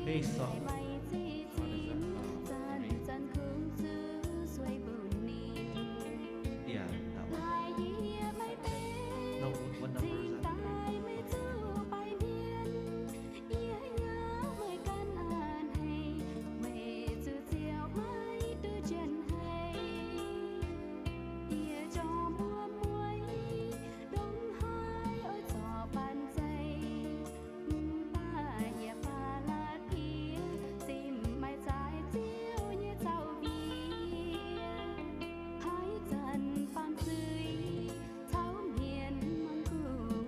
Maiv zeiz zinh, zanc-zanc kungx zuqc sueih mbuox ninh. Laaix yie maiv benx cingx daaih meih zuqc baih mienh. Yie yaac meih ganh a'hneiv, meih zuqc ziouc maiv duqv jienv haiz. Yie jorm mbuo mueiz ndongc haaix oix zorc banh zeiv, mv baac yie baac latc yie zinh maiv zaaix Ziouv nyei zaux-ndiev. Haaix zanc baamh zuiz caux mienh muangx guv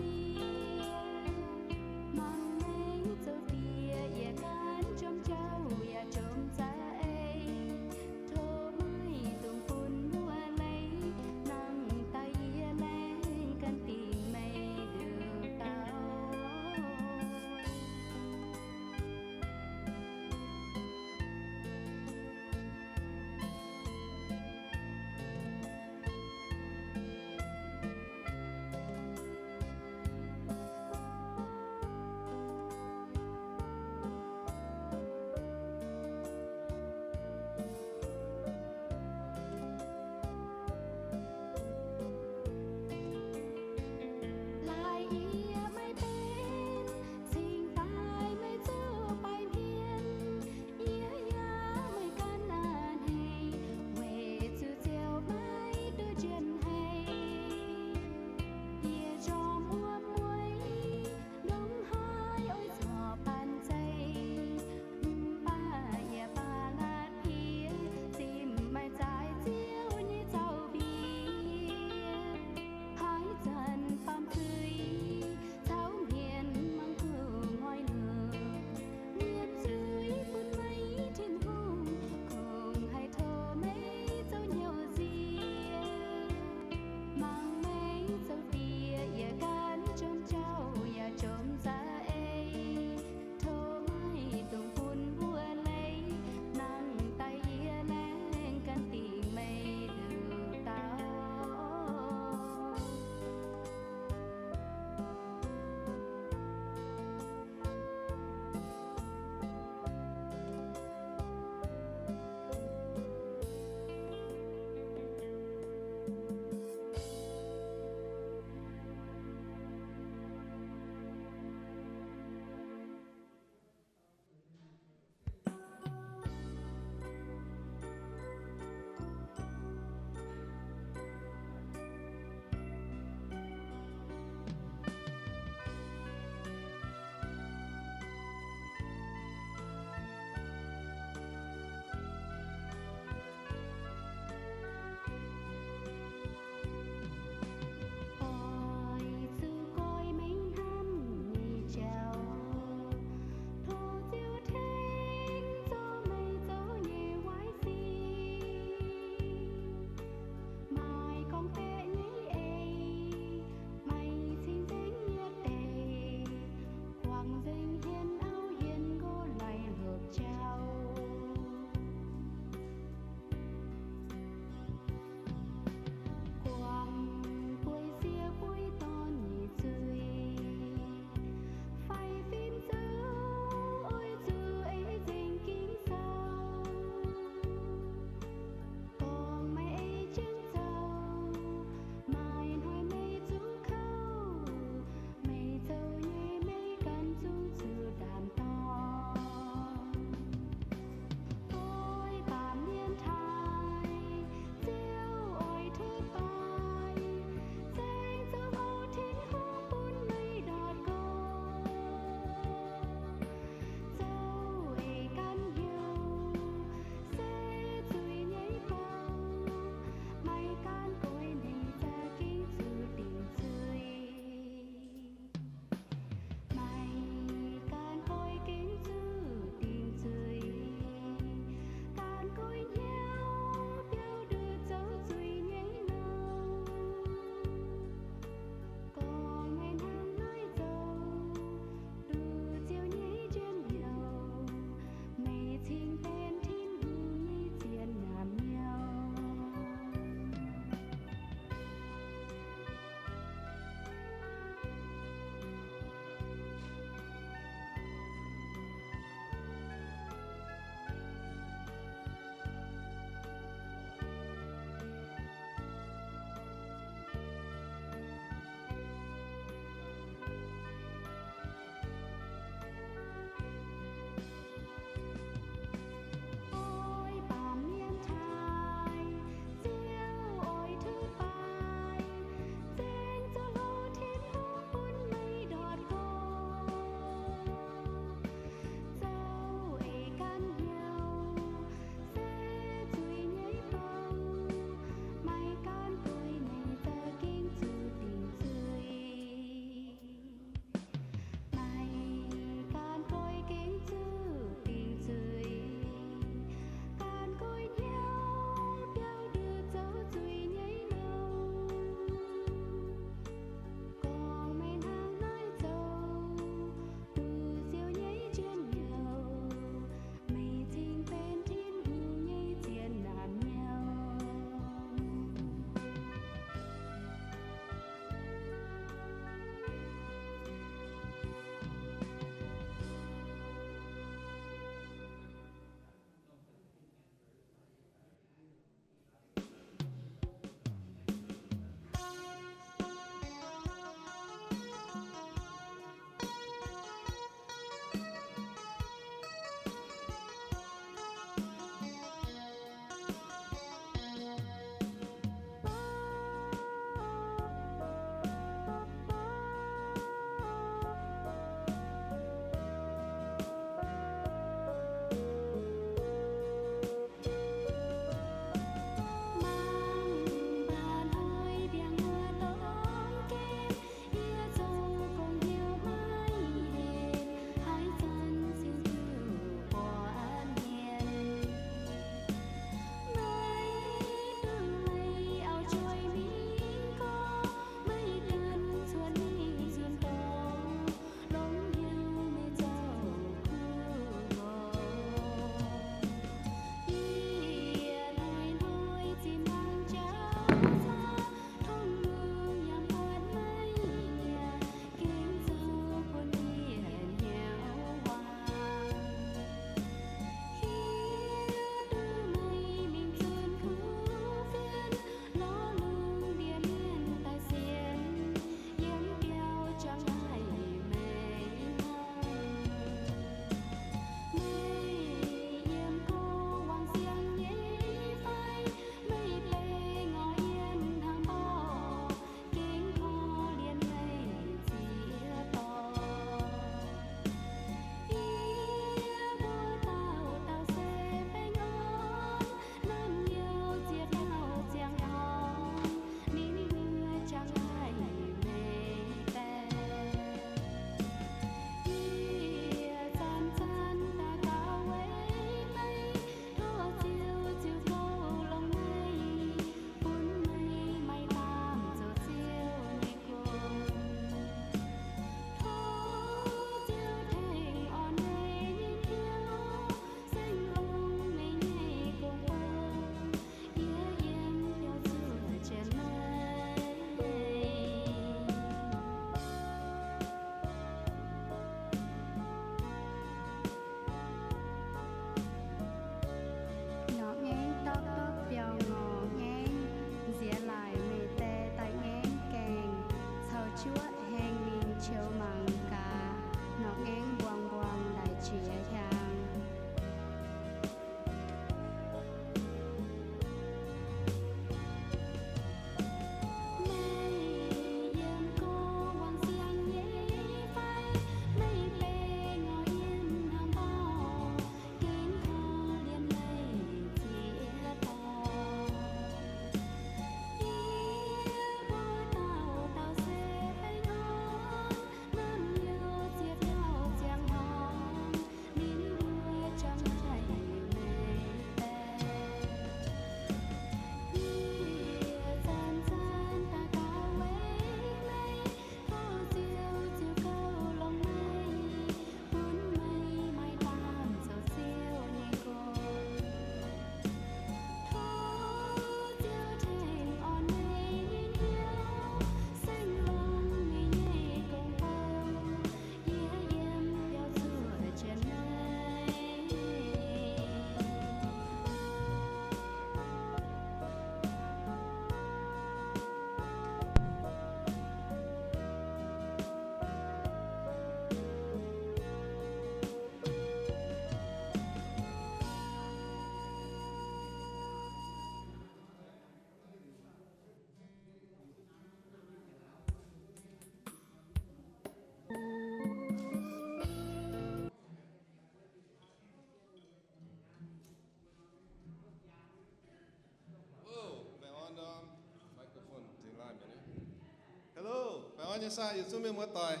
nyei saah, yietc zungv mienh muoz-doic.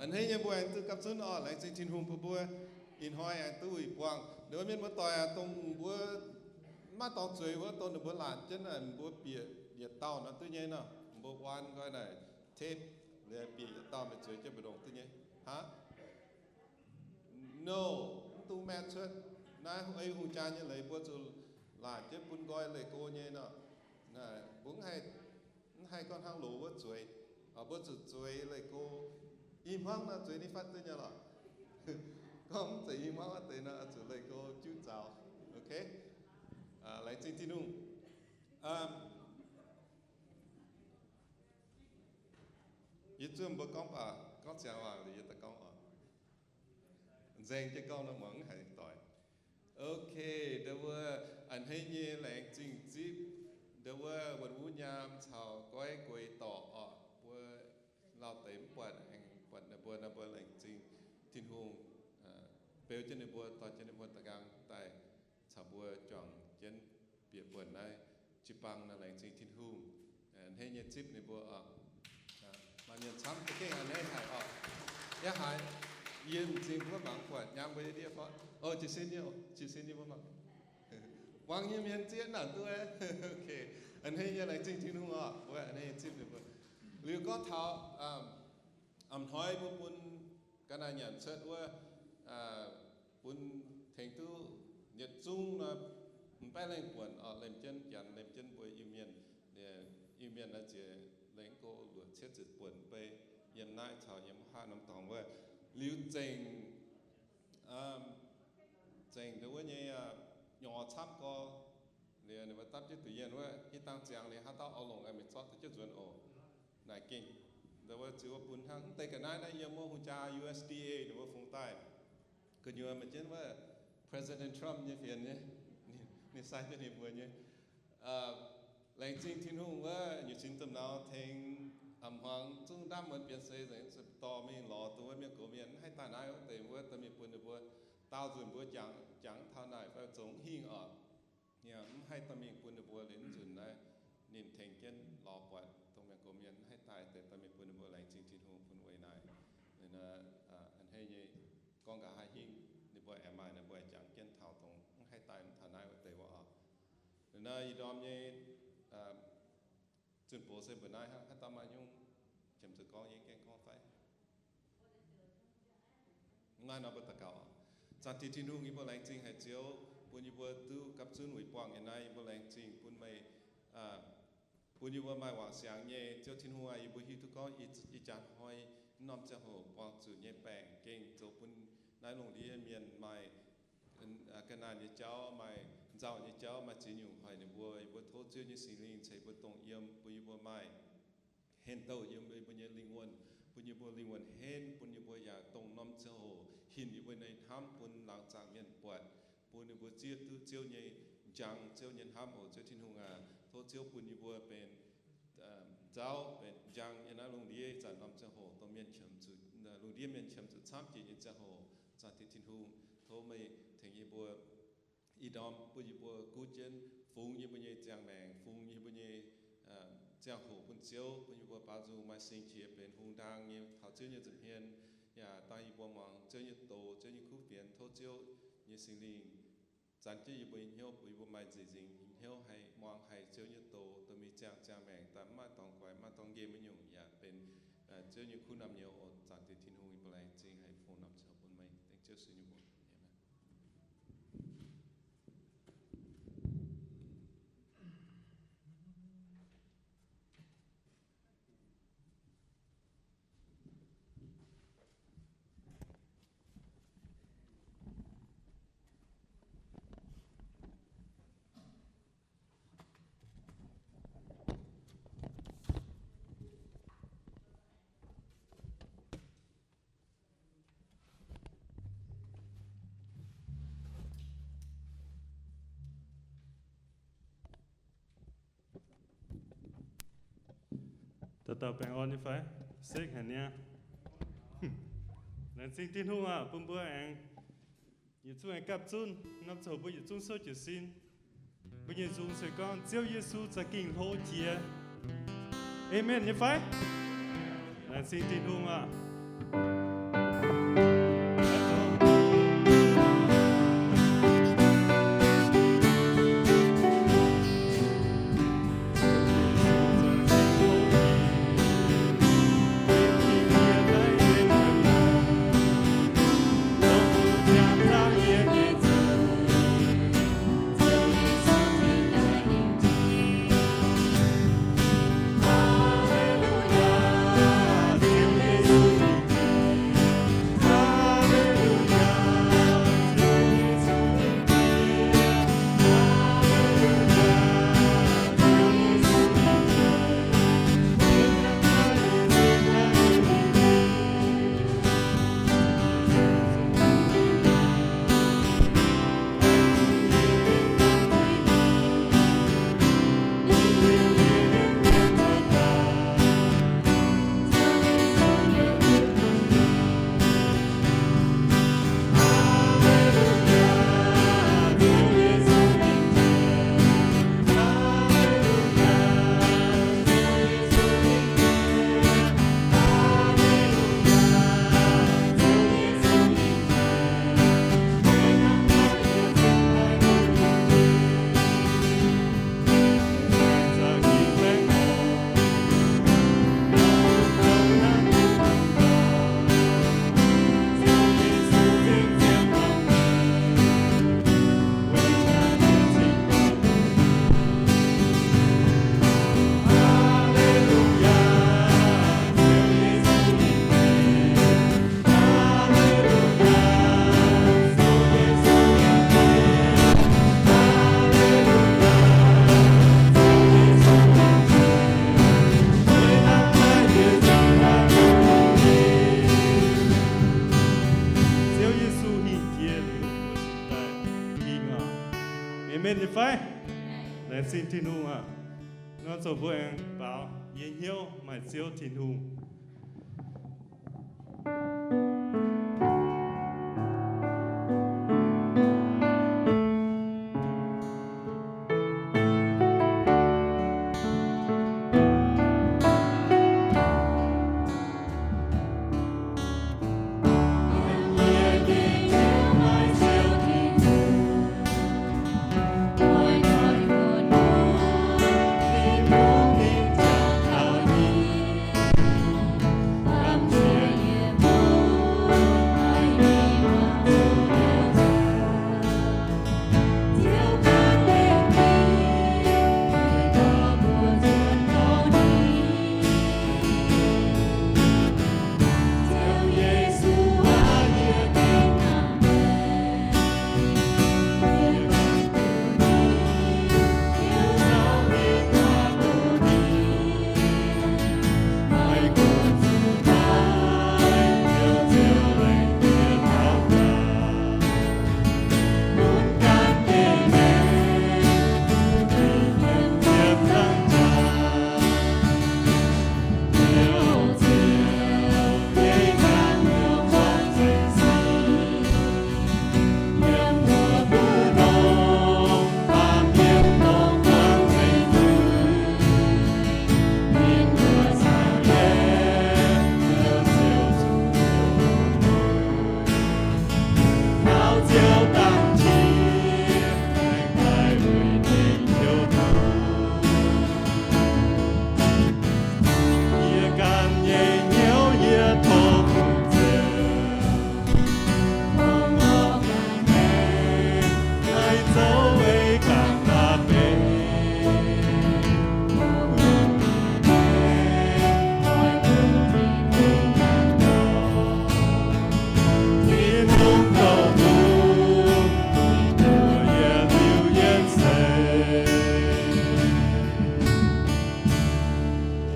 A'hneiv nyei mbuo aengx duqv gapv zunv oc. Laengz zingh Tin-Hungh bun mbuo ih hnoi aengx duqv wuic buangh. Ninh mbuo mienh muoz-doic aac, dongh mbuo maiv dorh zueiz wuov, dongh ninh mbuo laatc jienv naaic, mbuo bieqc yietc dauh nor duqv nyei nor, mbuo waan nqoi naaic tape, bieqc yietc dauh mingh zueiz jienv mbu'ndongx duqv nyei. Hnangv no, mv dungx maeqv cuotv. Naaiv ei hungh jaa nyei leiz mbuo zuqc laatc jienv bun nqoi leih go nyei nor. Mbuo mv haih gorngv hnangv loz wuov zueiz, mbuo zuqc zueiz leih go. I hmuangv nor zueiz ninh fatv duqv nyei lorqc. Gorngv mv zeiz i hmuangv wuov deix nor, zuqc leih go juqv zaux. Ok, laengz zingh Tin-Hungh. Yie zuov mbuo gorngv baac gorngv ziangx waac liuz yie daaih gorngv oc. Nzaeng jienv gorngv nor muangx mv haiz doic. Ok, ndau wuov a'hneiv nyei laengz zingh zipv ndau wuov wuonh wuov nyaam caux goiv gueix dorc oc. Mbuo lauh deix mv buatc, aengx buatc ninh mbuo, ninh mbuo laengz zingh Tin-Hungh beu jienv ninh mbuo, dorh jienv ninh mbuo da'nqaang daaih caux mbuo juangc jienv bieqc buonc naaiv jiu-baang nor. Laengz zingh Tin-Hungh. A'hneiv nyei zipv ninh mbuo oc. Maaih mienh camv za'gengh a'hneiv haic oc. Yaac haiz yie m'zing wuov mangc buatc nyaam mbuo nyei ndie fai? O, jiez sin nyei, jiez sin nyei mbuo mangc. Muangx nyei mienh zieqv naanc duqv. Ok, a'hneiv nyei laengz zingh Tin-Hungh oc. Mbuo a'hneiv nyei zipv ninh mbuo. Liuz gorngv taux a'hnoi mbuo bun ga'naaiv nyanc cuotv wuov, bun tengx duqv yietc zungv nor, m'baeqv lengh buonc oc, liemh jienv Janx, liemh jienv mbuo Iu-Mienh. Iu-Mienh naaiv ziex lengh go luoqc cietv ziepc buonc bei, yiem naaiv caux yiem haav norm dorngx wuov. Liuz zengc, zengc ndau wuov nyei nyorx camv gorx. Liuz ninh mbuo dapv jienv duqv yienh wuov, hitv dangh ziangx liuz haaix dauh oix longc aengx mingh zorqv duqv jienv nzuonx oc. Naaic gengh ndau wuov ziux wuov bun hnangv. Mv deix ga'naaiv naaiv yiem wuov hungh jaa U S D A ninh mbuo fungx daaih. Gu'nyuoz maaih jienv wuov President Trump nyei fienx nyei, ninh sai jienv ninh mbuo nyei. Laengz zingh Tin-Hungh wuov nyutc cin domh naux tengx a'hmuangx zungv ndaamv muonz bienx seix nzengc, dorh mingh lorz dongh wuov mienh gox mienh mv haih daaih naaiv wuov deix, wuov dorh mingh bun ninh mbuo daauh nzunc mbuo jangx, jangx taux naaic fai zoux mv hingh oc. Mv haih dorh mingh bun ninh mbuo liuz nzunc naaiv ninh tengx jienv lorz buatc dongh mienh gox mienh mv haih daaih deix, dorh mingh bun ninh mbuo. Laengz zingh Tin-Hungh bun weic naaic. A'hneiv nyei gorngv nqa'haav hingv ninh mbuo aengx maaih, ninh mbuo aengx jangx jienv taux dongh mv haih daaih mv taux naaiv wuov deix wuov oc. Naaiv ih ndorm nyei zunh boz se mbuo naaiv hnangv. Haaix dauh maaih nyungc qiemx zuqc gorngv, yie gaengh gorngv fai? Naaiv nor mbuo daux gaux. Zaangc Diex Tin-Hungh, yie mbuo laengz zingh haic Ziouv, bun yie mbuo duqv gapv zunv weic buangh ih naaiv. Yie mbuo laengz zingh bun meih, bun yie mbuo maaih wangc siangx nyei. Ziouv Tin-Hungh aac, yie mbuo hiuv duqv gorngv ih jaax hnoi norm ziangh hoc buangh zuqc nyei baengc gengh zoux bun naaiv lungh ndiev mienh maaih ga'naanh nyei jauv, maaih nzauh nyei jauv, maaih ziex nyungc hoic ninh mbuo. Yie mbuo tov Ziouv nyei Singx Lingh ceix mbuo dongh yiem, bun yie mbuo maaih henv douh yiem yie mbuo nyei lingh wuonh, bun yie mbuo lingh wuonh henv, bun yie mbuo yaac dongh norm ziangh hoc hinc yie mbuo nyei hnamv bun laangz zaangc mienh buatc, bun ninh mbuo zieqv duqv Ziouv nyei njang, Ziouv nyei hnamv oc. Ziouv Tin-Hungh aac, tov Ziouv bun yie mbuo benx nzauh benx njang yiem naaiv lungh ndiev ih zanc norm ziangh hoc, dongh mienh qiemx zuqc, lungh ndiev mienh qiemx zuqc camv jiex nyei ziangh hoc. Zaangc Diex Tin-Hungh, tov meih tengx yie mbuo ih ndorm bun yie mbuo guv jienv fungx yie mbuo nyei ziangh maengc, fungx yie mbuo nyei ziangh hoc bun Ziouv, bun yie mbuo baaux nzung maaih singx qiex benx hungh ndaang nyei taux Ziouv nyei nza'hmien, yaac dangh yie mbuo muangx Ziouv nyei doz, Ziouv nyei kuv fienx. Tov Ziouv nyei Singx Lingh zanc jienv yie mbuo nyei hnyouv, bun yie mbuo maaih nzieqc nzingc nyei hnyouv haih muangx haiz Ziouv nyei doz, dongh mingh ziangh ziangh maengc daaih mv maaih dorngx guaix, mv maaih dorngx nqemh nyungc, yaac benx Ziouv nyei kuv namh nyouz oc. Zaangc Diex Tin-Hungh, yie mbuo laengz zingh haic fungx norm ziangh hoc bun meih, dengv Ziouv Yesu nyei mbuox. Aamen. Dauh dauh baengh orn nyei fai? Sekv haic niaa. Laengz zingh Tin-Hungh aac, bun mbuo aengx yietc zungv aengx gapv zunv. Norm ziangh hoc mbuo yietc zungv souv jiez sin. Mbuo nyei nzung se gorngv Ziouv Yesu za'gengh hlo jiex. Aamen nyei fai? Laengz zingh Tin-Hungh aac. Ziouv Yesu hingh jiex liuz, mbuo cingx daaih hingh oc. Aamen nyei fai? Laengz zingh Tin-Hungh aac. Nor zoux mbuo aengx baaux yie hnyouv maaih Ziouv Tin-Hungh.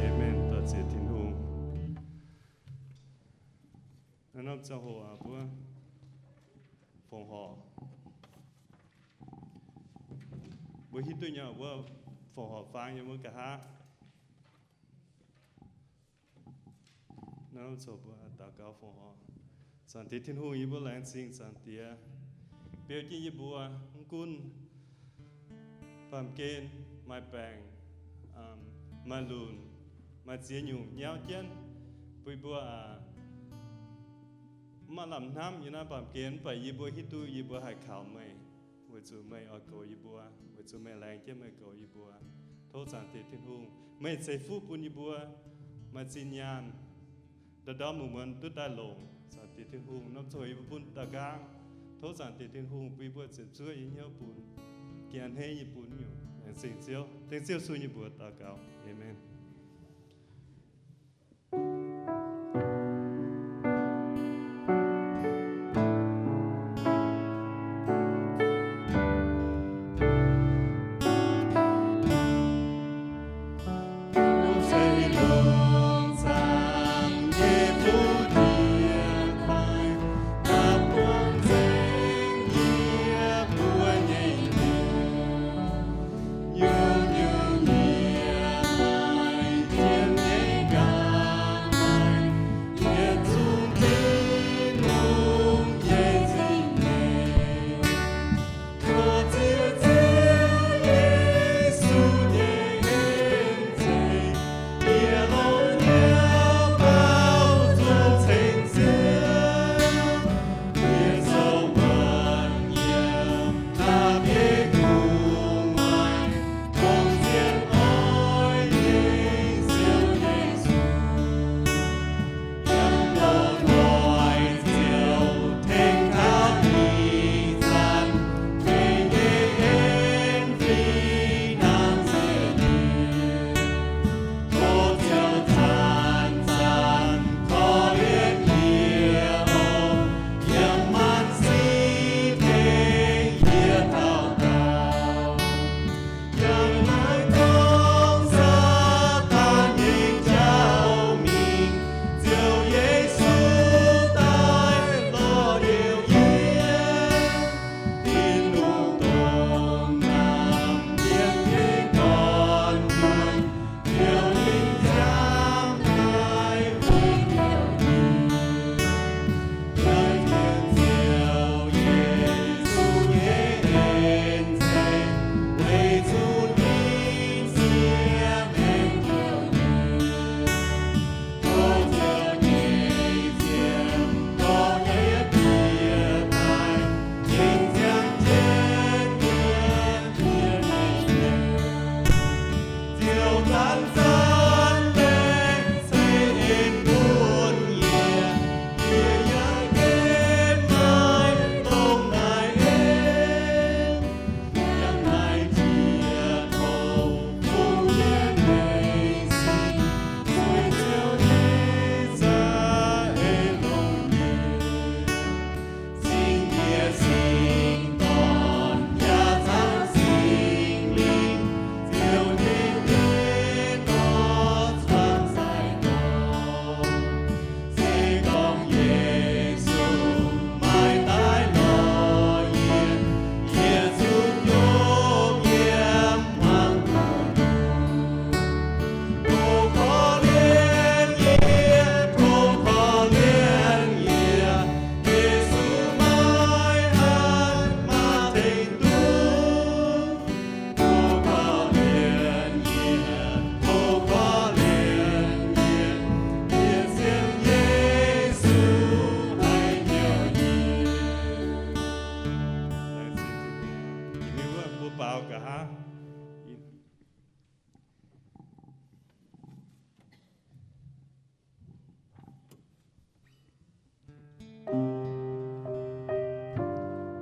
Aamen. Dorh ziex Tin-Hungh. Naaiv norm ziangh hoc aac, mbuo fongc horc. Mbuo hiuv duqv nyei, mbuo fongc horc faang yiem mbuo nqa'haav. Naaiv norm ziangh hoc mbuo daux gaux fongc horc. Zaangc Diex Tin-Hungh, yie mbuo laengz zingh Zaangc Diex beu jienv yie mbuo, mv gunv baamh gen maaih baengc, maaih lunc, maaih ziex nyungc nyauv jienv, Bun yie mbuo aac, mv maaih lamh hnamv yiem naaiv baamh gen, mv baac yie mbuo hiuv duqv yie mbuo haih kaux meih, weic zuqc meih oix goux yie mbuo, weic zuqc meih laengz jienv meih goux yie mbuo. Tov Zaangc Diex Tin-Hungh meih ceix fuqv bun yie mbuo maaih zinh nyaanh, ndorm-ndorm muonz-muonz duqv daaih longc. Zaangc Diex Tin-Hungh, norm ziangh hoc yie mbuo bun daux nqaang. Tov Zaangc Diex Tin-Hungh bun yie mbuo ziepc zuoqv nyei hnyouv bun, ga'hneiv nyei bun nyungc. Laengz zingh Ziouv. Dengv Ziouv Yesu nyei mbuox daux gaux. Aamen.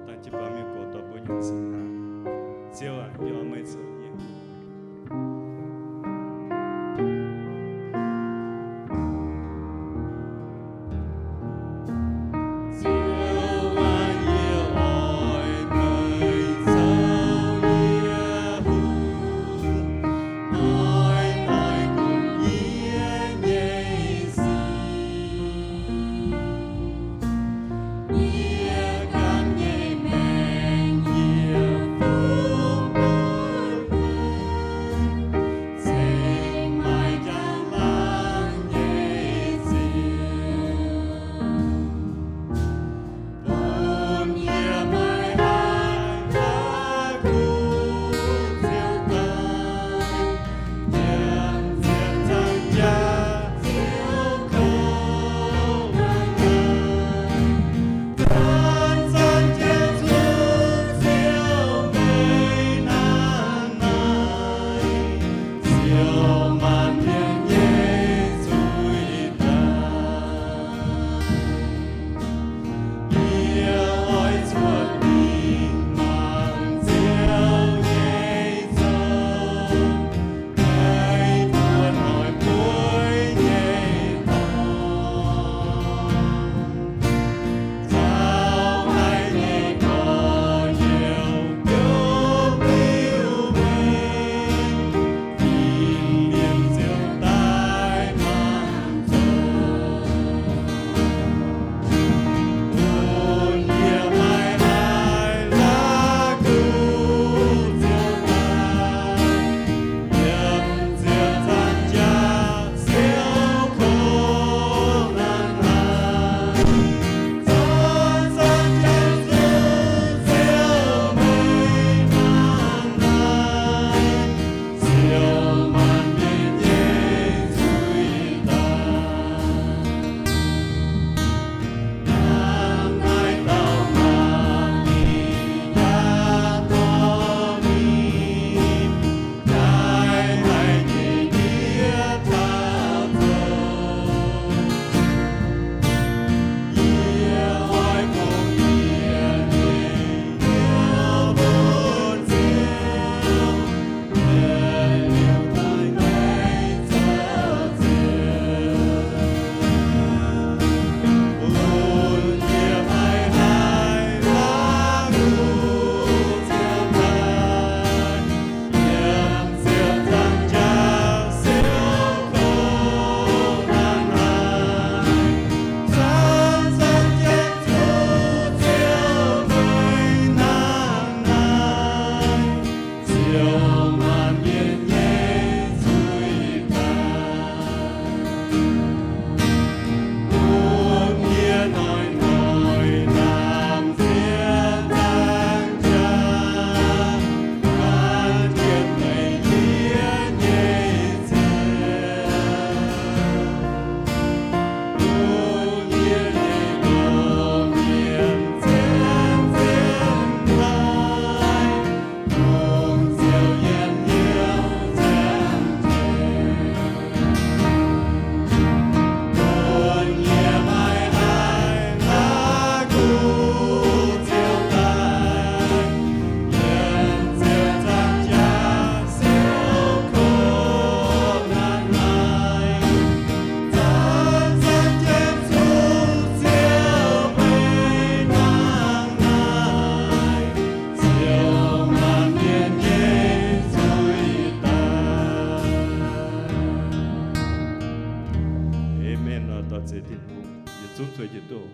Dangh jienv baamh mienh gox dorh mbuo nyanc singx hnaangx. Ziouv aac, yie oix meih zoux nyei. Tin-Hungh yietc zungv zueiz jienv duqv.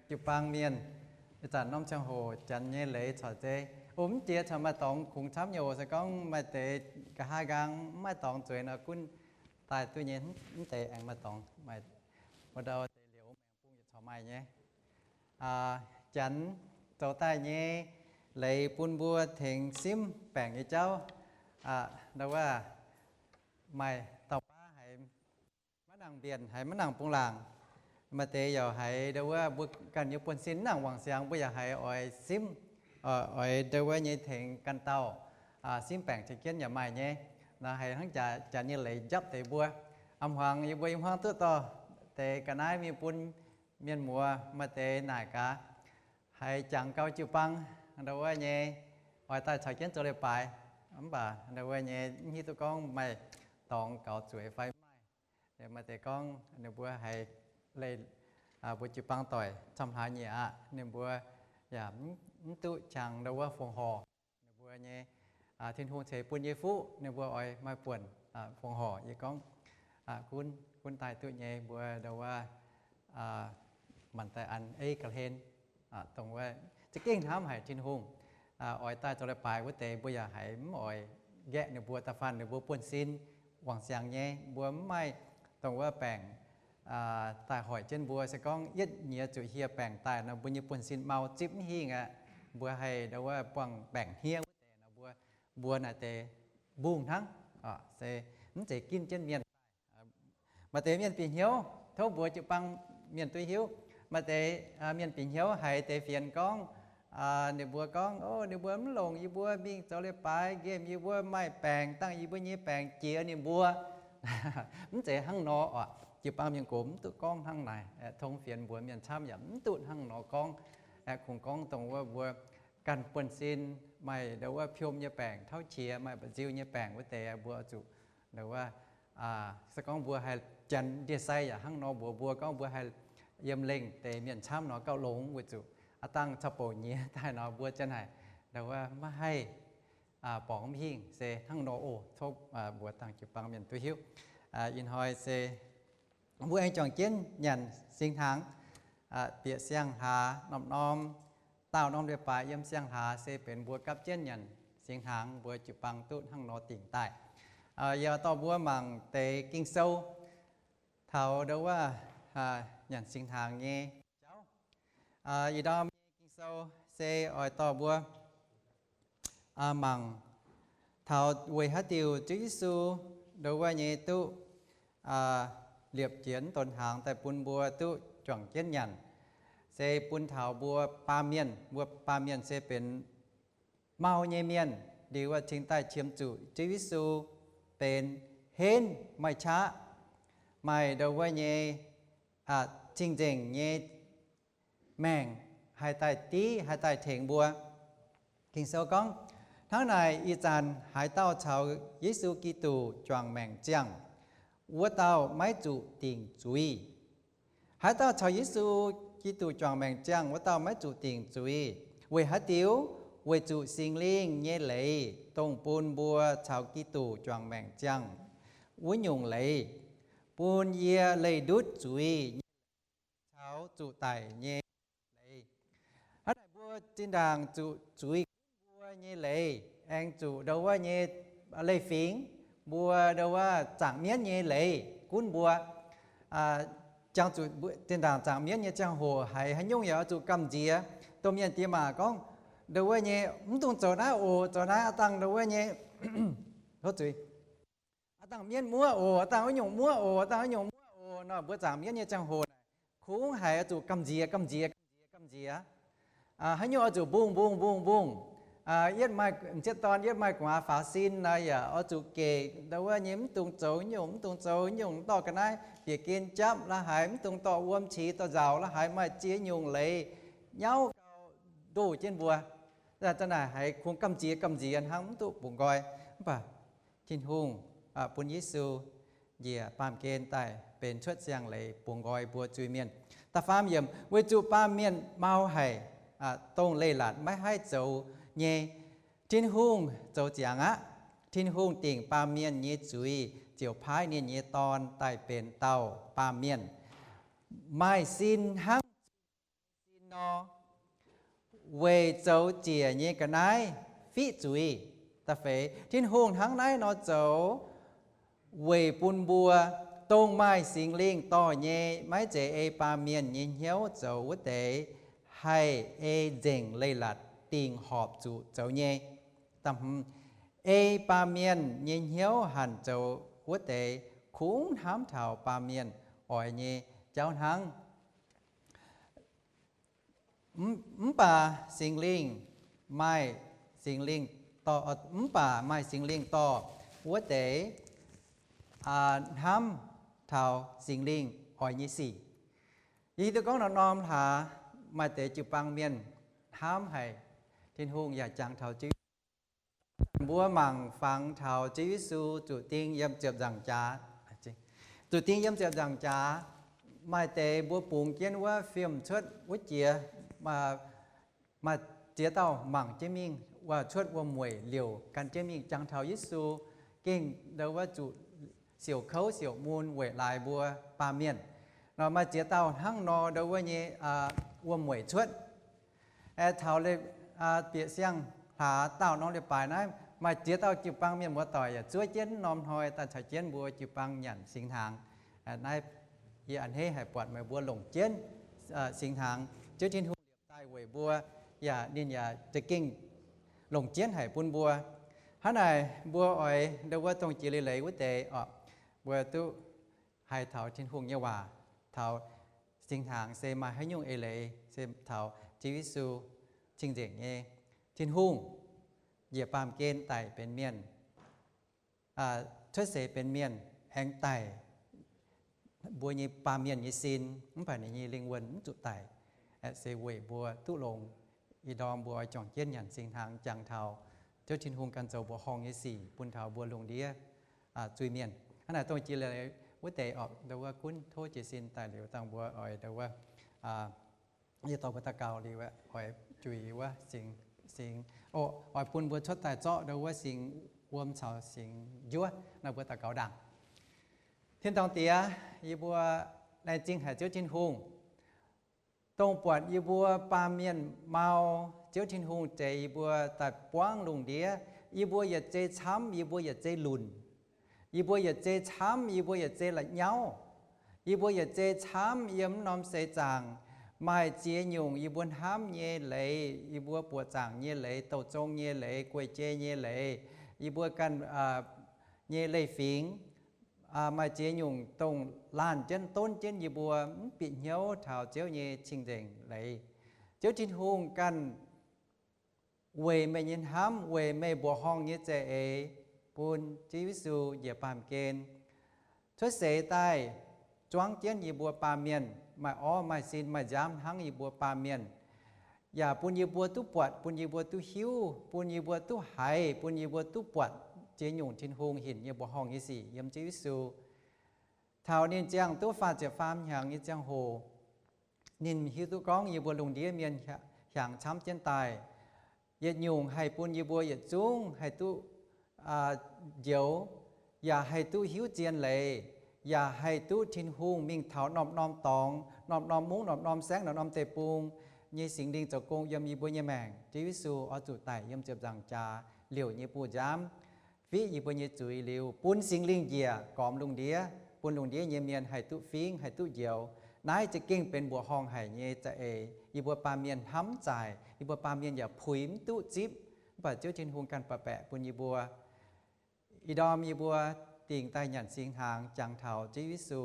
Jiu-baang mienh, ih zanc norm ziangh hoc janx nyei leiz corc zeiz, o, mv jiex corc maaih dorngx kungx camv nyei oc. Se gorngv maaih deix nqa'haav nqaang mv maaih dorngx zueiz nor, gunv daaih duqv nyei. Mv deix aengx maaih dorngx, maaih wuov ndau deix liouc maengx bung yietc corc maaih nyei. Janx zoux daaih nyei leiz bun mbuo tengx simv baengc nyei jauv. Ndau wuov maaih dauh baav haiz maiv nangc mbienc, haiz maiv nangc bungx laangc. Maaih deix yaac haiz ndau wuov mbuo ganh nyei buonv-sin mv nangc wangc siangx, mbuo yaac haiz oix simv, oix ndau wuov nyei tengx ganh dauh simv baengc caux jienv yaac maaih nyei. Naaiv haiz hnangv jaax janx nyei leiz njapv deix mbuo. A'hmuangx yie mbuo yiem hmuangv duqv dorh deix ga'naaiv mingh bun mienh muoz, maaih deix naaic gaax, haiz jangx gau jiu-baang ndau wuov nyei, oix daaih caux jienv zoux leiz-baaix. Mv baac ndau wuov nyei mv hiuv duqv gorngv maaih dorngx gaux zueiz fai mv maaih. Maaih deix gorngv ninh mbuo haiz leih mbuo jiu-baang doic camv hlaax nyei aqv, ninh mbuo yaac mv duqv qangx ndau wuov fongc horc ninh mbuo nyei Tin-Hungh ceix bun nyei fuqv, ninh mbuo oix maaih buonc fongc horc. Yie gorngv gunv, gunv daaih duqv nyei, mbuo ndau wuov manc daaih an eiv ga'hlen, dongh wuov za'gengh hnamv haic Tin-Hungh, oix daaih zoux leiz-baaix wuov deix, mbuo yaac haiz mv oix nqaeqv ninh mbuo. Da'faanh ninh mbuo buonv-sin wangc siangx nyei, mbuo mv maaih dongh wuov baengc daaih hoic jienv mbuo. Se gorngv yietv nyiex zuqc hieh baengc daaih nor, mbuo nyei buonv-sin mau, zipv mv hingh aqv. Mbuo haih ndau wuov buangh baengc hniev wuov deix nor, mbuo, mbuo naaic deix mbungh hnangv, se mv zeiz ginv jienv mienh. Maaih deix mienh bieqc hnyouv, tov mbuox jiu-baang mienh duqv hiuv. Maaih deix mienh bieqc hnyouv haiz deix fienx gorngv, ninh mbuo gorngv, o, ninh mbuo mv longc yie mbuo mingh zoux leiz-baaix, nqemh yie mbuo maaih baengc, dangh yie mbuo nyei baengc jiex ninh mbuo. Mv zeiz hnangv nor oc. Jiu-baang mienh gox mv duqv gorngv hnangv naaic. Tong fienx mbuox mienh camv yaac mv duqv hnangv nor gorngv. Kungx gorngv dongh wuov mbuo ganh buonv-sin maaih ndau wuov piom nyei baengc, tauv qiex, maaih mba'nziu nyei baengc wuov deix, mbuo zuqc ndau wuov, se gorngv mbuo haih janx ndie-sai yaac hnangv nor mbuox mbuo gorngv mbuo haih yiem lengh deix mienh camv nor gauh longx, weic zuqc aav dangh caux bouc nyiex daaih nor mbuo janx haic ndau wuov maiv haih borngz mv hingh. Se hnangv nor oc. Tov mbuox dangh jiu-baang mienh duqv hiuv. Ih hnoi se mbuo aengx juangc jienv nyanc singx hnaangx, bieqc siang-hlaax norm-norm, daauh norm leiz-baaix yiem siang-hlaax se benx mbuo gapv jienv nyanc singx hnaangx, mbuo jiu-baang duqv hnangv nor dingc daaih. Yie dorh mbuo mangc deix Ging-Sou taux ndau wuov nyanc singx hnaangx nyei jauv. Ih ndorm nyei Ging-Sou se oix dorh mbuo mangc taux weic haaix diuc Ziouv Yesu ndau wuov nyei duqv liepc jiez donx hnaangx daaih bun mbuo duqv juangc jienv nyanc. Se bun taux mbuo baamh mienh, mbuo baamh mienh se benx mau nyei mienh, liuz cingx daaih qiemx zuqc Ziouv Yesu benx henv maaih qaqv, maaih ndau wuov nyei cing-nzengc nyei maengc haih daaih div, haih daaih tengx mbuo. Ging-Sou gorngv, hnangv naaic ih zanc haaix dauh caux Yesu Giduc juangc maengc ziangh, wuov dauh maiv zuqc dingc zuiz. Haaix dauh caux Yesu Giduc juangc maengc ziangh, wuov dauh maiv zuqc dingc zuiz. Weic haaix diuc? Weic zuqc Singx Lingh nyei leiz, dongh bun mbuo caux Giduc juangc maengc ziangh wuov nyungc leiz, bun yie leih ndutv zuiz nyei caux zuqc daic nyei leiz. Hnangv naaic mbuo zinh ndaangc zuqc zuiz gunv mbuo nyei leiz, aengx zuqc ndau wuov nyei leih fingx, mbuo ndau wuov zaangc mienv nyei leiz gunv mbuo. Jangx zuqc zinh ndaangc zaangc mienv nyei ziangh hoc haiz haaix nyungc yaac oix zuqc gamh nziex. Domh mienh diex maac gorngv, ndau wuov nyei mv dungx zoux naaiv oc, zoux naaiv aav dangh ndau wuov nyei, ov zuiz, aav dangh mienv muoqv oc, aav dangh wuov nyungc muoqv oc, aav dangh wuov nyungc muoqv oc nor, mbuo zaangc mienv nyei ziangh hoc naaic kungx haiz oix zuqc gamh nziex, gamh nziex, gamh nziex, gamh nziex. Haaix nyungc oix zuqc mbungh mbungh mbungh mbungh, Yietv maaih m'sieqv dorn, yietv maaih gu'nguaaz faaux sin nor yaac oix zuqc gec ndau wuov nyei, mv dungx zoux nyungc, mv dungx zoux nyungc, dorh ga'naaiv bieqc gen japv la'haaix, mv dungx dorh wuom qiex dorh nzauc la'haaix, maaih ziex nyungc leiz nyauv gau ndoh jienv mbuo. Za'naaic haiz kungx gamh nziex gamh nziex hnangv, mv duqv bungx nqoi. Mv baac Tin-Hungh bun Yesu njiec baamh gen daaih benx cuotv siang-leiz bungx nqoi mbuo zuiz-mienh. Da'faam yiemc, weic zuqc baamh mienh mau haic, dongh leiz-latc maiv haih zoux nyei, Tin-Hungh zoux ziangx aqv. Tin-Hungh dingc baamh mienh nyei zuiz ziouc paaiv ninh nyei Dorn daaih benx dauh baamh mienh, maaih sin hnangv sin nor, weic zoux ziec nyei ga'naaiv fiqv zuiz. Da'feix, Tin-Hungh hnangv naaiv nor zoux weic bun mbuo, dongh maaih Singx Lingh dorh nyei, maiv zeiz ei baamh mienh nyei hnyouv zoux wuov deix, haih ei nzengc leiz-latc dingc horpc zuqc zoux nyei. Da'hmz, ei baamh mienh nyei hnyouv hanc zoux wuov deix kungx hnamv taux baamh mienh oix nyei jauv hnangv. Mv baac Singx Lingh maaih, Singx Lingh dorh, mv baac maaih Singx Lingh dorh wuov deix hnamv taux Singx Lingh oix nyei sic. Yie hiuv duqv gorngv norm-norm hlaax maaih deix jiu-baang mienh hnamv haic Tin-Hungh yaac jangx taux Ziouv. Mbuo mangc fangx taux Ziouv Yesu zuqc ding yiem ziepc nzaangc jaax, zuqc ding yiem ziepc nzaangc jaax, maaih deix mbuo bungx jienv wuov fiem cuotv wuov jiex, maaih ziex dauh mangc jienv mingh, cuotv wuom-mueic liouc gan jienv mingh jangx taux Yesu, gengh ndau wuov zuqc siouc kouv siouc mun weic laaix mbuo baamh mienh. Nor maaih ziex dauh hnangv nor ndau wuov nyei wuom-mueic cuotv. Taux bieqc siang-hlaax daauh norm leiz-baaix naaiv, maaih ziex dauh jiu-baang mienh muoz-doic yaac zuov jienv norm hnoi daaih caux jienv mbuo jiu-baang nyanc singx hnaangx. Naaiv yie a'hneiv haic buatc meih mbuo longc jienv singx hnaangx. Ziouv Tin-Hungh liepc daaih weic mbuo, yaac ninh yaac za'gengh longc jienv haic bun mbuo. Hnangv naaic mbuo oix ndau wuov dongh jiex leiz-leiz wuov deix oc, mbuo duqv haiz taux Tin-Hungh nyei waac, taux singx hnaangx se maaih haaix nyungc eix leiz, se taux Ziouv Yesu cing-nzengc nyei Tin-Hungh njiec baamh gen daic benx mienh, cuotv seix benx mienh, aengx daic mbuo nyei baamh mienh nyei sin, mv baac ninh nyei lingh wuonh mv zuqc daic, se weic mbuo duqv longx. Ih ndorm mbuo oix juangc jienv nyanc singx hnaangx jangx taux Ziouv Tin-Hungh ganh zoux mbuoqc horngh nyei sic bun taux mbuo lungh ndiev zuiz mienh. Hnangv naaic dongh jiex leiz wuov deix oc, ndau wuov gunv tov jiez sin daaih liuz dangh mbuo oix ndau wuov, yie dorh mbuo daux gaux liuz oix juix wuov singx, singx, oix bun mbuo cuotv daaih zorqv ndau wuov singx wuom caux singx njuov. Naaiv mbuo daux gaux ndaangc. Tin-dorngh Diex, yie mbuo laengz zingh haic Ziouv Tin-Hungh, dongh buatc yie mbuo baamh mienh mau, Ziouv Tin-Hungh zeix yie mbuo daaih buangv lungh ndiev. Yie mbuo yietc zei camv, yie mbuo yietc zei lunc, yie mbuo yietc zei camv, yie mbuo yietc zei la'nyauv, yie mbuo yietc zei camv yiem mv norm seix zaangc. Maaih ziex nyungc yie mbuo hnamv nyei leiz, yie mbuo buoqc zaangc nyei leiz, douh zong nyei leiz, guei-jei nyei leiz, yie mbuo ganh nyei leiz-fingx. Maaih ziex nyungc dongh laanh jienv donv jienv yie mbuo mv bieqc hnyouv taux Ziouv nyei cing-nzengc leiz. Ziouv Tin-Hungh ganh weic meih nyei hnamv, weic meih mbuoqc horngh nyei za'eix, bun Ziouv Yesu njiec baamh gen cuotv seix daaih zuangv jienv yie mbuo baamh mienh, maaih orv maaih sin maaih nziaamv hnangv yie mbuo baamh mienh, yaac bun yie mbuo duqv buatc, bun yie mbuo duqv hiuv, bun yie mbuo duqv haiz, bun yie mbuo duqv buatc ziex nyungc Tin-Hungh hinc nyei mbuoqc horngh nyei sic yiem Ziouv Yesu. Taux ninh ziangh duqv faah ziepc faam hnyangx nyei ziangh hoc, ninh hiuv duqv gorngv yie mbuo lungh ndiev mienh hiaangx camv jienv daaih. Yietc nyungc haih bun yie mbuo yietc zungv haih duqv njoux, yaac haih duqv hiuv zien leiz, yaac haih duqv Tin-Hungh mingh taux norm-norm dorngx, norm-norm mungv, norm-norm saengv, norm-norm deic-bung nyei Singx Lingh zoux gong yiem yie mbuo nyei maengc. Ziouv Yesu oix zuqc daic yiem ziepc nzaangc jaax liouc nyei buoz-nziaamv, fiqv yie mbuo nyei zuiz liuz, bun Singx Lingh njiec gormx lungh ndiev, bun lungh ndiev nyei mienh haih duqv fingv, haih duqv njoux. Naaiv za'gengh benx mbuoqc horngh haic nyei za'eix. Yie mbuo baamh mienh hnamv zaaic, yie mbuo baamh mienh yaac puix mv duqv zipv. Mv baac Ziouv Tin-Hungh ganh baac baeqc bun yie mbuo. Ih ndorm yie mbuo dingc daaih nyanc singx hnaangx jangx taux Ziouv Yesu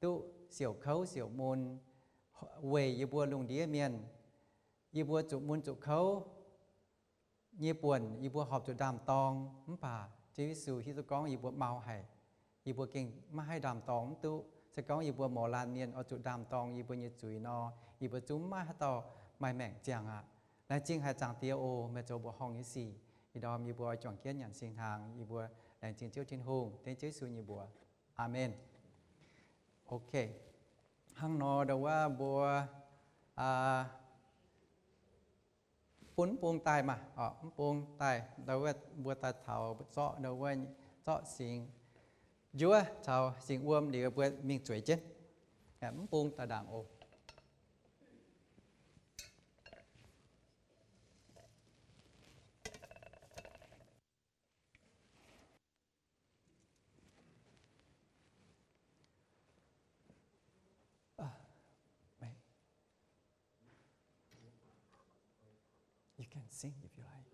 duqv siouc kouv siouc mun weic yie mbuo lungh ndiev mienh. Yie mbuo zuqc mun zuqc kouv, nyei buonc yie mbuo horpc zuqc ndaam-dorng, mv baac Ziouv Yesu hiuv duqv gorngv yie mbuo mau haic. Yie mbuo gengh maiv haih ndaam-dorng mv duqv. Se gorngv yie mbuo mouz laanh mienh oix zuqc ndaam-dorng yie mbuo nyei zuiz nor, yie mbuo zungv maiv haaix dauh maaih maengc ziangh aqv. Laengz zingh haic Zaangc Diex oc, meih zoux mbuoqc horngh nyei sic. Ih ndorm yie mbuo juangc jienv nyanc singx hnaangx, yie mbuo laengz zingh Ziouv Tin-Hungh, dengv Ziouv Yesu nyei mbuox. Aamen. Ok. Hnangv nor ndau wuov mbuo, aa, bun mv bung daaih maah, orqc, mv bung daaih, ndau wuov mbuo daaih taux zorqv ndau wuov, zorqv singx njuov caux singx wuom liuz mbuo mingh zueiz jienv. Mv bung daaih ndaangc oc. Uh, may-, you can sing if you like.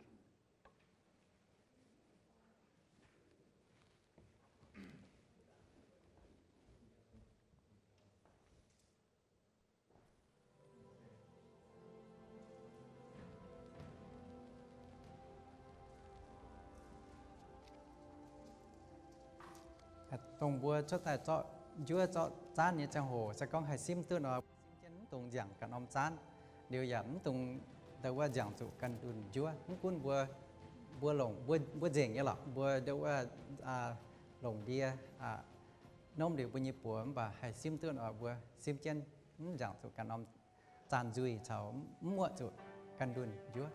Dongh mbuo cuotv daaih zorqv njuov zorqv zaanv nyei ziangh hoc, se gorngv haih simv duqv nor, simv jienv mv dungx nziangc ganh norm zaanv, liuz yaac mv dungx ndau wuov nziangc zuqc ganh ndunh njuov. Mv gunv mbuo, mbuo longc, mbuo, mbuo nzengc nyei lorqc, mbuo ndau wuov, aa, longc ndie, aa, nomv liuz mbuo nyei buoz, mv baac haih simv duqv nor, mbuo simv jienv mv nziangc zuqc ganh norm zaanv nzuih caux mv muoqv zuqc ganh ndunh njuov.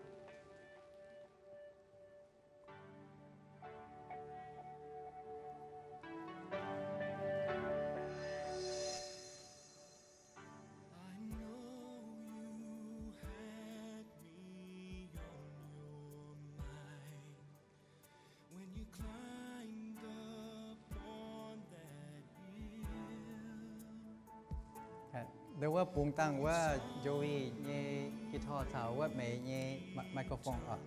Ndau wuov bungx dangh wuov Joey nyei guitar caux wuov Meix nyei mi-, microphone oc.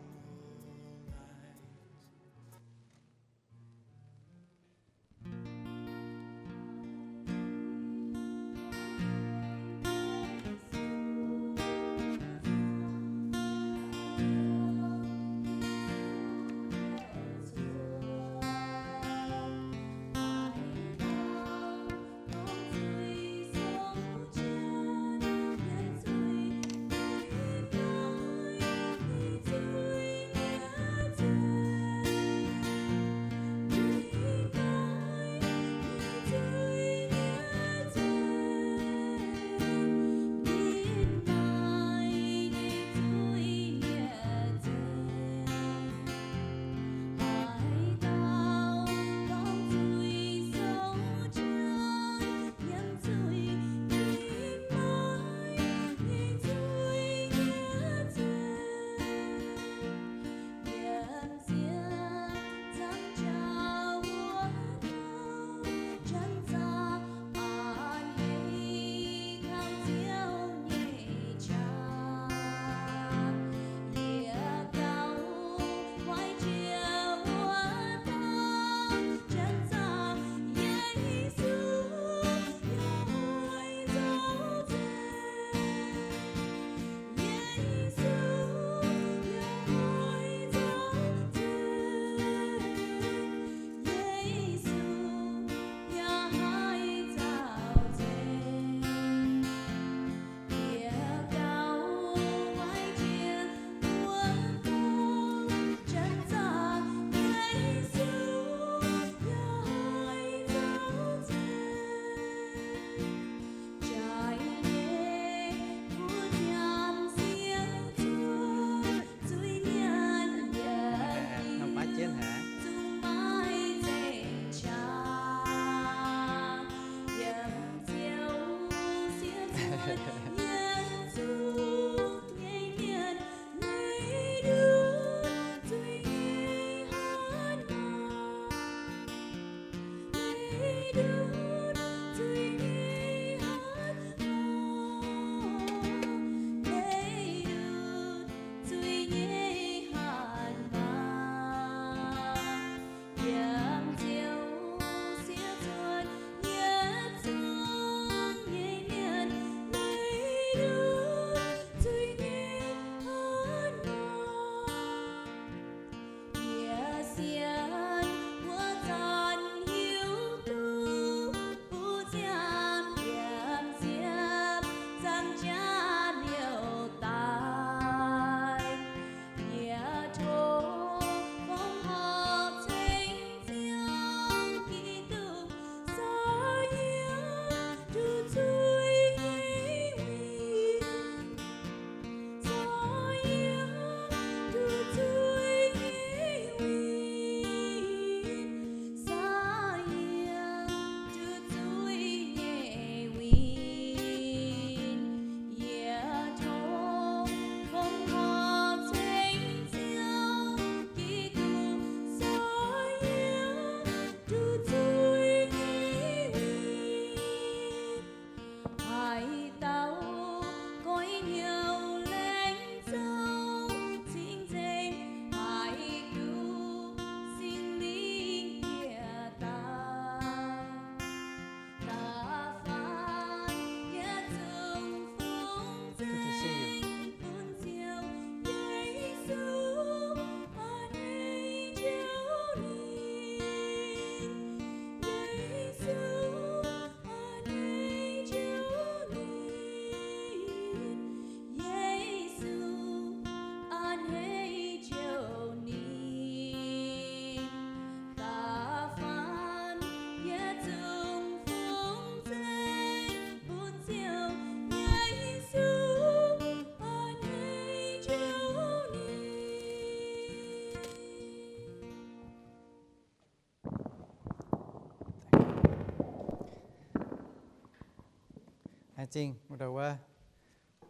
Zingh wuov,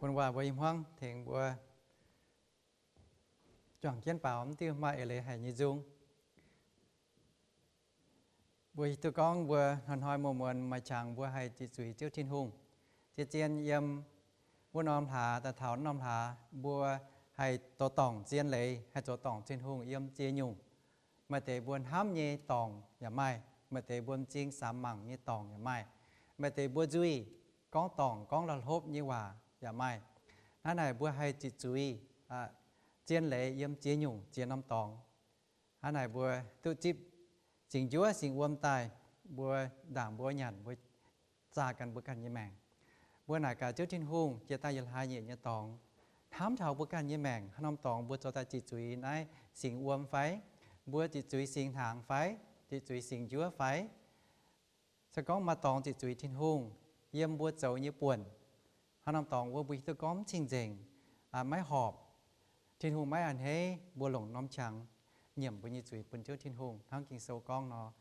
bun waac mbuo i hmuangv tengx mbuo juangc jienv baaux mv diuh maaih eix leiz haic nyei nzung. Mbuo hiuv duqv gorngv mbuo hnoi-hnoi muonz-muonz maaih qangx mbuo haih ziqc zuiz Ziouv Tin-Hungh. Zien-zien yiem wuov norm hlaax daaih taux norm hlaax, mbuo haih zoux dorngc zien leiz, haih zoux dorngc Tin-Hungh yiem ziex nyungc. Maaih deix mbuo hnamv nyei dorngc yaac maaih, maaih deix mbuo m'zing samx mangc nyei dorngc yaac maaih, maaih deix mbuo nzuih gorngv dorngc gorngv la'hlopv nyei waac yaac maaih. Hnangv naaic mbuo haih ziqc zuiz zien leiz yiem ziex nyungc ziex norm dorngx. Hnangv naaic mbuo duqv zipv singx njuov singx wuom daaih, mbuo ndaangc mbuo nyanc mbuo zaah ganh mbuo ganh nyei maengc. Mbuo naaic gaax Ziouv Tin-Hungh jiex daaih yietc hlaax nyeic nyei dorngx, hnamv taux mbuo ganh nyei maengc, haaix norm dorngx mbuo zoux daaih ziqc zuiz naaiv singx wuom fai? Mbuo ziqc zuiz singx hnaangx fai? Ziqc zuiz singx njuov fai? Se gorngv maaih dorngx ziqc zuiz Tin-Hungh yiem mbuo zoux nyei buonc, haaix norm dorngx wuov mbuo hiuv duqv gorngv mv cing-nzengc, maiv horpc, Tin-Hungh maiv a'hneiv mbuo longc norm qangx nyiemc mbuo nyei zuiz bun Ziouv Tin-Hungh hnangv Ging-Sou gorngv nor.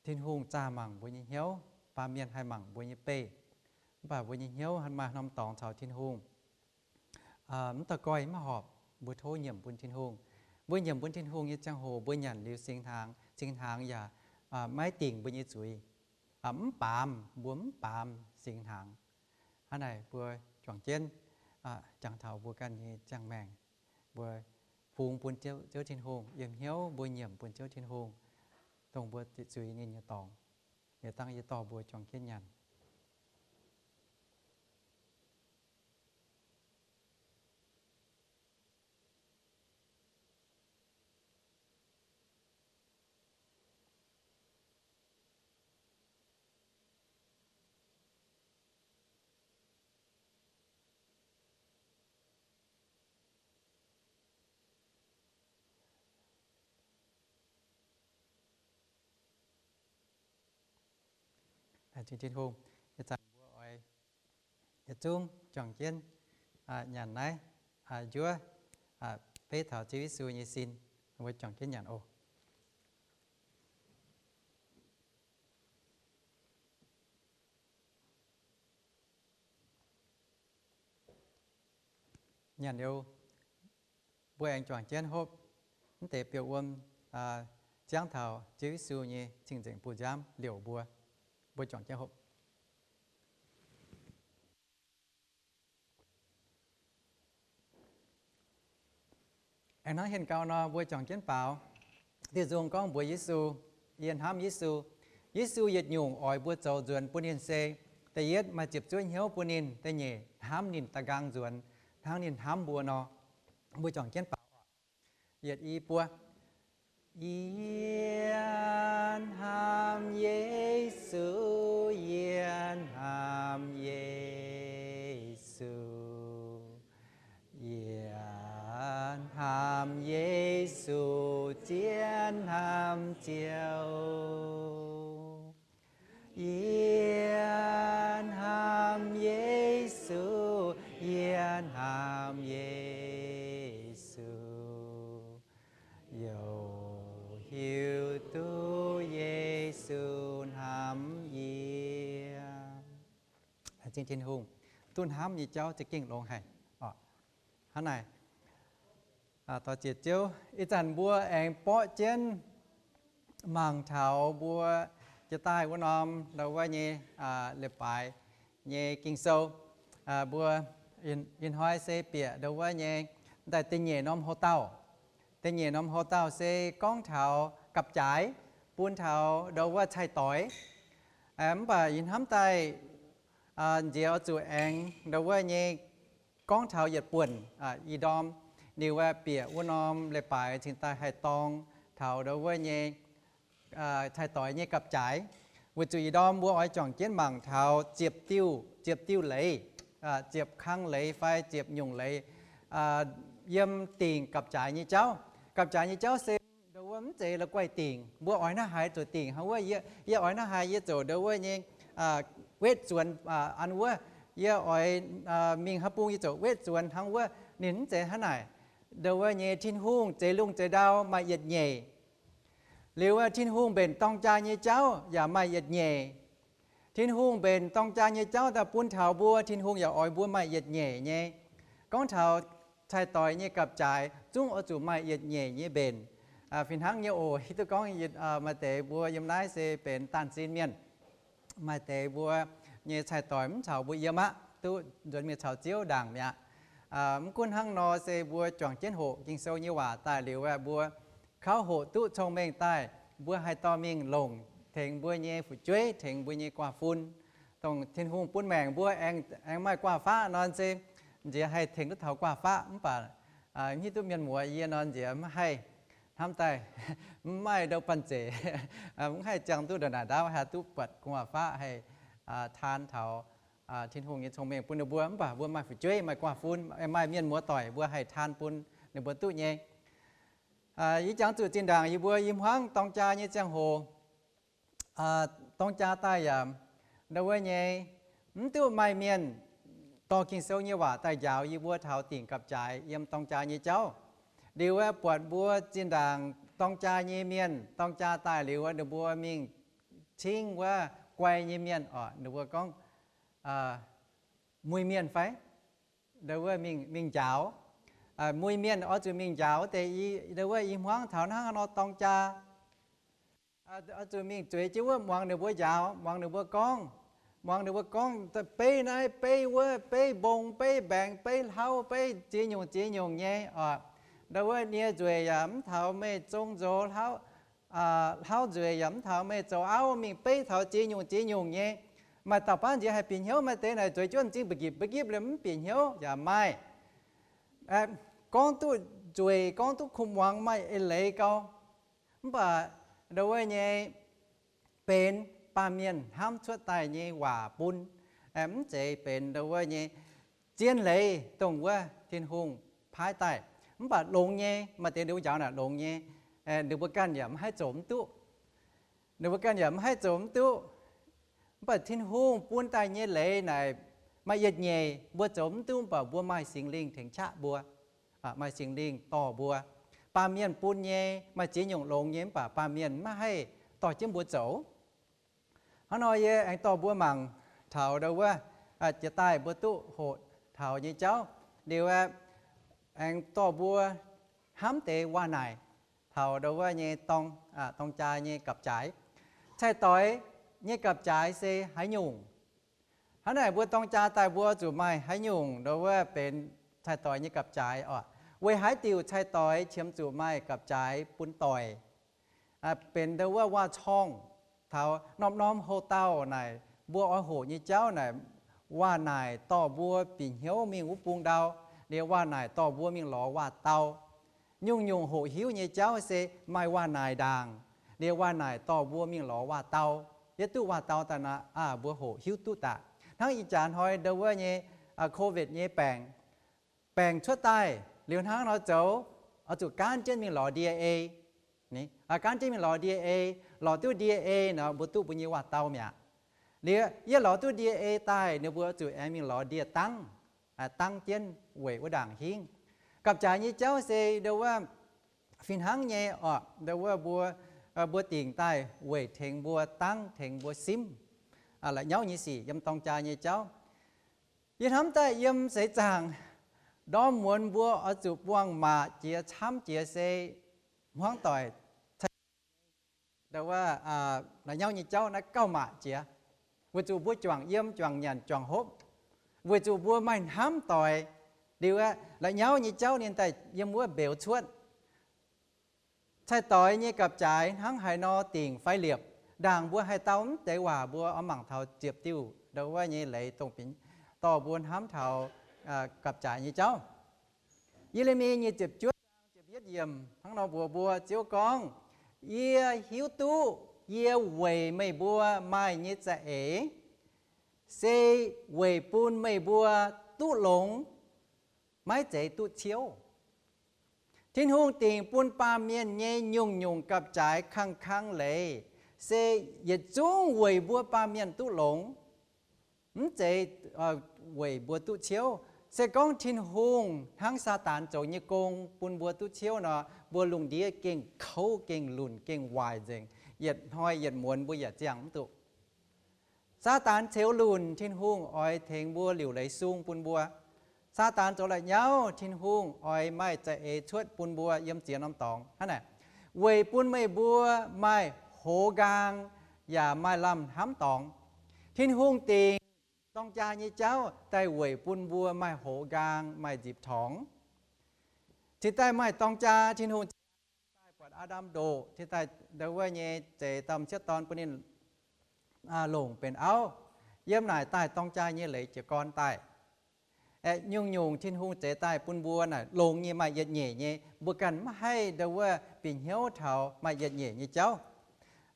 Tin-Hungh zaah mangc mbuo nyei hnyouv, baamh mienh haih mangc mbuo nyei beih. Mv baac mbuo nyei hnyouv maaih norm dorngx caux Tin-Hungh mv daux goih maiv horpc, mbuo tov nyiemc bun Tin-Hungh. Mbuo nyiemc bun Tin-Hungh nyei ziangh hoc mbuo nyanc liuz singx hnaangx, singx hnaangx yaac maiv dingc mbuo nyei zuiz. Mv baamz, mbuo mv baamz singx hnaangx. Hnangv naaic mbuo juangc jienv jangx taux mbuo ganh nyei ziangh maengc, mbuo fungx bun Ziouv Tin-Hungh, yiem hnyouv mbuo nyiemc bun Ziouv Tin-Hungh, dongh mbuo ziqc zuiz ninh nyei dorngx. Yie dangh yie dorh mbuo juangc jienv nyanc. Tin-Hungh, ih zanc mbuo oix yietc zungv juangc jienv nyanc naaiv njuov, beiv taux Ziouv Yesu nyei sin. Mbuo juangc jienv nyanc oc. Nyanc liuz, mbuo aengx juangc jienv hopv mv deix biouv wuom, ziangv taux Ziouv Yesu nyei cing-nzengc buoz-nziaamv liouc mbuo. Mbuo juangc jienv hopv. Aengx hnangv hienh gau nor, mbuo juangc jienv baaux. Diuh nzung gorngv mbuox Yesu, yie hnamv Yesu. Yesu yietc nyungc oix mbuo zoux nzuonx bun ninh se, da'yietv maaih ziepc zuoqv hnyouv bun ninh, da'nyeic hnamv ninh da'nqaang nzuonx hnangv ninh hnamv mbuo nor. Mbuo juangc jienv baaux. Yietc, i, buo. Yie hnamv Yesu, yie hnamv Yesu. Yie hnamv Yesu, zien hnamv Ziouv. Yie hnamv Yesu, yie hnamv Yesu. Youc hiuv duqv Yesu hnamv yie. Laengz zingh Tin-Hungh, duqv hnamv nyei jauv za'gengh longx haic. Hnangv naaic, dorh ziex ziouv, ih zanc mbuo aengx borqv jienv mangc taux mbuo jiex daaih wuov norm ndau wuov nyei leiz-baaix nyei Ging-Sou. Mbuo ih hnoi se bieqc ndau wuov nyei daaih da'nyeic norm houx-daauh. Da'nyeic norm houx-daauh se gorngv taux gapv-jaaix bun taux ndau wuov cai-doix. Mv baac yie hnamv daaih nziex oix zuqc aengx ndau wuov nyei gorngv taux yietc buonc ih ndorm, liuz bieqc wuov norm leiz-baaix cingx daaih haih dorng taux ndau wuov nyei cai-doix nyei gapv-jaaix. Weic zuqc ih ndorm mbuo oix juangc jienv mangc taux ziepc diuh, ziepc diuh leiz, ziepc kang leiz fai ziepc nyungc leiz yiem dingc gapv-jaaix nyei jauv. Gapv-jaaix nyei jauv se ndau wuov mv zeiz la'guaih dingc. Mbuo oix hnangv haaix zoux dingc hnangv wuov? Yie, yie oix hnangv haaix yie zoux ndau wuov nyei wetv zuonx an wuov? Yie oix mingh haaix bung yie zoux wetv zuonx hnangv wuov? Ninh mv zeiz hnangv naaic. Ndau wuov nyei Tin-Hungh zeix lungh zeix ndau maaih yietc nyeic. Liuz wuov Tin-Hungh mbenc dorng jaa nyei jauv yaac maaih yietc nyeic. Tin-Hungh mbenc dorng jaa nyei jauv daaih bun taux mbuo, Tin-Hungh yaac oix mbuo maaih yietc nyeic nyei. Gorngv taux cai-doix nyei gapv-jaaix zungv oix zuqc maaih yietc nyeic nyei mbenc. Fih hnangv nyei oc, hiuv duqv gorngv maaih deix mbuo yiem naaiv se benx daanh sin mienh. Maaih deix mbuo nyei cai-doix mv caux mbuo yiem aqv, duqv nzuonx mingh caux Ziouv ndaangc mi'aqv. Mv gunv hnangv nor, se mbuo juangc jienv hoqc Ging-Sou nyei waac daaih liuz aeqv, mbuo kauv hoqc duqv cong-mengh daaih, mbuo haih dorh mingh longc tengx mbuo nyei fu'jueiv, tengx mbuo nyei guaav-fun. Dongh Tin-Hungh bun maengc mbuo aengx maaih guaav-faqv nor se nziex haih tengx duqv taux guaav-faqv, mv baac hiuv duqv mienh muoz yie nor nziex mv haih hnamv daaih, mv maaih ndau banh zeic, mv haih ziangh duqv ndongc naaic ndaauv haih duqv buatc guaav-faqv haih taan taux Tin-Hungh nyei cong-mengh bun ninh mbuo. Mv baac mbuo maaih fu'jueiv, maaih guaav-fun, maaih mienh muoz-doic, mbuo haih taan bun ninh mbuo duqv nyei. Yie jangx zuqc zinh ndaangc yie mbuo i hmuangv dorng jaa nyei ziangh hoc, dorng jaa daaih yaac ndau wuov nyei, mv duqv maaih mienh dorh Ging-Sou nyei waac daaih njaaux yie mbuo taux dingc gapv-jaaix yiem dorng jaa nyei jauv. Liuz aeqv, buatc mbuo zinh ndaangc dorng jaa nyei mienh, dorng jaa daaih liuz aeqv, ninh mbuo mingh cingv wuov guai nyei mienh oc, ninh mbuo gorngv muiz-mienh fai ndau wuov mingh njaaux. Muiz-mienh oix zuqc mingh njaaux deix, ndau wuov i hmuangv taux hnangv nor dorng jaa oix zuqc mingh zueiz jienv wuov muangx ninh mbuo njaaux, muangx ninh mbuo gorngv, muangx ninh mbuo gorngv beiv naaiv beiv wuov, beiv mbong beiv mbaengx beiv hlauv beiv ziex nyungc ziex nyungc nyei oc. Ndau wuov nie nzueic yaac mv taux meih zong nzox, hlauv nzueic yaac mv taux meih zoux auv, mingh beiv taux ziex nyungc ziex nyungc nyei. Maaih dauh baav nziex haih bieqc hnyouv, maaih deix naaic zueiz jienv m'zing mba'gipc mba'gipc liemh mv bieqc hnyouv yaac maaih. Gorngv duqv nzueic, gorngv duqv kuh muangx, maaih eix leiz gau. Mv baac ndau wuov nyei benx baamh mienh hnamv cuotv daaih nyei waac bun. Mv zeiz benx ndau wuov nyei zien leiz dongh wuov Tin-Hungh paaiv daaih. Mv baac longx nyei, maaih deix ninh mbuo njaaux naaic longx nyei, ninh mbuo ganh yaac mv haih zoux mv duqv. Ninh mbuo ganh yaac mv haih zoux mv duqv. Mv baac Tin-Hungh bun daaih nyei leiz naaic maaih yietc nyeic mbuo zoux mv duqv, mv baac mbuo maaih Singx Lingh tengx qaqv mbuo, maaih Singx Lingh dorh mbuo. Baamh mienh bun nyei maaih ziex nyungc longx nyei, mv baac baamh mienh maiv haih dorh jienv mbuo zoux. Hnangv nor yie aengx dorh mbuo mangc taux ndau wuov jiex daaih mbuo duqv hoqc taux nyei jauv liuz aeqv, aengx dorh mbuo hnamv deix waac-naaic taux ndau wuov nyei dorng, dorng jaa nyei gapv-jaaix. Cai-doix nyei gapv-jaaix se haaix nyungc? Hnangv naaic mbuo dorng jaa daaih mbuo zuqc maaih haaix nyungc ndau wuov benx cai-doix nyei gapv-jaaix oc? Weic haaix diuc cai-doix qiemx zuqc maaih gapv-jaaix bun doic? Benx ndau wuov waac-corngh taux norm-norm houx-daauh naaic mbuo oix hoqc nyei jauv naaic, waac-naaic dorh mbuo bieqc hnyouv mingh wuov bung ndau, liuz waac-naaic dorh mbuo mingh lorz waac-dau. Nyungc-nyungc hoqc hiuv nyei jauv se maaih waac-naaic ndaangc, liuz waac-naaic dorh mbuo mingh lorz waac-dau. Yie duqv waac-dau daaih nor, mbuo hoqc hiuv duqv daaih. Hnangv ih jaax hnoi ndau wuov nyei covid nyei baengc, baengc cuotv daaih liuz hnangv nor zoux, oix zuqc gaanv jienv mingh lorz D N A. Gaanv jienv mingh lorz D N A, lorz duqv D N A nor mbuo duqv mbuo nyei waac-dau mi'aqv. Liuz yie lorz duqv D N A daaih, ninh mbuo zuqc aengx mingh lorz ndie-dangv, dangv jienv weic wuov ndaangc hingv. Gapv-jaaix nyei jauv se ndau wuov fih hnangv nyei oc, ndau wuov mbuo, mbuo dingc daaih weic tengx mbuo dangv, tengx mbuo simv la'nyauv nyei sic yiem dorng jaa nyei jauv. Yie hnamv daaih yiem seix zaangc ndorm muonz mbuo oix zuqc buangh maac jiex camv jiex se hmuangv doic, ndau wuov la'nyauv nyei jauv naaiv gauh maac jiex, weic zuqc mbuo juangc yiem, juangc nyanc, juangc hopv, weic zuqc mbuo maaih hnamv doic. Liuz aeqv, la'nyauv nyei jauv ninh daaih yiem wuov mbeux cuotv. Cai-doix nyei gapv-jaaix hnangv haaix nor dingc fai liepc, ndaangc mbuo haaix dauh mv deix waac mbuo oix mangc taux ziepc diuh ndau wuov nyei leiz dongh dorh mbuo hnamv taux gapv-jaaix nyei jauv. Ye^le^mi nyic ziepc juov zaang ziepc yietv yiemc hnangv nor mbuox mbuo, Ziouv gorngv, Yie hiuv duqv yie weic meih mbuo maaih nyei za'eix se weic bun meih mbuo duqv longx, maiv zeiz duqv ciouv. Tin-Hungh dingc bun baamh mienh nyei nyungc-nyungc gapv-jaaix kang-kang leiz se yietc zungv weic mbuo baamh mienh duqv longx, mv zeiz weic mbuo duqv ciouv. Se gorngv Tin-Hungh hnangv Saadaan zoux nyei gong bun mbuo duqv ciouv nor, mbuo lungh ndiev gengh kouv, gengh lunc, gengh waaic nzengc. Yietc hnoi yietc muonz mbuo yaac ziangh mv duqv. Saadaan ceux lunc, Tin-Hungh oix tengx mbuo liuc leiz sung bun mbuo. Saadaan zoux la'nyauv, Tin-Hungh oix maaih za'eix cuotv bun mbuo yiem ziex norm dorngx. Hnangv naaic, weic bun meih mbuo maaih hoz nqaang yaac maaih lamh hnamv dorngx. Tin-Hungh dingc dorng jaa nyei jauv daaih weic bun mbuo maaih hoz nqaang, maaih nzipc torngx. Cingx daaih maaih dorng jaa, Tin-Hungh cingx daaih buatc Aa^ndam ndoqc, cingx daaih ndo wuov nyei zeix dauh m'sieqv dorn bun ninh longc benx auv. Yiem naaic daaih dorng jaa nyei leiz jiez gorn daaih. Aeqv, nyungc-nyungc Tin-Hungh zeix daaih bun mbuo naaic longx nyei, maaih yietc nyeic nyei. Mbuo ganh maiv haih ndo wuov bieqc hnyouv taux maaih yietc nyeic nyei jauv.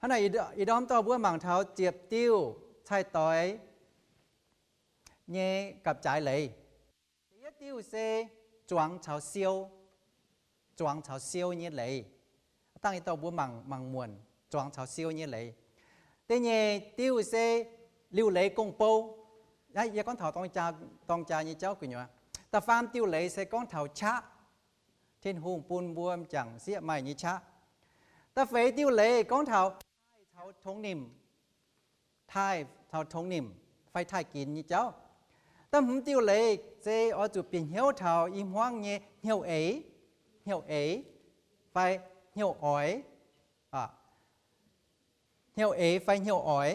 Hnangv naaic, ih ndorm dorh mbuo mangc taux ziepc diuh cai-doix nyei gapv-jaaix leiz. Da'yietv diuh se zuangx caux siou, zuangx caux siou nyei leiz. Dangh yie dorh mbuo mangc, mangc muonc zuangx caux siou nyei leiz. Da'nyeic diuh se liuc leiz gong-bou. Yie gorngv taux dorng jaa nyei jauv gu'nyuoz. Da'faam diuh leiz se gorngv taux qaqv. Tin-Hungh bun mbuo m'jangc sieqv maaih nyei qaqv. Da'feix diuh leiz gorngv taux taaih caux tongx nimc, taaih caux tongx nimc fai taaih ginx nyei jauv. Da'hmz diuh leiz se oix zuqc bieqc hnyouv taux i hmuangv nyei hnyouv eix, hnyouv eix fai hnyouv oix, hnyouv eix fai hnyouv oix,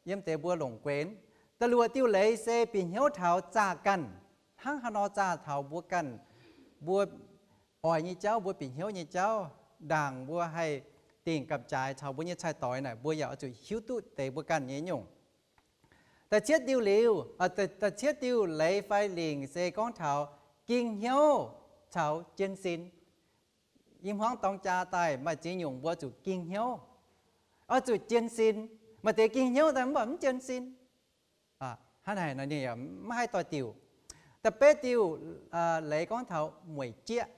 yiem deix mbuo longc guenx. Da'luoqc diuh leiz se bieqc hnyouv taux zaah ganh, hnangv haaix nor zaah taux mbuo ganh, mbuo oix nyei jauv, mbuo bieqc hnyouv nyei jauv, ndaangc mbuo haih dingc gapv-jaaix caux mbuo nyei cai-doix naaic, mbuo yaac oix zuqc hiuv duqv deix mbuo ganh nyei nyungc. Da'cietv diuh liuz, da'cietv diuh leiz fai lingc se gorngv taux ging hnyouv caux jienv sin. I hmuangv dorng jaa daaih maaih ziex nyungc mbuo zuqc ging hnyouv, oix zuqc jienv sin. Maaih deix ging hnyouv daaih mv baac mv jienv sin. Hnangv naaic ninh yaac mv haih doix-diuc. Da'betv diuh leiz gorngv taux mueic jieqv.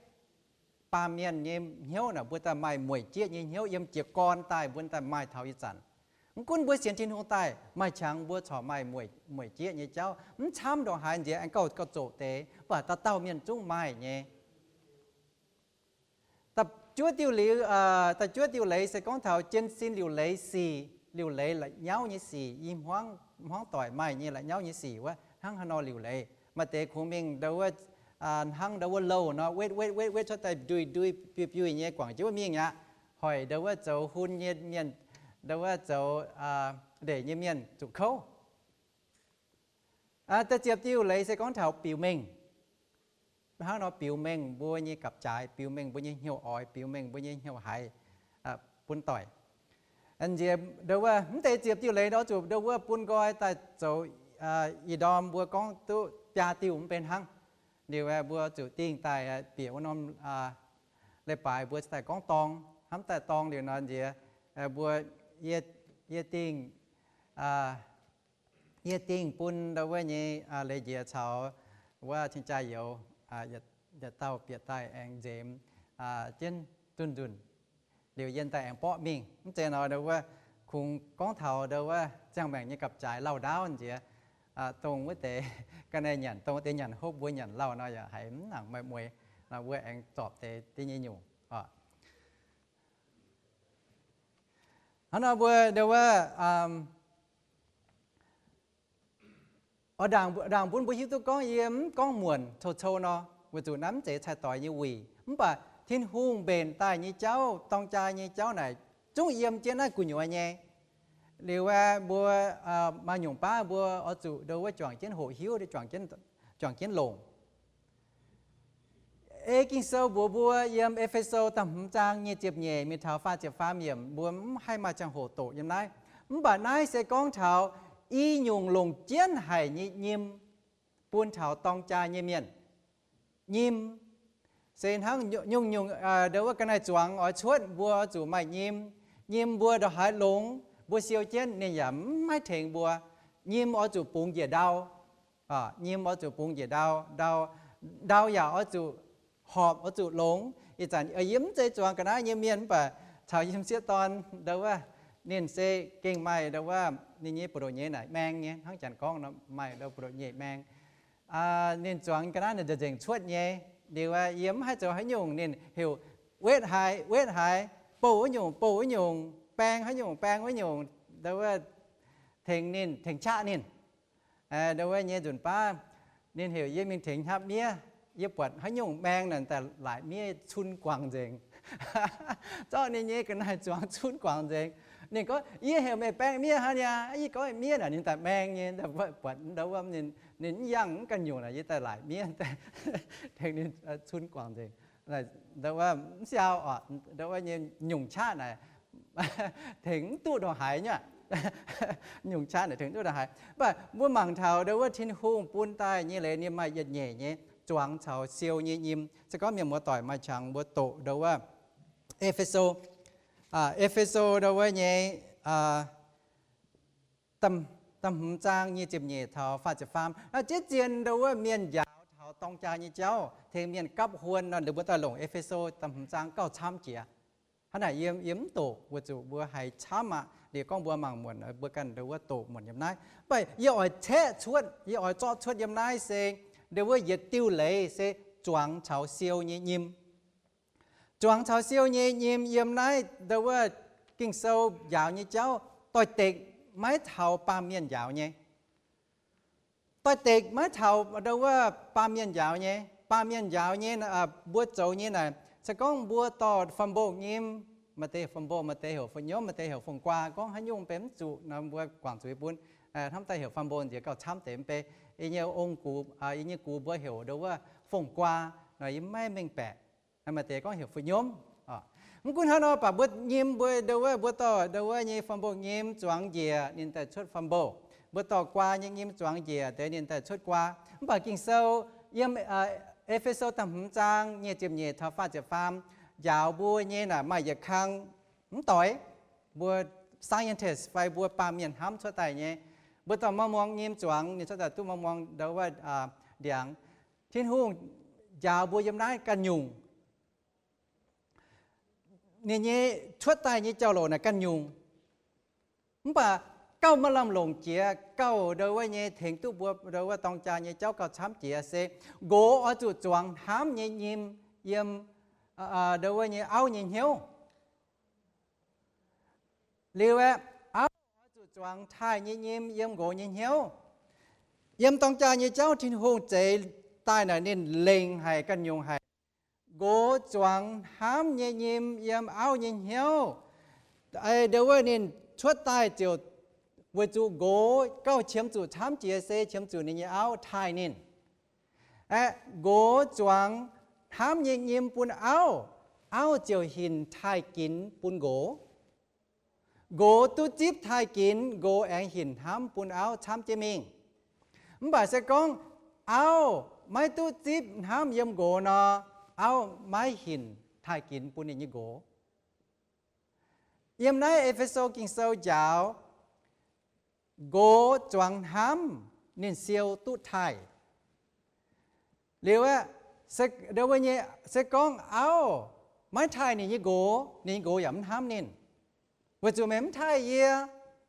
Baamh mienh nyei hnyouv naaic, mbuo daaih maaih mueic jieqv nyei hnyouv yiem jiez gorn daaih, mbuo daaih maaih taux ih zanc. Mv gunv mbuo sienx Tin-Hungh daaih, maaih qangx mbuo corc maaih mueic jieqv nyei jauv. Mv camv ndongc haaix nziex aengx gauh, gauh zoqc deix, mv baac dauh dauh mienh zungv maaih nyei. Da'juov diuh leiz se gorngv taux jienv sin liuc leiz sic, liuc leiz la'nyauv nyei sic, i hmuangv doic maaih nyei la'nyauv nyei sic wuov, hnangv haaix nor liuc leiz. Maaih deix kungx mingh ndo wuov, hnangv ndo wuov louh nor, wetv wetv wetv wetv cuotv daaih ndui ndui biuih biuih nyei guangc jienv wuov mingh aqv. Hoic ndo wuov zoux hun nyei mienh, ndo wuov zoux ndeic nyei mienh zuqc kouv. Da'ziepc diuh leiz se gorngv taux biux mengh. Hnangv nor biux mengh mbuo nyei gapv-jaaix, biux mengh mbuo nyei hnyouv oix, biux mengh mbuo nyei hnyouv haiz bun doic. Nziex ndo wuov, mv deix ziepc diuh leiz nor zuqc ndo wuov bun nqoi daaih zoux ih ndorm mbuo gorngv duqv biaa diuh mv benx hnangv. Liuz mbuo zuqc dingh daaih bieqc wuov norm leiz-baaix mbuo daaih gorngv dorng, hnamv daaih dorng liuz nor nziex mbuo, yie dingh, yie dingh bun ndo wuov nyei leiz-njiec caux wuov cing-jaa-youz yietc dauh bieqc daaih aengx nzemx jienv nzunc nzunc. Liuz yie daaih aengx borqv mingh. Mv zeiz nor ndo wuov kungx gorngv taux ndo wuov ziangh maengc nyei gapv-jaaix lauh ndaauv nziex, dongh wuov deix ga'naaiv nyanc, dongh wuov deix nyanc hopv, mbuo nyanc lauh nor yaac haiz mv nangc maaih mueix. Nor mbuo aengx zorpc deix da'nyeic nyungc. Hnangv nor mbuo ndo wuov, ndaangc bun mbuo hiuv duqv gorngv yie mv gorngv muonc cou-cou nor, weic zuqc naaiv mv zeiz cai-doix nyei wuic. Mv baac Tin-Hungh mbenc daaih nyei jauv, dorng jaa nyei jauv naaic zungv yiem jienv naaiv gu'nyuoz nyei. Liuz aeqv, mbuo maaih nyungc baav mbuo oix zuqc ndo wuov juangc jienv hoqc hiuv, juangc jienv longc. Ei Ging-Sou mbuox mbuo yiem E^fe^so da'hmz zaang nyic ziepc nyeic mingh taux faah ziepc faam yiemc, mbuo mv haih maaih ziangh hoc doqc yiem naaiv. Mv baac naaiv se gorngv taux i nyungc longc jienv haic nyei nyim bun taux dorng jaa nyei mienh. Nyim se hnangv nyungc-nyungc ndo wuov ga'naaiv zuangx oix cuotv, mbuo zuqc maaih nyim. Nyim mbuo ndongc haaix longx, mbuo siou jienv ninh yaac mv haih tengx mbuo. Nyim oix zuqc bungx njiec ndau. Nyim oix zuqc bungx njiec ndau, ndau, ndau yaac oix zuqc horpc, oix zuqc longx. Ih zanc yie mv zeiz zuangx ga'naaiv nyei mienh, mv baac caux yie m'sieqv dorn ndo wuov, ninh se gengh maaih ndo wuov ninh nyei buoz-ndoqv nyeic naaic maeng nyei, hnangv janx gorngv nor maaih ndo buoz-ndoqv nyeic maeng. Ninh zuangx ga'naaiv ninh nzengc cuotv nyei. Liuz yie mv haih zoux haaix nyungc, ninh heuc wetv haiz wetv haiz, bouh wuov nyungc bouh wuov nyungc, baeng haaix nyungc baeng wuov nyungc, ndo wuov tengx ninh, tengx qaqv ninh. Ndau wuov nyei nzunc baav ninh heuc yie mingh tengx hnapv miev. Yie buatc haaix nyungc maeng naaic daaih laaic miev cun guangc nzengc. Zorqv ninh nyei ga'naaiv zuangx cun guangc nzengc. Ninh gorngv, yie heuc meih baeng miev hnangv aqv. Yie gorngv miev naaic ninh daaih maeng nyei, buatc ndau wuov ninh mv yangh mv ganh nyungc naaic yie daaih laaic miev tengx ninh cun guangc nzengc. Ndau wuov mv siau oc, ndau wuov nyei nyungc qaqv naaic tengx mv duqv ndongc haaix nyuoqc. Nyungc qaqv naaic tengx mv duqv ndongc haaix. Mv baac mbuo mangc taux ndau wuov Tin-Hungh bun daaih nyei leiz ninh maaih yietc nyeic nyei zuangx caux siou nyei nyim. Se gorngv mienh muoz doic maaih qangx mbuo doqc ndau wuov E^fe^so, E^fe^so ndau wuov nyei da'hmz zaang nyic ziepc nyeic taux faah ziepc faam. Naaiv ziex zien ndau wuov mienh njaaux taux dorng jaa nyei jauv, tengx mienh gapv huon nor, mbuo daaih longc E^fe^so da'hmz zaang gauh camv jiex. Hnangv naaic yie, yie mv doqc weic zuqc mbuo haiz camv aqv. Liuz gorngv mbuo mangc muonc, mbuo ganh ndau wuov doqc muonc yiem naaiv. Mv baac yie oix caeqv cuotv, yie oix zorqv cuotv yiem naaiv se ndau wuov yietc diuh leiz se zuangx caux siou nyei nyim. Zuangx caux siou nyei nyim yiem naaiv ndau wuov Ging-Sou njaaux nyei jauv doix-dekc maiv taux baamh mienh njaaux nyei. Doix-dekc maiv taux ndau wuov baamh mienh njaaux nyei. Baamh mienh njaaux nyei, mbuo zoux nyei naaic, se gorngv mbuo dorh fam mbo nyim, maaih deix fam mbo, maaih deix heuc fu'nyomv, maaih deix heuc fong-guaa, gorngv haaix nyungc benx mv zuqc nor mbuo guangc zuiz bun. Hnamv daaih heuc fam mbo nziex gauh camv deix mv bei. Yie nyei ong-gux, yie nyei gux mbuo heuc ndau wuov fong-guaa nor yie maiv mengh baeqc. Maaih deix gorngv heuc fu'nyomv. Mv gunv hnangv nor, baac mbuo nyim mbuo ndau wuov, mbuo dorh ndau wuov nyei fam mbo nyim zuangx njiec ninh daaih cuotv fam mbo. Mbuo dorh guaa nyei nyim zuangx njiec deix ninh daaih cuotv guaa. Mv baac Ging-Sou yiem E^fe^so da'hmz zaang nyic ziepc nyeic taux faah ziepc faam njaaux mbuo nyei naaic maaih yietc kang mv doix, mbuo scientist fai mbuo baamh mienh hnamv cuotv daaih nyei. Mbuo dorh ma'muangx nyim zuangx ninh cuotv daaih duqv ma'muangx ndau wuov ndiangx. Tin-Hungh njaaux mbuo yiem naaiv ganh nyungc. Ninh nyei cuotv daaih nyei jauv-louc naaic ganh nyungc. Mv baac gauh maaih lamh longc jiex, gauh ndau wuov nyei tengx duqv mbuo ndau wuov dorng jaa nyei jauv gauh camv jiex se nqox oix zuqc zuangx hnamv nyei nyim yiem ndau wuov nyei auv nyei hnyouv. Liuz aeqv, auv oix zuqc zuangx taaih nyei nyim yiem nqox nyei hnyouv. Yiem dorng jaa nyei jauv Tin-Hungh zeix daaih naaic ninh lengc haic ganh nyungc haic. Nqox zuangx hnamv nyei nyim yiem auv nyei hnyouv. Ndau wuov ninh cuotv daaih ziouc weic zuqc nqox gauh qiemx zuqc camv jiex se qiemx zuqc ninh nyei auv taaih ninh. Aeqv, nqox zuangx hnamv nyei nyim bun auv, auv ziouc hinc taaih ginx bun nqox. Nqox duqv zipv taaih ginx, nqox aengx hinc hnamv bun auv camv jienv mingh. Mv baac se gorngv auv maiv duqv zipv hnamv yiem nqox nor, auv maiv hinc taaih ginx bun ninh nyei nqox. Yiem naaiv E^fe^so Ging-Sou njaaux, nqox zuangx hnamv, ninh siou duqv taaih. Liuz aeqv, se gorngv auv maiv taaih ninh nyei nqox, ninh nyei nqox yaac mv hnamv ninh. Weic zuqc meih mv taaih yie,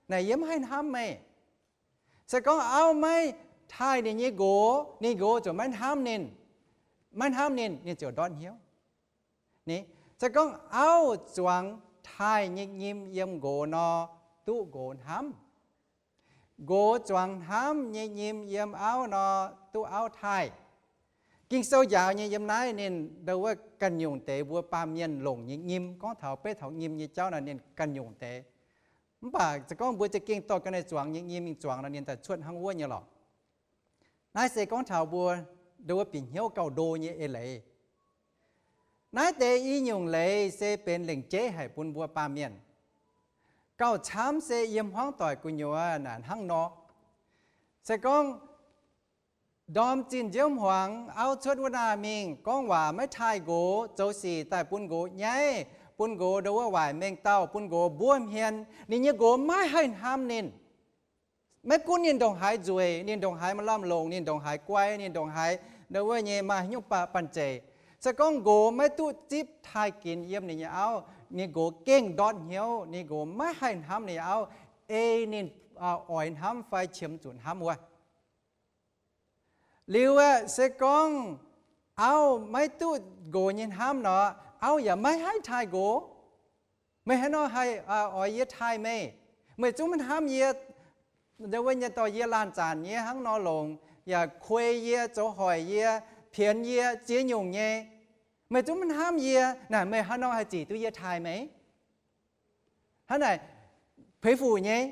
naaic yie mv haih hnamv meih. Se gorngv auv maiv taaih ninh nyei nqox, ninh nqox ziouc maiv hnamv ninh. Maiv hnamv ninh, ninh ziouc ndortv hnyouv. Se gorngv auv zuangx taaih nyei nyim yiem nqox nor, duqv nqox hnamv. Nqox zuangx hnamv nyei nyim yiem auv nor, duqv auv taaih. Ging-Sou njaaux nyei yiem naaiv ninh ndau wuov ganh nyungc deix mbuo baamh mienh longc nyei nyim, gorngv taux beiv taux nyim nyei jauv naaic ninh ganh nyungc deix. Mv baac se gorngv mbuo za'gengh dorh ga'naaiv zuangx nyei nyim mingh zuangx nor ninh daaih cuotv hnangv wuov nyei lorqc. Naaiv se gorngv taux mbuo ndau wuov bieqc hnyouv gauh ndo nyei eix leiz. Naaiv deix i nyungc leiz se benx lengc jeiv haic bun mbuo baamh mienh. Gauh camv se yiem hmuangv doic gu'nyuoz naaic hnangv nor. Se gorngv ndorm zinh nziouv hmuangx auv cuotv wuov naaic mingh gorngv waac maiv taaih nqox, zoux sic daaih bun nqox nyaiv, bun nqox ndau wuov waaic mengh dauh, bun nqox mbuov hmien, ninh nyei nqox maiv haih hnamv ninh. Maiv gunv ninh ndongc haaix nzueic, ninh ndongc haaix maaih lamh longc, ninh ndongc haaix guai, ninh ndongc haaix ndau wuov nyei maaih haaix nyungc banh zeic, se gorngv nqox maiv duqv zipv taaih ginx yiem ninh nyei auv, ninh nqox gengh ndortv hnyouv, ninh nqox maiv haih hnamv ninh nyei auv, ei ninh oix hnamv fai qiemx zuqc hnamv wuov. Liuz aeqv, se gorngv auv maiv duqv nqox nyei hnamv nor, auv yaac maiv haih taaih nqox. Meih haaix nor haih oix yie taaih meih? Meih zungv maiv hnamv yie. Ndau wuov nyei dorh yie laanh zanc nyei hnangv nor longc, yaac kuei yie, zoux hoic yie, pienx yie, ziex nyungc nyei. Meih zungv maiv hnamv yie, naaic meih haaix nor haih zic duqv yie taaih meih? Hnangv naaic, peix fuc nyei.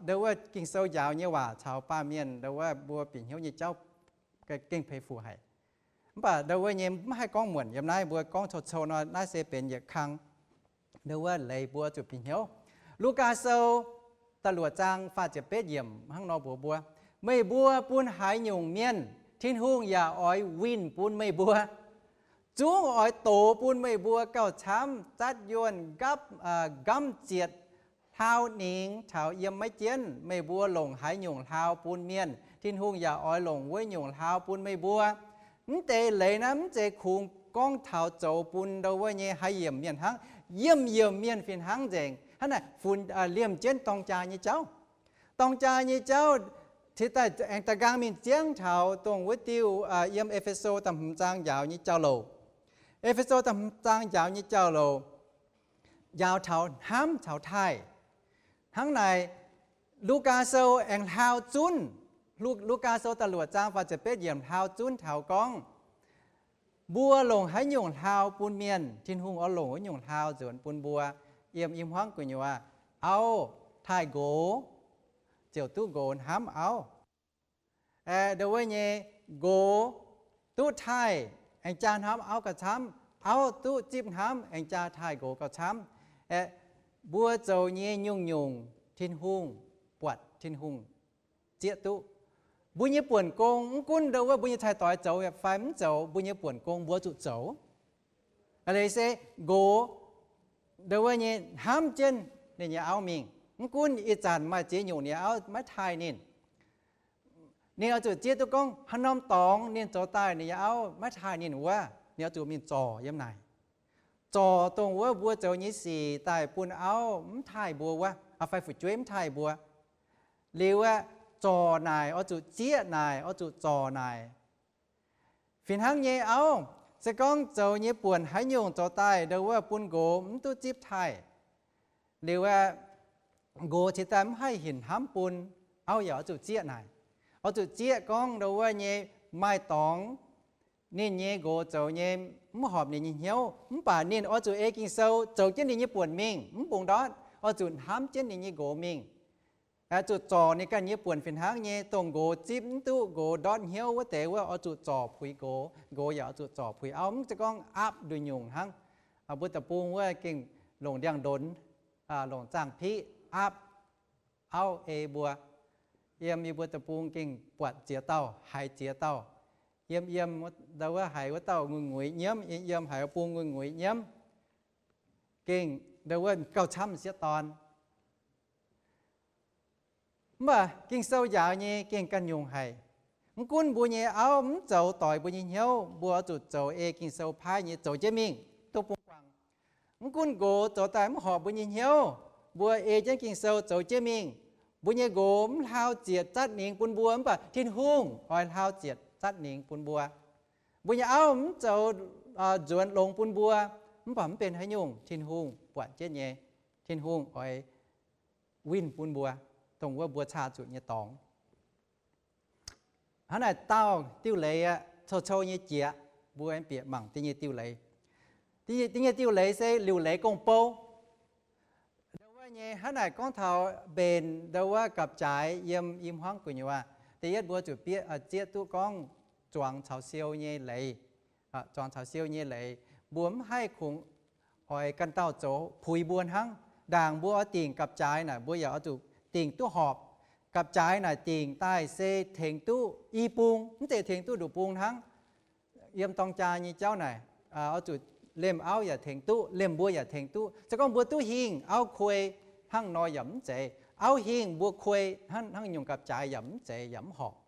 Ndau wuov Ging-Sou njaaux nyei waac caux baamh mienh ndau wuov mbuo bieqc hnyouv nyei jauv gengh peix fuc haic. Mv baac ndau wuov nyei mv haih gorngv muonc yiem naaiv, mbuo gorngv cou-cou nor, naaiv se benx yietc kang ndau wuov leiz mbuo zuqc bieqc hnyouv. Lugaa Sou da'luoqc zaang faah ziepc betv yiemc hnangv nor mbuox mbuo, meih mbuo bun haaix nyungc mienh, Tin-Hungh yaac oix winh bun meih mbuo. Zungv oix dox bun meih mbuo gauh camv, zatv yuonh, nqapv, nqamv zietc, hlaau ningx taux yiem maiv jienv. Meih mbuo longc haaix nyungc hlaau bun mienh, Tin-Hungh yaac oix longc wuov nyungc hlaau bun meih mbuo. Mv deix leiz naaiv mv zeiz kungx gorngv taux zoux bun ndau wuov nyei haaix yiemc mienh hnangv. Yiemh yiemc mienh fih hnangv nzengc. Hnangv naaic funx liemh jienv dorng jaa nyei jauv. Dorng jaa nyei jauv cingx daaih aengx da'nqaang mingh ziangv taux dongh wuov diuh yiem E^fe^so da'hmz zaang njaaux nyei jauv-louc. E^fe^so da'hmz zaang njaaux nyei jauv-louc njaaux taux hnamv caux taaih. Hnangv naaic, Lugaa Sou aengx hlaau zunv. Lugaa Sou da'luoqc zaang faah ziepc betv yiemc hlaau zunv taux gorngv, mbuo longc haaix nyungc hlaau bun mienh, Tin-Hungh oix longc wuov nyungc hlaau nzuonx bun mbuo. Yiem i hmuangv gu'nyuoz, auv taaih nqox ziouc duqv nqox hnamv auv. Ndau wuov nyei nqox duqv taaih aengx jaa hnamv auv gauh camv. Auv duqv zipv hnamv aengx jaa taaih nqox gauh camv. Mbuo zoux nyei nyungc-nyungc Tin-Hungh buatc, Tin-Hungh zieqv duqv. Mbuo nyei buonc gong, mv gunv ndau wuov mbuo nyei cai-doix zoux fai mv zoux, mbuo nyei buonc gong mbuo zuqc zoux. Aa, leiz se nqox ndau wuov nyei hnamv jienv ninh nyei auv mingh. Mv gunv ih zanc maaih ziex nyungc ninh nyei auv maiv taaih ninh, ninh oix zuqc zieqv duqv gorngv haaix norm dorngx ninh zoux daaih ninh nyei auv maiv taaih ninh wuov, ninh oix zuqc mingh zorc yiem naaic. Zorc dongh wuov mbuo zoux nyei sic daaih bun auv mv taaih mbuo wuov, fai fu'jueiv mv taaih mbuo. Liuz aeqv, zorc naaic, oix zuqc zieqv naaic, oix zuqc zorc naaic. Fih hnangv nyei auv, se gorngv zoux nyei buonc haaix nyungc zoux daaih ndau wuov bun nqox mv duqv zipv taaih, liuz aeqv, nqox cingx daaih mv haih hinc hnamv bun, auv yaac oix zuqc zieqv naaic. Oix zuqc zieqv gorngv ndau wuov nyei maaih dorngx ninh nyei nqox zoux nyei mv horpc ninh nyei hnyouv, mv baac ninh oix zuqc ei Ging-Sou zoux jienv ninh nyei buonc mingh, mv bungx ndortv, oix zuqc hnamv jienv ninh nyei nqox mingh. Zuqc zorc ninh ganh nyei buonc fih hnangv nyei, dongh nqox zipv mv duqv, nqox ndortv hnyouv wuov deix wuov, oix zuqc zorc puix nqox, nqox yaac oix zuqc zorc puix auv. Mv zeiz gorngv aapv nduqc nyungc hnangv. Mbuo deic-bung wuov gengh longc ndiangx-ndonx, longc zaangh piqv aapv auv ei mbuo. Yiem yie mbuo deic-bung gengh buatc ziex dauh haiz ziex dauh. Yiem yiem ndau wuov haiz wuov dauh nguiz-nguiz nyiemv, yiem yiem haiz wuov bung nguiz-nguiz nyiemv. Gengh ndau wuov gauh camv m'sieqv dorn. Mv baac Ging-Sou njaaux nyei gengh ganh nyungc haic. Mv gunv mbuo nyei auv mv zoux doix mbuo nyei hnyouv, mbuo oix zuqc zoux ei Ging-Sou paaiv nyei zoux jienv mingh, duqv bungx guangc. Mv gunv nqox zoux daaih mv horpc mbuo nyei hnyouv, mbuo ei jienv Ging-Sou zoux jienv mingh. Mbuo nyei nqox mv hlaau zietc zatv ningx bun mbuo, mv baac Tin-Hungh oix hlaau zietc zatv ningx bun mbuo. Mbuo nyei auv mv zoux nzuonx longx bun mbuo, mv baac mv benx haaix nyungc, Tin-Hungh buatc jienv nyei. Tin-Hungh oix winh bun mbuo dongh wuov mbuo caa zuqc nyei dorngx. Hnangv naaic dauh diuh leiz aqv, cou-cou nyei jiex, mbuo bieqc mangc da'nyeic diuh leiz. Da'nyeic diuh leiz se liuc leiz gong-bou. Ndau wuov nyei hnangv naaic gorngv taux mbenc ndau wuov gapv-jaaix yiem i hmuangv gu'nyuoz. Da'yietv mbuo zuqc zieqv duqv gorngv zuangx caux siou nyei leiz. Zuangx caux siou nyei leiz, mbuo mv haih kungx oix ganh dauh zoux puix mbuo hnangv. Ndaangc mbuo oix dingc gapv-jaaix naaic, mbuo yaac oix zuqc dingc duqv horpc. Gapv-jaaix naaic dingc daaih se tengx duqv i bung, mv zeiz tengx duqv nduqc bung hnangv. Yiem dorng jaa nyei jauv naaic, oix zuqc liemh auv yaac tengx duqv, liemh mbuo yaac tengx duqv. Se gorngv mbuo duqv hingh auv kuei hnangv nor yaac mv zeiz. Auv hingh mbuo kuei hnangv, hnangv nyungc gapv-jaaix yaac mv zeiz yaac mv horpc.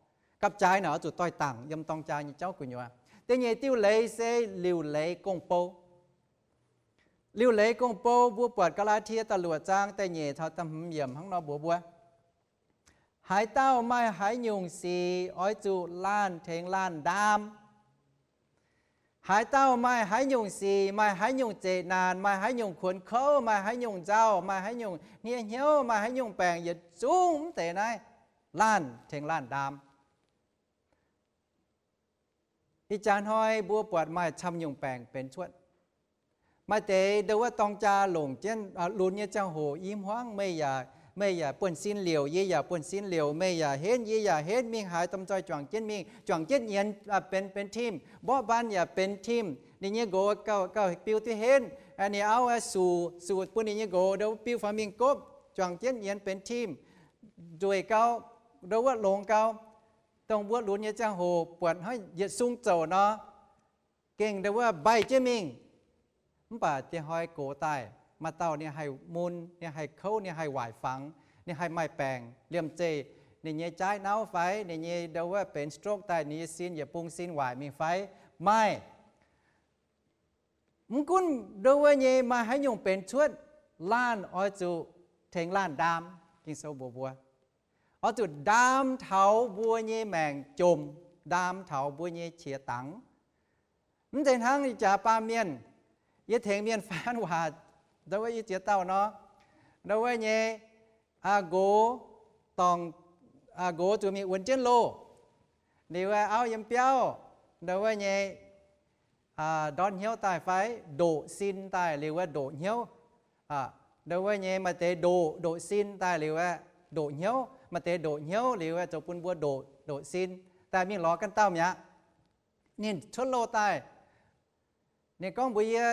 Gapv-jaaix naaic oix zuqc doix-dangc yiem dorng jaa nyei jauv gu'nyuoz. Da'nyeic diuh leiz se liuc leiz gong-bou. Liuc leiz gong-bou mbuo buatc Gaa^laa^tie da'luoqc zaang da'nyeic caux da'hmz yiemc hnangv nor mbuox mbuo, haaix dauh maaih haaix nyungc sic oix zuqc laanh tengx laanh ndaam. Haaix dauh maaih haaix nyungc sic, maaih haaix nyungc zeqc naanc, maaih haaix nyungc kuonx kouv, maaih haaix nyungc nzauh, maaih haaix nyungc hnie hnyouv, maaih haaix nyungc baengc, yietc zungv mv deix naaiv, laanh tengx laanh ndaam. Ih jaax hnoi mbuo buatc maaih camv nyungc baengc benx cuotv. Maaih deix ndo wuov dorng jaa longc jienv lunx nyei ziangh hoc i hmuangv, meih yaac, meih yaac buonv-sin liouc, yie yaac buonv-sin liouc, meih yaac henv, yie yaac henv, mingh haaix domh nzoih juangc jienv mingh, juangc jienv nyienz benx, benx team, mborqv mbaan yaac benx team. Ninh nyei nqox gauh, gauh biu duqv henv, ninh auv suc, suc bun ninh nyei nqox ndo biu faaux mingh gopv, juangc jienv nyienz benx team. Nzueic gau, ndo wuov longx gau. Dongh mbuo lunx nyei ziangh hoc buatc hnangv yietc sung zouc nor, gengh ndo wuov mbaih jienv mingh. Mv baac dieh hnoi gox daaih, maaih dauh ninh haih mun, ninh haih kouv, ninh haih waaic fangx, ninh haih maaih baengc. Liemh zeih ninh nyei jaaiv nauv fai, ninh nyei ndo wuov benx stroke daaih, ninh nyei sin yietc bung sin waaic mingh fai? Maaih. Mv gunv ndo wuov nyei maaih haaix nyungc benx cuotv, laanh oix zuqc tengx laanh ndaam. Ging-Sou mbuox mbuo, oix zuqc ndaam taux mbuo nyei maengc jomc, ndaam taux mbuo nyei qiex dangx. Mv zeiz hnangv yie jaax baamh mienh, yie tengx mienh faan waac, ndo wuov yie ziex dauh nor, ndo wuov nyei nqox, dorngc, nqox zuqc mingh wuonx jienv loh, liuz auv yiem biauv, ndo wuov nyei ndortv hnyouv daaih fai ndoqc sin daaih liuz wuov ndoqc hnyouv. Ndo wuov nyei maaih deix ndoqc, ndoqc sin daaih liuz wuov ndoqc hnyouv, maaih deix ndoqc hnyouv liuz wuov zoux bun mbuo ndoqc, ndoqc sin daaih mingh lorz ganh dauh mi'aqv. Ninh cuotv loh daaih, ninh gorngv mbuox yie,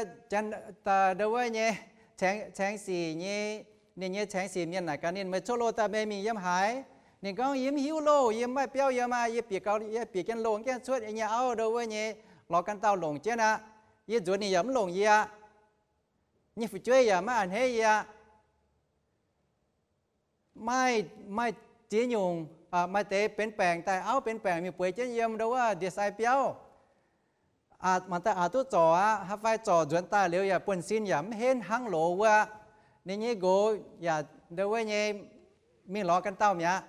ndo wuov nyei, caengx sic nyei, ninh nyei caengx sic mienh naaic gaax ninh, meih cuotv loh daaih meih mingh yiem haaix? Ninh gorngv, yie mv hiuv loh, yie mv maaih biauv yiem aqv. Yie bieqc gau, yie bieqc jienv loh gaengh cuotv, yie nyei auv ndo wuov nyei lorz ganh dauh longc jienv aqv. Yie nzuonx ninh yaac mv longc yie aqv. Nyei fu'jueiv yaac maiv a'hneiv yie aqv. Maaih, maaih ziex nyungc, maaih deix benx baengc daaih, auv benx baengc mingh bueix jienv yiem ndo wuov ndie-sai biauv. Mangc daaih aqc duqv zorc aqv, haaix fai zorc nzuonx daaih liuz yaac buonv-sin yaac mv henv hnangv loz wuov. Ninh nyei nqox yaac ndo wuov nyei mingh lorz ganh dauh mi'aqv.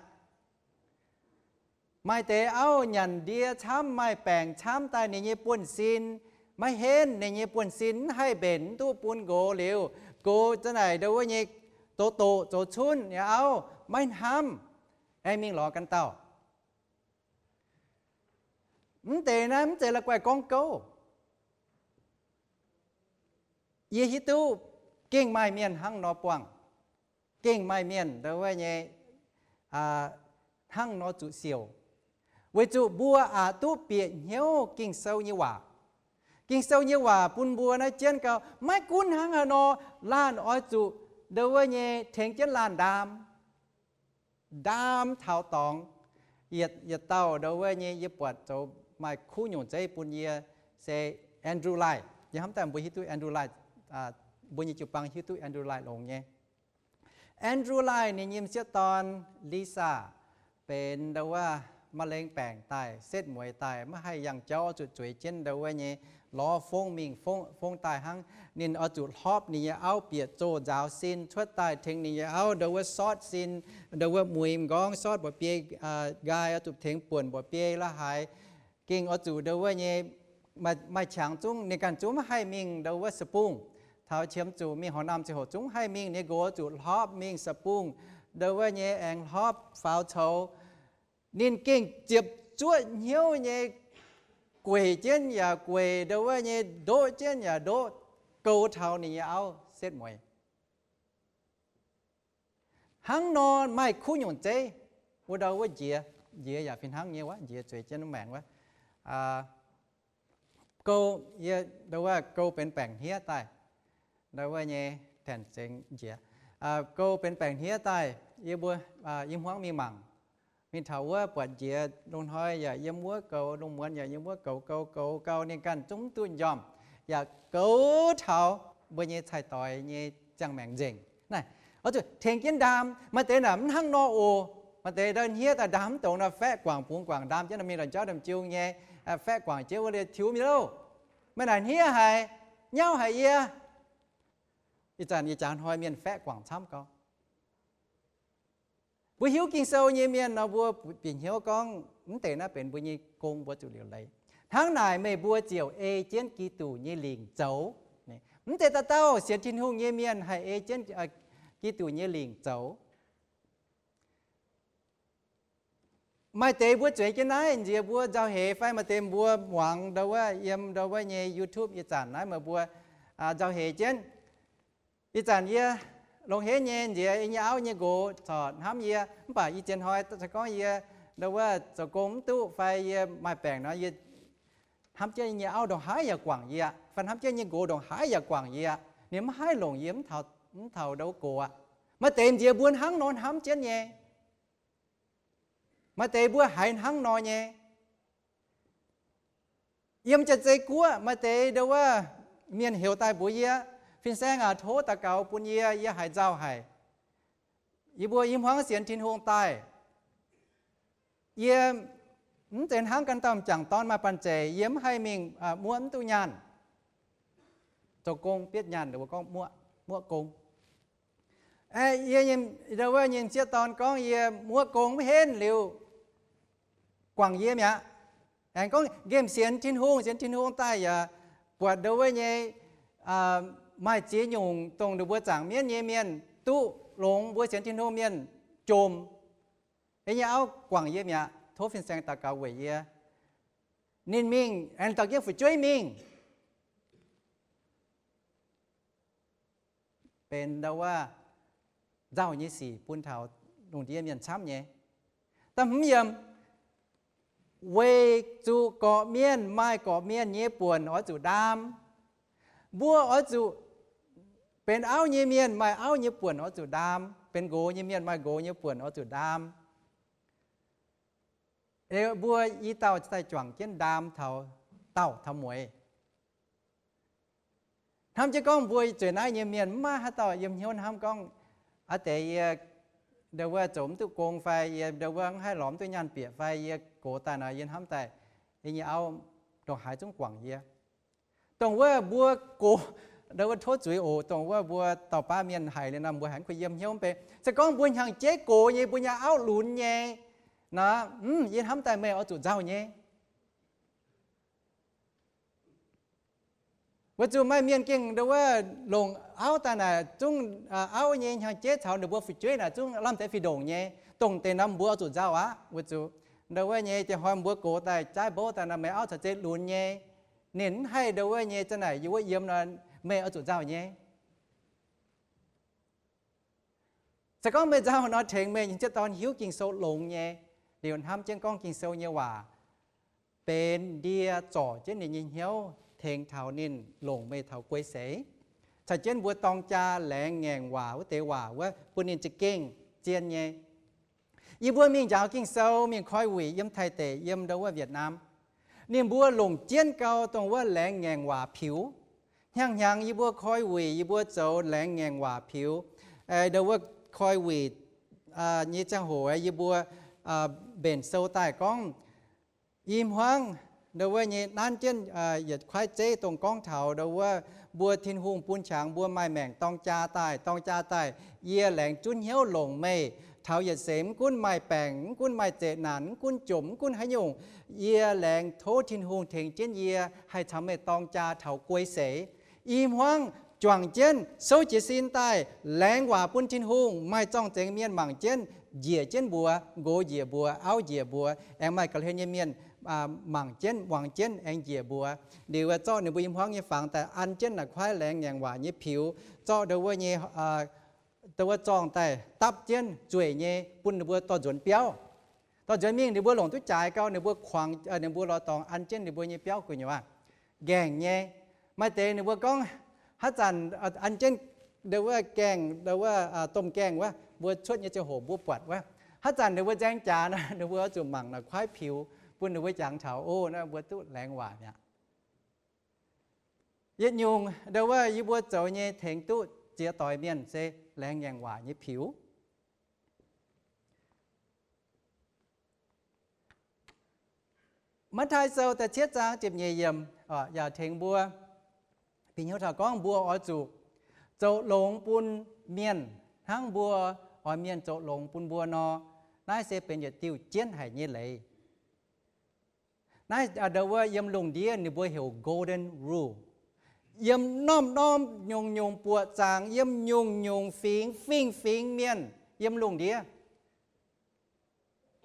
Maaih deix auv nyanc ndie camv, maaih baengc camv daaih, ninh nyei buonv-sin maiv henv, ninh nyei buonv-sin mv haih mbenc, mv duqv bun nqox liuz, nqox za'naaic ndo wuov nyei zoux doqc zoux cunv nyei auv maiv hnamv, aengx mingh lorz ganh dauh. Mv deix naaiv mv zeiz la'guaih gorngv gouv. Yie hiuv duqv gengh maaih mienh hnangv nor buangh, gengh maaih mienh ndo wuov nyei hnangv nor zuqc siouc, weic zuqc mbuo aqc duqv bieqc hnyouv Ging-Sou nyei waac. Ging-Sou nyei waac bun mbuo naaiv jienv gau, maiv gunv hnangv haaix nor, laanh oix zuqc ndo wuov nyei tengx jienv laanh ndaam. Ndaam taux dorngx. Yietc, yietc dauh ndo wuov nyei yie buatc zoux maaih kuv nyungc zeiv bun yie se Andrew Lai. Yie hnamv daaih mbuo hiuv duqv Andrew Lai, mbuo nyei jiu-baang hiuv duqv Andrew Lai longx nyei. Andrew Lai ninh nyei m'sieqv dorn Lisa benx ndo wuov มะเร็ง baengc daaih, setv mueiz daaih, maiv haih yangh jauv, zuqc zueiz jienv ndo wuov nyei lorz fong mingh, fong daaih hnangv. Ninh oix zuqc hlorpv ninh nyei auv bieqc zoh nzaaux sin cuotv daaih tengx ninh nyei auv ndo wuov sortv sin, ndo wuov muiz m'nqorngv sortv mba'biei, nqaai oix zuqc tengx buonc mba'biei la'haaix. Gengh oix zuqc ndo wuov nyei maaih qangx zungv ninh ganh zungv maiv haih mingh ndo wuov สปริง taux qiemx zuqc mingh horc naamh ziangh hoc zungv maiv haih mingh. Ninh nqox zuqc hlorpv mingh สปริง ndo wuov nyei aengx hlorpv faaux coux. Ninh gengh ziepc zuoqv hnyouv nyei gueic jienv yaac gueic, ndo wuov nyei ndoqv jienv yaac ndoqv, goux taux ninh nyei auv setv mueiz. Hnangv nor maaih kuv nyungc zeiv, wuov ndau wuov njiec, njiec yaac fih hnangv nyei wuov, njiec zueiz jienv maengc wuov. Gouv, yie ndo wuov gouv benx baengc hniev daaih, ndo wuov nyei tanc zengx njiec. Gouv benx baengc hniev daaih, yie mbuo i hmuangv mingh mangc, mingh taux wuov buatc njiec lungh hnoi yaac yiem wuov goux, lungh muonz yaac yiem wuov goux, goux goux gau, ninh ganh zungv mv duqv njormh, yaac goux taux mbuo nyei cai-doix nyei ziangh maengc nzengc. Naaiv oix zuqc tengx jienv ndaam. Maaih deix naaic mv hnangv nor oc. Maaih deix ndau hniev daaih ndaam mv dongz nor, faeqv guangc bungx guangc ndaam jienv nor, mingh lorz jauv ndamv jiu nyei, faeqv guangc jienv wuov liuz tiux mingh loh. Meih naaic hniev haic, nyauv haic yie. Ih zanc yie jangx hnoi mienh faeqv guangc camv gau. Mbuo hiuv Ging-Sou nyei mienh nor, mbuo bieqc hnyouv gorngv mv deix naaiv benx mbuo nyei gong, mbuo zuqc liuc leiz. Hnangv naaic meih mbuo ziouc ei jienv Giduc nyei lingc zoux. Mv deix dauh dauh sienx Tin-Hungh nyei mienh haih ei jienv Giduc nyei lingc zoux. Maaih deix mbuo zueiz jienv naaiv nziex mbuo nzauh heix fai maaih deix mbuo muangx ndau wuov yiem ndau wuov nyei YouTube ih zanc naaiv meih mbuo nzauh heix jienv. Ih zanc yie longx henv nyei nziex yie nyei auv nyei nqox corc hnamv yie, mv baac ih zanc hnoi se gorngv yie ndau wuov zoux gong mv duqv fai yie maaih baengc nor, yie hnamv jienv yie nyei auv ndongc haaix yaac guangc yie, fai hnamv jienv nyei nqox ndongc haaix yaac guangc yie. Ninh mv haih longc yie mv taux ndau wuov gox aqv. Maaih deix nziex mbuo hnangv nor hnamv jienv nyei. Maaih deix mbuo haiz hnangv nor nyei. Yiem Janx-Zei Guoqv maaih deix ndau wuov mienh heuc daaih mbuox yie, Fin-Saeng aac, tov daux gaux bun yie, yie haiz nzauh haic. Yie mbuo i hmuangv sienx Tin-Hungh daaih, yie mv zeiz hnangv ganh dauh m'jangc dorn maaih banh zeic, yie mv haih mingh muoqv mv duqv nyaanh. Zoux gong bietv nyaanh, mbuo gorngv muoqv gong. Yie ndau wuov nyei sieqv dorn gorngv yie muoqv gong mv henv liuz guangc yie mi'aqv. Aengx gorngv nqemh sienx Tin-Hungh, sienx Tin-Hungh daaih yaac buatc ndau wuov nyei maaih ziex nyungc dongh ninh mbuo zaangc mienv nyei mienh duqv longx, mbuo sienx Tin-Hungh mienh jomc. Yie nyei auv guangc yie mi'aqv, tov Fin-Saeng daux gaux weic yie. Ninh mingh aengx dorh jienv fu'jueiv mingh. Benx ndau wuov nzauh nyei sic bun taux lungh ndiev mienh camv nyei. Da'hmz yiemc, weic zuqc gorqv-mienh maaih gorqv-mienh nyei buonc oix zuqc ndaam. Mbuo oix zuqc, benx auv nyei mienh maaih auv nyei buonc oix zuqc ndaam, benx nqox nyei mienh maaih nqox nyei buonc oix zuqc ndaam. Mbuo i dauh daaih juangc jienv ndaam taux daauh taux mueiz. Hnamv jienv gorngv mbuo zueiz naaiv nyei mienh mv maaih haaix dauh yiem hnyouv hnamv gorngv, aa deix yie ndau wuov zoux mv duqv gong fai yie ndau wuov mv haih lorz mv duqv nyaanh bieqc fai yie gox daaih nor yie hnamv daaih yie nyei auv ndongc haaix zungv guangc yie. Dongh wuov mbuo gox ndau wuov tov zuiz oc, dongh wuov mbuo dauh baav mienh haiz liuz nor mbuo haiz kuh yiem hnyouv mv bei. Se gorngv mbuo hnyangx-jeiv gox nyei, mbuo nyei auv lunx nyei nor, yie hnamv daaih meih oix zuqc nzauh nyei. Weic zuqc maaih mienh gengh ndau wuov longc auv daaih naaic zungv, auv nyei hnyangx-jeiv caux ninh mbuo fu'jueiv naaic zungv lamh deix fih ndongc nyei, dongh deix norm mbuo oix zuqc nzauh aqv. Weic zuqc ndau wuov nyei jiex hnoi mbuo gox daaih jaaiv mbouv daaih nor, meih auv caux zeiz lunx nyei, ninh mv haih ndau wuov nyei za'naaic yie wuov yiem nor, meih oix zuqc nzauh nyei. Se gorngv meih nzauh nor tengx meih nyei sieqv dorn hiuv Ging-Sou longx nyei, liuz hnamv jienv gorngv Ging-Sou nyei waac benx ndie zorc jienv ninh nyei hnyouv, tengx taux ninh longc meih taux guei seix, caux jienv mbuo dorng jaa laengz ngaengc waac wuov deix waac wuov bun ninh za'gengh zien nyei. Yie mbuo mingh njaaux Ging-Sou mingh koi wuic yiem Taiv deic, yiem ndau wuov Vietnam, ninh mbuo longc jienv gau dongh wuov laengz ngaengc waac piux. Hnyangx-hnyangx yie mbuo koi wuic, yie mbuo zoux laengz ngaengc waac piux. Ndau wuov koi wuic nyei ziangh hoc yie mbuo mbenc sou daaih gorngv i hmuangv ndau wuov nyei nanv jienv yietc kuaaiv zeiv dongh gorngv taux ndau wuov mbuo Tin-Hungh bun qangx mbuo maaih maengc dorng jaa daaih, dorng jaa daaih, yie laengz zunv hnyouv longc meih taux yietc seix, mv gunv maaih baengc, mv gunv maaih zeqc naanc, mv gunv jomc, mv gunv haaix nyungc, yie laengz tov Tin-Hungh tengx jienv yie haih caux meih dorng jaa taux guei seix. I hmuangv juangc jienv souv jiez sin daaih laengz waac bun Tin-Hungh, maaih zorng-zengx mienh mangc jienv njiec jienv mbuox, nqox njiec mbuox, auv njiec mbuox, aengx maaih ga'hlen nyei mienh mangc jienv muangx jienv aengx njiec mbuox. Liuz zorqv ninh mbuo i hmuangv nyei fangx daaih an jienv naaic kuaaiv laengz ngaengc waac nyei piux, zorqv ndau wuov nyei, ndau wuov zorng daaih dapv jienv zueic nyei bun ninh mbuo dorh nzuonx biauv. Dorh nzuonx mingh ninh mbuo longc duqv jaaix gau, ninh mbuo kuangx, ninh mbuo lorz dorngx an jienv ninh mbuo nyei biauv gu'nyuoz nqaengh nyei. Maaih deix ninh mbuo gorngv haaix zanc an jienv ndau wuov gaengh, ndau wuov domh gaengh wuov, mbuo cuotv nyei ziangh hoc mbuo buatc wuov. Haaix zanc ninh mbuo nzaeng jaax nor, ninh mbuo oix zuqc mangc naaic kuaaiv piux bun ninh mbuo jangx taux, o, naaiv mbuo duqv laengz waac mi'aqv. Yietc nyungc ndau wuov yie mbuo zoux nyei tengx duqv ziex doix mienh se laengz ngaengc waac nyei piux. Matv^taai Sou da'cietv zaang ziepc nyeic yiemc yaac tengx mbuo bieqc hnyouv taux gorngv mbuo oix zuqc zoux longx bun mienh hnangv mbuo oix mienh zoux longx bun mbuo nor. Naaiv se benx yietc diuh jienv haic nyei leiz. Naaiv ndau wuov yiem lungh ndiev ninh mbuo heuc golden rule. Yiem norm-norm nyungc-nyungc buoqc zaangc, yiem nyungc-nyungc fingx, fingx-fingx mienh yiem lungh ndiev,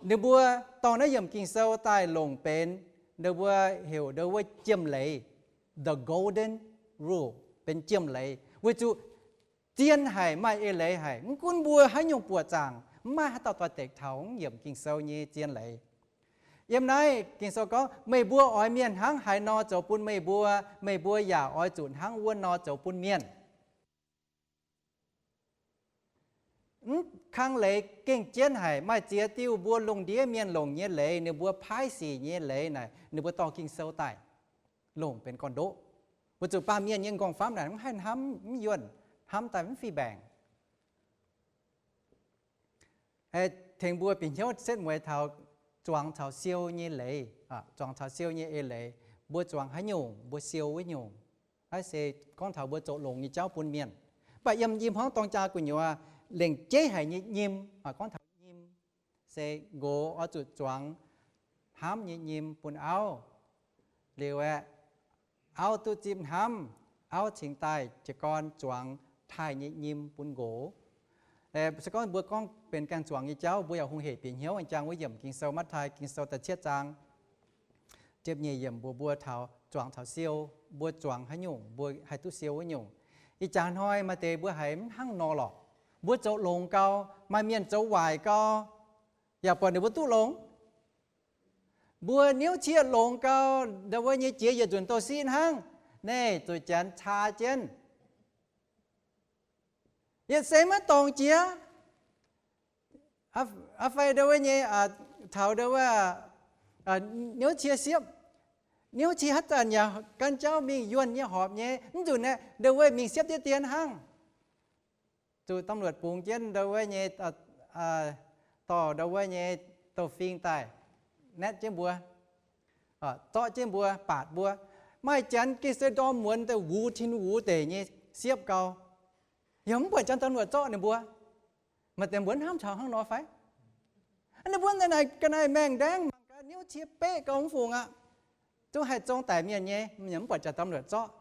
Ninh mbuo dorh naaiv yiemc Ging-Sou daaih longc benx, ninh mbuo heuc ndau wuov jiem leiz, the golden rule, benx jiem leiz, weic zuqc zien haic, maaih eix leiz haic. Mv gunv mbuo haaix nyungc buoqc zaangc, mv maaih haaix dauh doix-dekc taux naaiv yiemc Ging-Sou nyei zien leiz. Yiem naaiv Ging-Sou gorngv, meih mbuo oix mienh hnangv haaix nor zoux bun meih mbuo, meih mbuo yaac oix zuqc hnangv wuov nor zoux bun mienh. Mv kang leiz gengh jienv haic. Maaih ziex diuh mbuo lungh ndiev mienh longc nyei leiz, ninh mbuo paaiv sic nyei leiz naaic, ninh mbuo dorh Ging-Sou daaih longc benx gorn-ndoqv, weic zuqc baamh mienh nyei nqorngv-famv naaic mv haih hnamv, mv yuonh, hnamv daaih mv fih mbaengc. Tengx mbuo bieqc hnyouv setv mueiz taux zuangx caux siou nyei leiz, zuangx caux siou nyei eix leiz. Mbuo zuangx haaix nyungc, mbuo siou wuov nyungc. Naaiv se gorngv taux mbuo zoux longx nyei jauv bun mienh. Mv baac yiem i hmuangv dorng jaa gu'nyuoz, lengc jeiv haic nyei nyim, gorngv taux nyim, se nqox oix zuqc zuangx hnamv nyei nyim bun auv. Liuz aeqv, auv duqv zipv hnamv, auv cingx daaih jiez gorn zuangx taaih nyei nyim bun nqox. Se gorngv mbuo gorngv benx gaengh zuangx nyei jauv, mbuo yaac hungh heic bieqc hnyouv jangx wuov yiemc Ging-Sou, Matv^tai Ging-Sou da'cietv zaang ziepc nyeic yiemc mbuox mbuo taux zuangx caux siou, mbuo zuangx haaix nyungc, mbuo haih duqv siou wuov nyungc. Ih jaax hnoi maaih deix mbuo haiz mv hnangv nor lorqc. Mbuo zoux longx gau, maaih mienh zoux waaic gau, yaac buatc ninh mbuo duqv longx. Mbuo niouv cie longx gau, ndau wuov nyei jiex yietc nzunc douz-siqv hnangv, naaiv zuqc janx caa jienv. Yietc seix maiv dorngc jiex. Aa, fai ndau wuov nyei, taux ndau wuov, niouv cie siepv, niouv cie haaix zanc yaac gan jauv mingh yuonh nyei horpc nyei, mv nzunc aeqv, ndau wuov mingh siepv diev dien hnangv. Zuqc ตำรวจ bungx jienv ndau wuov nyei, dorh ndau wuov nyei douz-fing daaih naetv jienv mbuo, zorqv jienv mbuo, baatc mbuo. Maaih janx gengh se ndorm muonz daaih wuv tin wuv deic nyei siepv gau. Yaac mv buatc janx ตำรวจ zorqv ninh mbuo. Maaih deix mbuo hnamv taux hnangv nor fai? Ninh mbuo naaic ga'naaiv maengh ndaengv mangc gaax, niouv cie beqv gau mv fungc aqv. Zungv haih zong daic mienh nyei, yaac mv buatc janx ตำรวจ zorqv.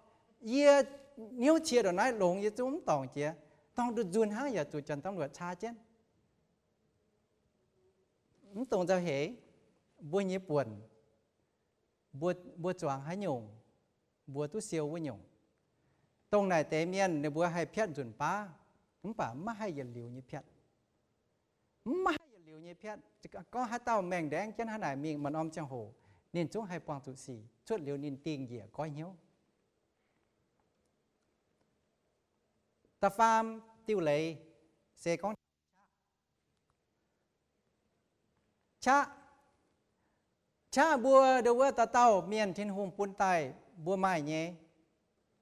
Yie niouv cie ndongc naaiv longx, yie zungv mv dorngc jiex. Dorngc nduqc nzunc hnangv yaac zuqc janx ตำรวจ caa jienv. Mv dongc nzauh heix, mbuo nyei buonc, mbuo zuangx haaix nyungc, mbuo duqv siou wuov nyungc. Dongh naaic deix mienh ninh mbuo haih piatv nzunc baav, mv baac maiv haih yietc liuz nyei piatv. Mv maaih haih yietc liuz nyei piatv. Gorngv haaix dauh maengh ndaengv jienv hnangv naaic mingh maaih norm ziangh hoc, ninh zungv haih buangh zuqc sic, cuotv liuz ninh dingh njiec goiv hnyouv. Da'faam diuh leiz se gorngv qaqv. Qaqv mbuo ndau wuov dauh dauh mienh Tin-Hungh bun daaih mbuo maaih nyei,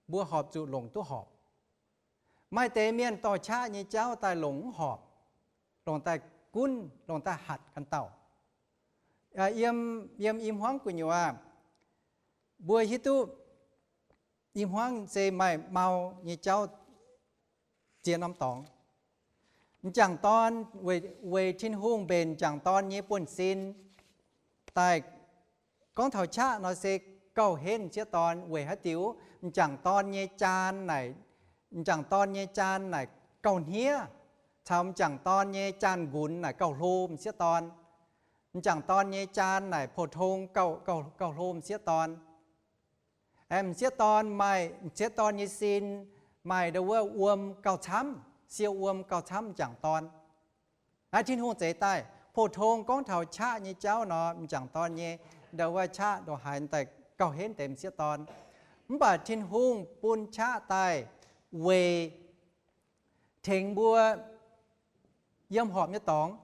mbuo horpc zuqc longc duqv horpc. Maaih deix mienh dorh qaqv nyei jauv daaih longc mv horpc, longc daaih gunv, longc daaih hatc ganh dauh. Yiem, yiem i hmuangv gu'nyuoz, mbuo hiuv duqv i hmuangv se maaih mau nyei jauv ziex norm dorngx. M'jangc dorn weic, weic Tin-Hungh mbenc m'jangc dorn nyei buonv-sin daaih. Gorngv taux qaqv nor se gauh henv m'sieqv dorn. Weic haaix diuc? M'jangc dorn nyei jaan naaic, m'jangc dorn nyei jaan naaic gauh hniev, caux m'jangc dorn nyei jaan-nqunx naaic gauh hlo m'sieqv dorn. M'jangc dorn nyei jaan naaic pou-tong gauh, gauh hlo m'sieqv dorn. M'sieqv dorn maaih, m'sieqv dorn nyei sin maaih ndau wuov wuom gauh camv, siou wuom gauh camv m'jangc dorn. Naaiv Tin-Hungh zeix daaih. Pou-tong gorngv taux qaqv nyei jauv nor, m'jangc dorn nyei ndau wuov qaqv ndongc haaix daaih gauh henv deix m'sieqv dorn. Mv baac Tin-Hungh bun qaqv daaih weic tengx mbuo yiem horpc nyei dorngx.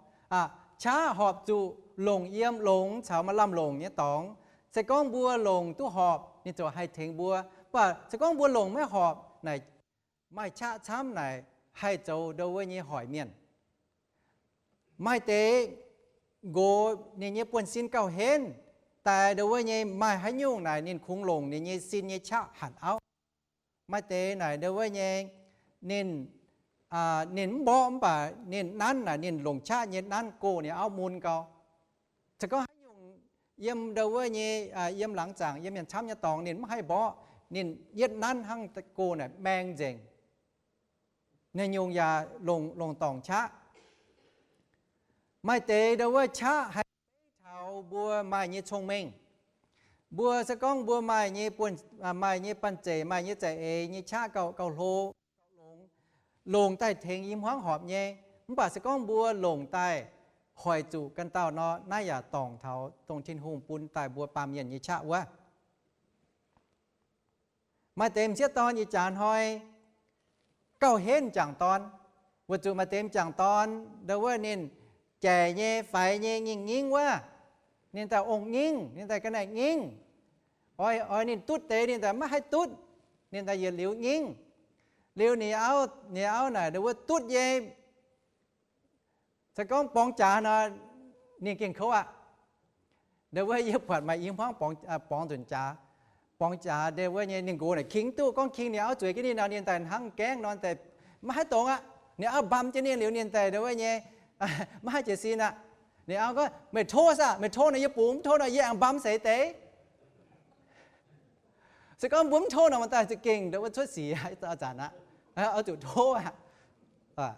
Qaqv horpc zuqc longc yiem longx caux maaih lamh longc nyei dorngx. Se gorngv mbuo longc duqv horpc, ninh ziouc haih tengx mbuo. Mv baac se gorngv mbuo longc maiv horpc naaic, maaih qaqv camv naaic haih zoux ndau wuov nyei hoic mienh. Maaih deix nqox ninh nyei buonv-sin gauh henv, daaih ndau wuov nyei maaih haaix nyungc naaic ninh kungx longc ninh nyei sin nyei qaqv hatc auv. Maaih deix naaic ndau wuov nyei ninh, ninh mv mborqv mv baac ninh nanv naaic ninh longc qaqv nyei nanv gox ninh auv mun gau. Se gorngv haaix nyungc yiem ndau wuov nyei, yiem laangz zaangc, yiem mienh camv nyei dorngx ninh mv haih mborqv, ninh yietv nanv hnangv gox naaic maeng nzengc. Naaiv nyungc yaac longc, longc dorngc qaqv. Maaih deix ndo wuov qaqv haih beiv taux mbuo maaih nyei cong-mengh. Mbuo se gorngv mbuo maaih nyei buonv, maaih nyei banh zeic, maaih nyei za'eix nyei qaqv gauh, gauh hlo, gauh longx, longc daaih tengx i hmuangv horpc nyei. Mv baac se gorngv mbuo longc daaih hoic zuqc ganh dauh nor, naaiv yaac dorngc taux dongh Tin-Hungh bun daaih mbuo baamh mienh nyei qaqv wuov. Maaih deix m'sieqv dorn ih jaax hnoi gauh henv m'jangc dorn, weic zuqc maaih deix m'jangc dorn ndo wuov ninh jaic nyei, faix nyei, ngingh ngingv wuov, ninh daaih ong-ngingv, ninh daaih ga'naaiv ngingv. Oix, oix ninh dutv deix ninh daaih maiv haih dutv, ninh daaih yietc liuz ngingv. Liuz ninh auv, ninh auv naaic ndo wuov dutv nyei, se gorngv borngz jaax nor, ninh gengh kouv aqv. Ndo wuov yie buatc maaih i hmuangv borngz nzunc jaax, borngz jaax ndo wuov nyei ninh nqox naaic king duqv, gorngv king ninh auv zueiz jienv ninh nor, ninh daaih hnangv gaengh nor daaih maiv haih dongz aqv. Ninh auv mbam jienv ninh liuz ninh daaih ndo wuov nyei maiv haih jiez sin aqv. Ninh auv gorngv, meih tov saah, meih tov nor yie bungx, mv tov nor yie aengx mbam seix deix. Se gorngv mbuo mv tov nor, maaih daaih za'gengh ndo wuov cuotv sic zanc aqv. Oix zuqc tov aqv.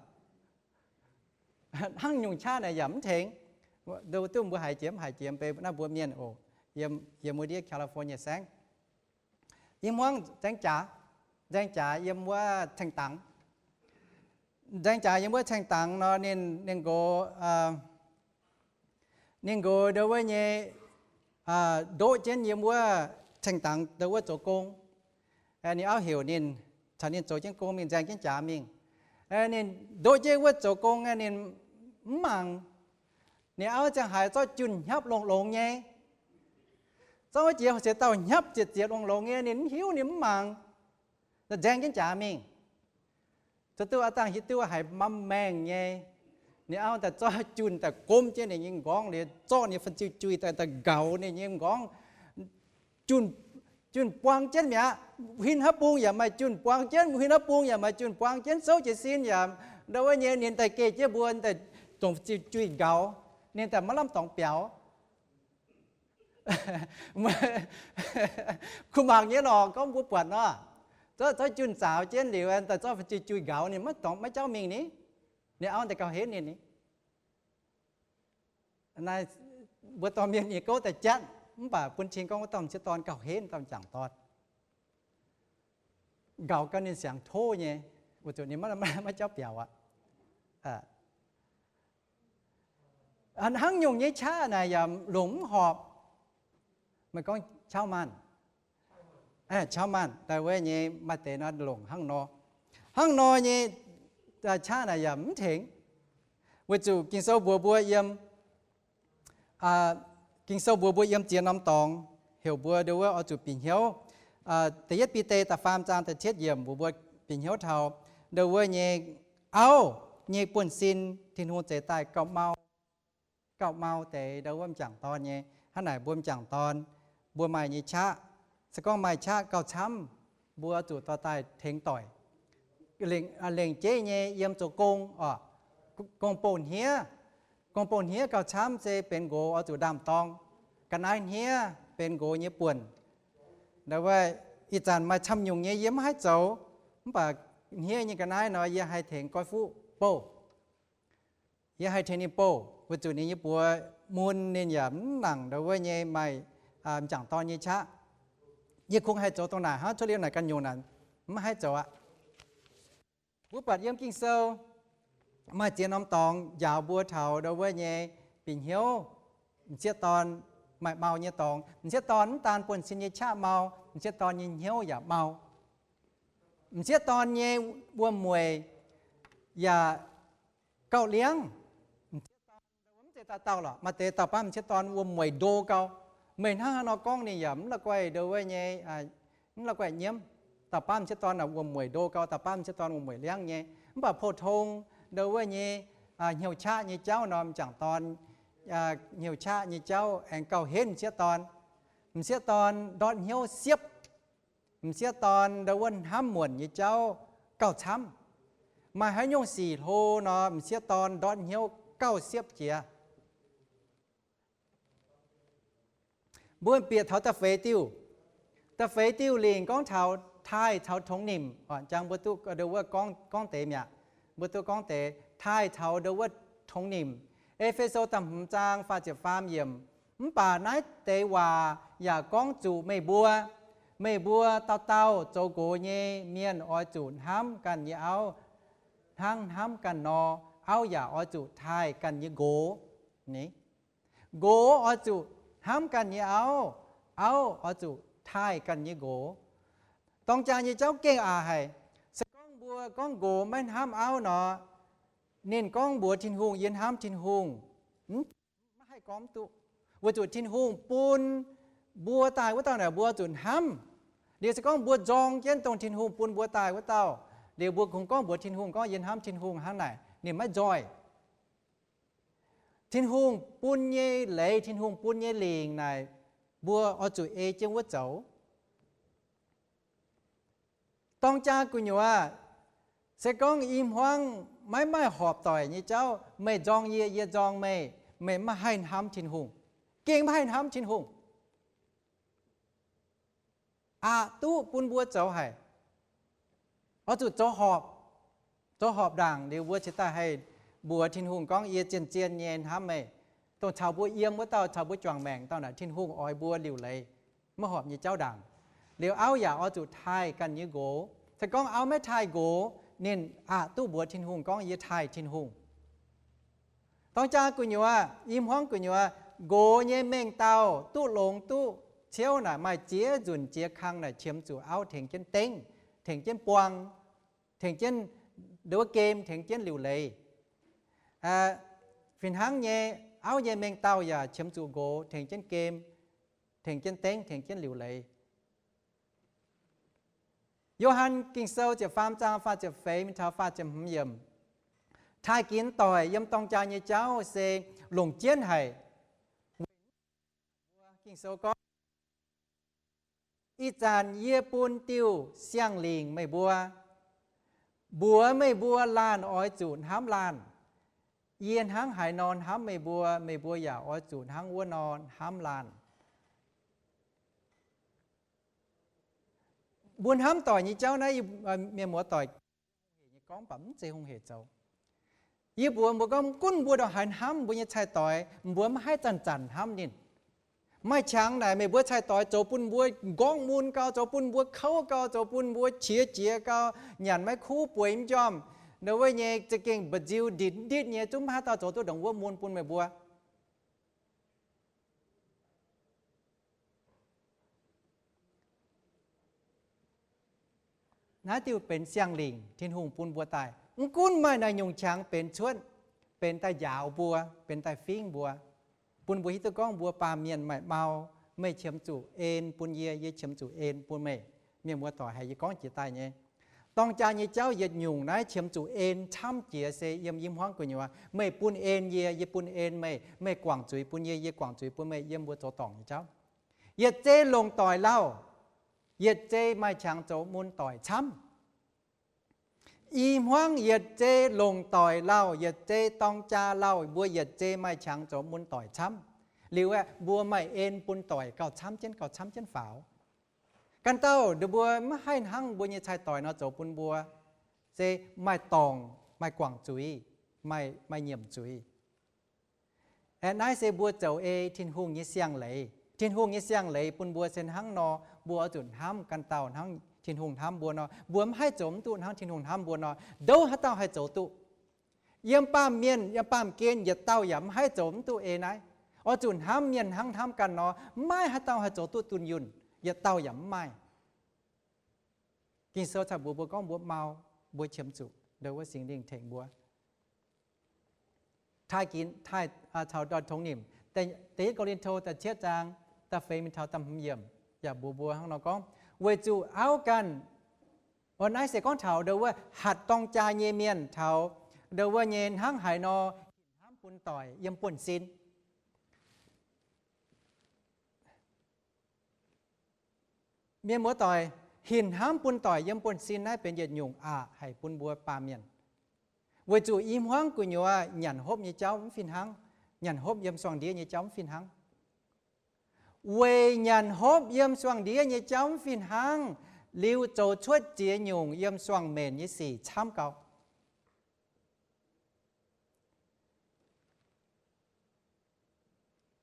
Hnangv nyungc qaqv naaic yaac mv tengx. Ndo duqv mbuo haiz jiex mv haiz jiex, beiv naaiv mbuo mienh oc, yiem, yiem wuov ndiev California saengv. I hmuangv nzaeng jaax, nzaeng jaax yiem wuov caeng dangx. Nzaeng jaax yiem wuov caeng dangx nor, ninh, ninh nqox, ninh nqox ndo wuov nyei ndoqv jienv yiem wuov caeng dangx ndo wuov zoux gong. Ninh auv heuc ninh, caux ninh zoux jienv gong mingh, nzaeng jienv jaax mingh. Ninh ndoqv jienv wuov zoux gong, ninh mv mangc. Ninh auv ziangh haaix zorqv junh hnyapv longx-longx nyei, zorqv wuov jiex ziex dauh hnyapv ziex ziex longx-longx nyei, ninh mv hiuv, ninh mv mangc, nzaeng jienv jaax mingh. Zuqc duqv aav dangh hiuv duqv haiz mamv maengh nyei. Ninh auv daaih zorqv junh daaih gomv jienv ninh nyei m'nqorngv liuz, zorqv ninh nyei fin-ziu-juih daaih, daaih nqaux ninh nyei m'nqorngv. Junh, junh buang jienv mi'aqv, huin haaix bung yaac maaih junh buang jienv, huin haaix bung yaac maaih junh buang jienv, souv jiez sin yaac ndo wuov nyei ninh daaih geh jienv mbuo daaih dongh fin-ziu-juih nqaux, ninh daaih maiv lamh dorngx biaux. Kuh mangc nyei lorqc, gorngv mbuo buatc nor, zorqv, zorqv junh zaaux jienv liuz daaih zorqv fin-ziu-juih nqaux ninh maiv dorngx maiv jauv mingh ni. Ninh auv daaih gauh henv ninh ni. Naaiv mbuo dorh mienh nyei gouv daaih jatv, mv baac bun cing gorngv wuov dauh m'sieqv dorn gauh henv dauh m'jangc dorn. Nqaaux gau ninh siangx tov nyei, weic zuqc ninh maiv, maiv jauv biaux aqv. Hnangv nyungc nyei qaqv naaic yaac longc mv horpc. Meih gorngv qauv maanh, qauv maanh daaih wuov nyei maaih deix nor longc hnangv nor. Hnangv nor nyei qaqv naaic yaac mv tengx. Weic zuqc Ging-Sou mbuox mbuo yiem, Ging-Sou mbuox mbuo yiem ziex norm dorngx heuc mbuo ndo wuov oix zuqc bieqc hnyouv. Da'yietv Bide da'faam zaang da'cietv yiemc mbuox mbuo bieqc hnyouv taux ndo wuov nyei auv nyei buonv-sin, Tin-Hungh zeix daaih gauh mau, gauh mau deix ndo wuov m'jangc dorn nyei. Hnangv naaic mbuo m'jangc dorn, mbuo maaih nyei qaqv, se gorngv maaih qaqv gauh camv, mbuo zuqc dorh daaih tengx doic. Lengc, lengc jeiv nyei yiem zoux gong oc, gong-bou hniev. Gong-bou hniev gauh camv se benx nqox oix zuqc ndaam-dorng. Ga'naaiv hniev benx nqox nyei buonc. Ndo wuov, ih zanc maaih camv nyungc nyei yie maiv haih zoux, mv baac hniev nyei ga'naaiv nor yie haih tengx goiv fuqv bouh. Yie haih tengx ninh bouh, weic zuqc ninh nyei buoz mun, ninh yaac mv nangc ndo wuov nyei maaih m'jangc dorn nyei qaqv. Yie kungx haih zoux dongh naaic hnangv, cuotv liuz naaic ganh nyungc naaic mv haih zoux aqv. Mbuo buatc yiem Ging-Sou maaih ziex norm dorngx njaaux mbuo taux ndo wuov nyei bieqc hnyouv m'sieqv dorn maaih mau nyei dorngx. M'sieqv dorn mv daan buonv-sin nyei qaqv mau, m'sieqv dorn nyei hnyouv yaac mau. M'sieqv dorn nyei wuom-mueic yaac gauh liangv. M'sieqv dorn mv zeiz dauh dauh lorqc, maaih deix dauh baav m'sieqv dorn wuom-mueic ndo gau. Meih hnangv haaix nor gorngv ninh yaac mv la'guaih ndo wuov nyei, mv la'guaih nyiemv. Dauh baav m'sieqv dorn wuom-mueic ndo gau, dauh baav m'sieqv dorn wuom-mueic liangv nyei. Mv baac pou-tong ndo wuov nyei hnyouv qaqv nyei jauv nor, m'jangc dorn hnyouv qaqv nyei jauv aengx gauh henv m'sieqv dorn. M'sieqv dorn ndortv hnyouv siepv. M'sieqv dorn ndo wuov hnamv muonc nyei jauv gauh camv. Maaih haaix nyungc sic hlo nor, m'sieqv dorn ndortv hnyouv gauh siepv jiex. Mbuo bieqc taux da'feix diuh. Da'feix diuh lingc gorngv taux taaih caux tongx nimc. Jangx mbuo duqv ndo wuov gorngv, gorngv deix mi'aqv. Mbuo duqv gorngv deix taaih caux ndo wuov tongx nimc. E^fe^so da'hmz zaang faah ziepc faam yiemc, mv baac naaiv deix waac yaac gorngv zuqc meih mbuo. Meih mbuo dauh dauh zoux nqox nyei mienh oix zuqc hnamv ganh nyei auv hnangv hnamv ganh nor, auv yaac oix zuqc taaih ganh nyei nqox. Nqox oix zuqc hnamv ganh nyei auv, auv oix zuqc taaih ganh nyei nqox. Dorng jaa nyei jauv gengh aqc haic. Se gorngv mbuo gorngv nqox maiv hnamv auv nor, ninh gorngv mbuox Tin-Hungh, yie hnamv Tin-Hungh, mv, maiv haih gorngv duqv, weic zuqc Tin-Hungh bun mbuo daaih wuov dauh naaic mbuo zuqc hnamv. Liuz se gorngv mbuo nzorng jienv dongh Tin-Hungh bun mbuo daaih wuov dauh, liuz mbuo kungx gorngv mbuox Tin-Hungh gorngv yie hnamv Tin-Hungh hnangv naaic, ninh maiv nzoih. Tin-Hungh bun nyei leiz, Tin-Hungh bun nyei lingc naaic, mbuo oix zuqc ei jienv wuov zoux. Dorng jaa gu'nyuoz, se gorngv i hmuangv maiv maaih horpc doic nyei jauv, meih nzorng yie, yie nzorng meih, meih maiv haih hnamv Tin-Hungh, gengh maiv haih hnamv Tin-Hungh. Aqc duqv bun mbuo zoux haic. Oix zuqc zoux horpc, zoux horpc ndaangc liuz mbuo cingx daaih haih mbuox Tin-Hungh gorngv, yie zien-zien nyei hnamv meih. Dongh caux mbuo yiem wuov dauh, caux mbuo juangc maengc dauh naaic, Tin-Hungh oix mbuo liuc leiz, maiv horpc nyei jauv ndaangc. Liuz auv yaac oix zuqc taaih ganh nyei nqox. Se gorngv auv maiv taaih nqox, ninh aqc duqv mbuox Tin-Hungh gorngv, yie taaih Tin-Hungh. Dorng jaa gu'nyuoz, i hmuangv gu'nyuoz, nqox nyei mengh dauh duqv longx duqv ciouv naaic, maaih ziex nzunc ziex kang naaic qiemx zuqc auv tengx jienv dengv, tengx jienv buang, tengx jienv nduov game, tengx jienv liuc leiz. Fih hnangv nyei, auv nyei mengh dauh yaac qiemx zuqc nqox tengx jienv game, tengx jienv dengv, tengx jienv liuc leiz. Yo^han Ging-Sou ziepc faam zaang faah ziepc feix mingh taux faah ziepc hmz yiemc. Taaih ginx doic yiem dorng jaa nyei jauv se longc jienv haic. Ging-Sou gorngv, ih zanc yie bun diuh siang-lingc meih mbuo, mbuox meih mbuo laanh oix zuqc hnamv laanh. Yie hnangv haaix nor hnamv meih mbuo, meih mbuo yaac oix zuqc hnangv wuov nor hnamv laanh. Mbuo hnamv doic nyei jauv naaiv, mienh muoz doic nyei gorngv baac mv zeiz hungh hec zoux. Yie mbuox mbuo gorngv, gunv mbuo ndongc haaix hnamv mbuo nyei cai-doix, mbuo maiv haih zanc-zanc hnamv ninh. Maaih qangx naaic meih mbuo cai-doix zoux bun mbuo nqorngv mun gau, zoux bun mbuo kouv gau, zoux bun mbuo qiex jiez gau, nyanc maiv kuv, bueix mv njormh, ndongc wuov nyei za'gengh mba'nziu nditv-nditv nyei, zungv maiv haaix dauh zoux duqv ndongc wuov mun bun meih mbuo. Naaiv diuh benx siang-lingc Tin-Hungh bun mbuo daaih. Mv gunv maaih naaiv nyungc qangx benx cuotv, benx daaih njaaux mbuo, benx daaih fingv mbuo, bun mbuo hiuv duqv gorngv mbuo baamh mienh maaih mau. Meih qiemx zuqc en bun yie, yie qiemx zuqc en bun meih. Mienh muoz doic, haiz yie gorngv jiex daaih nyei, dorng jaa nyei jauv yietc nyungc naaiv qiemx zuqc en camv jiex se yiem i hmuangv gu'nyuoz. Meih bun en yie, yie bun en meih. Meih guangc zuiz bun yie, yie guangc zuiz bun meih yiem mbuo zoux dorngc nyei jauv. Yietc zei longc doic lauh, yietc zei maaih qangx zoux mun doic camv. I hmuangv yietc zei longc doic lauh, yietc zei dorng jaa lauh, mbuo yietc zei maaih qangx zoux mun doic camv. Liuz aeqv, mbuo maaih en bun doic gauh camv jienv, gauh camv jienv faaux. Ganh dauh ndongc mbuo maiv haih hnangv mbuo nyei cai-doix nor zoux bun mbuo, se maaih dorngc, maaih guangc zuiz, maaih, maaih nyiemc zuiz. Aeqv, naaiv se mbuo zoux ei Tin-Hungh nyei siang-leiz. Tin-Hungh nyei siang-leiz bun mbuo se hnangv nor, mbuo oix zuqc hnamv ganh dauh hnangv Tin-Hungh hnamv mbuo nor. Mbuo maiv haih zoux mv duqv hnangv Tin-Hungh hnamv mbuo nor. Ndouv haaix dauh haih zoux duqv? Yiem baamh mienh, yiem baamh gen yietc dauh yaac maiv haih zoux mv duqv ei naaiv. Oix zuqc hnamv mienh hnangv hnamv ganh nor. Maiv maaih haaix dauh haih zoux duqv dunh yunh. Yietc dauh yaac mv maaih. Ging-Sou caux mbuox mbuo gorngv mbuo mau, mbuo qiemx zuqc ndongc wuov Singx Lingh tengx mbuo. Taaih ginx, taaih, caux doix tongx nimc. Da'yietv Ko^lin^to da'cietv zaang, da'feix mingh taux da'hmz yiemc yaac mbuox mbuo hnangv nor gorngv, weic zuqc auv ganh, o, naaiv se gorngv taux ndongc wuov hatc dorng jaa nyei mienh taux ndongc wuov nyei hnangv haaix nor hnamv bun doic yiem buonv-sin. Mienh muoz doic, hinc hnamv bun doic yiem buonv-sin naaiv benx yietc nyungc aqc haic bun mbuo baamh mienh. Weic zuqc i hmuangv gu'nyuoz nyanc hopv nyei jauv mv fih hnangv. Nyanc hopv yiem suangx ndiev nyei jauv mv fih hnangv. Weic nyanc hopv yiem suangx ndiev nyei jauv mv fih hnangv, liuz zoux cuotv ziex nyungc yiem suangx menc nyei sic camv gau.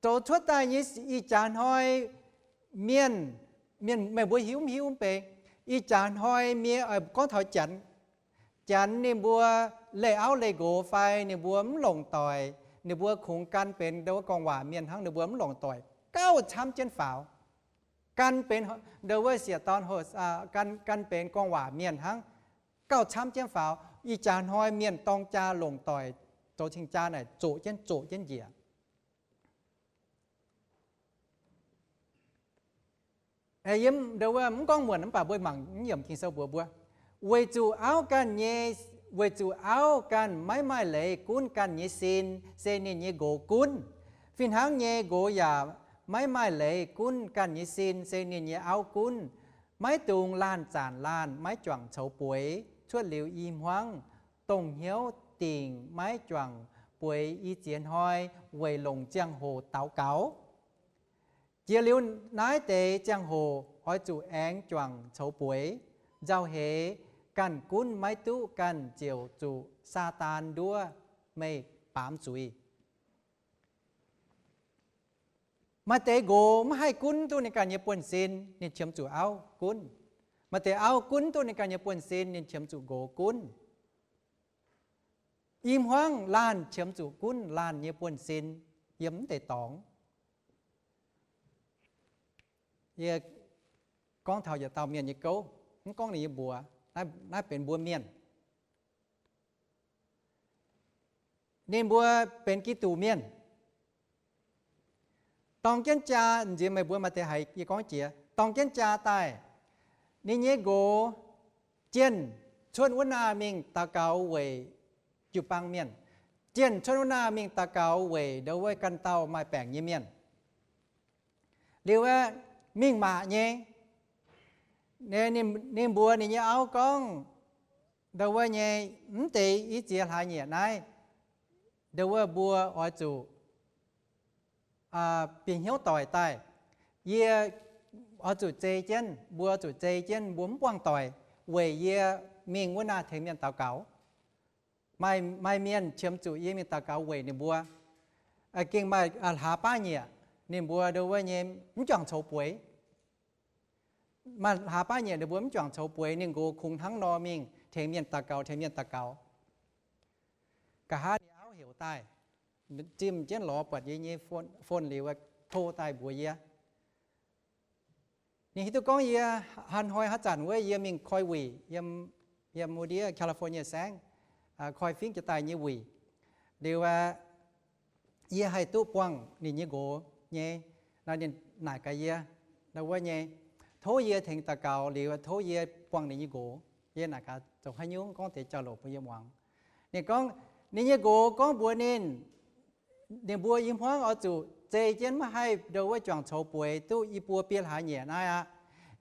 Zoux cuotv daaih nyei ih jaax hnoi mienh, mienh meih mbuo hiuv mv hiuv mv bei, ih jaax hnoi mienh, gorngv taux Janx, Janx ninh mbuo leih auv leih nqox fai ninh mbuo mv longc doic, ninh mbuo kungx gan benx ndo wuov gorngv waac mienh hnangv, ninh mbuo mv longc doic, gauh camv jienv faaux. Gan benx ndo wuov sieqv dorn, gan, gan benx gorngv waac mienh hnangv, gauh camv jienv faaux. Ih jaax hnoi mienh dorng jaa longc doic zoux cing-jaa naaic zoqc jienv zoqc jienv njiec. Yiem ndo wuov mv gorngv muonc mv baac mbuo mangc mv yiemc Ging-Sou mbuox mbuo, weic zuqc auv ganh nyei, weic zuqc auv ganh maiv maaih leiz gunv ganh nyei sin, se ninh nyei nqox gunv. Fih hnangv nyei nqox yaac maiv maaih leiz gunv ganh nyei sin, se ninh nyei auv gunv. Maiv dungx laanh zanc laanh maiv juangc coux bueix. Cuotv liuz i hmuangv, dongh hnyouv dingc maiv juangc bueix i ziex hnoi weic longc ziangh hoc daux gaux. Jiex liuz naaiv deix ziangh hoc oix zuqc aengx juangc coux bueix. Nzauh heix ganh gunv maiv duqv ganh ziouc zuqc Saadaan nduov meih baamz zuiz. Maaih deix nqox mv haih gunv duqv ninh ganh nyei buonv-sin, ninh qiemx zuqc auv gunv. Maaih deix auv gunv duqv ninh ganh nyei buonv-sin, ninh qiemx zuqc nqox gunv. I hmuangv laanh qiemx zuqc gunv laanh nyei buonv-sin yiem mv deix dorngx. Yie gorngv taux yietc dauh mienh nyei gouv, mv gorngv ninh nyei mbuox, naaiv benx mbuo mienh. Ninh mbuo benx Giduc mienh. Dorng jienv jaa, nziex meih mbuo maaih deix haiz yie gorngv jiex, dorng jienv jaa daaih, ninh nyei nqox jienh cuotv wuov naah mingh daux gaux weic jiu-baang mienh, jienh cuotv wuov naah mingh daux gaux weic ndo wuov ganh dauh maaih baengc nyei mienh. Liuz aeqv, mingh maac nyei, ninh mbuox ninh nyei auv gorngv, ndo wuov nyei, mv deix i ziex hlaax nyieqc naaiv, ndo wuov mbuo oix zuqc bieqc hnyouv doic daaih. Yie oix zuqc zei jienv, mbuo oix zuqc zei jienv, mbuo mv buangh doic weic yie mingh wuov naah tengx mienh daux gaux. Maaih, maaih mienh qiemx zuqc yie mingh daux gaux weic ninh mbuo. Gengh maaih hlaax baav nyieqc ninh mbuo ndo wuov nyei mv juangc coux bueix. Maaih hlaax baav nyieqc ninh mbuo mv juangc coux bueix, ninh nqox kungx hnangv nor mingh tengx mienh daux gaux, tengx mienh daux gaux. Nqa'haav ninh auv heuc daaih, zimh jienv lorz buatc yie nyei phone liuz, tov daaih mbuox yie. Ninh hiuv duqv gorngv yie haaix hnoi haaix zanc wuov yie mingh koi wuic yiem, yiem wuov ndiev California saengv, koi fingx jiex daaih nyei wuic. Liuz aeqv, yie haih duqv buangh ninh nyei nqox nyei. Nor ninh naaic gaax yie, ndo wuov nyei, tov yie tengx daux gaux liuz tov yie buangh ninh nyei nqox. Yie naaic gaax, zoux haaix nyungc gorngv deix jauv-louc bun yie muangx. Ninh gorngv, ninh nyei nqox gorngv mbuox ninh, ninh mbuo i hmuangv oix zuqc zei jienv maiv haih ndo wuov juangc coux bueix duqv i buo biei hlaax nyieqc naaiv aqv.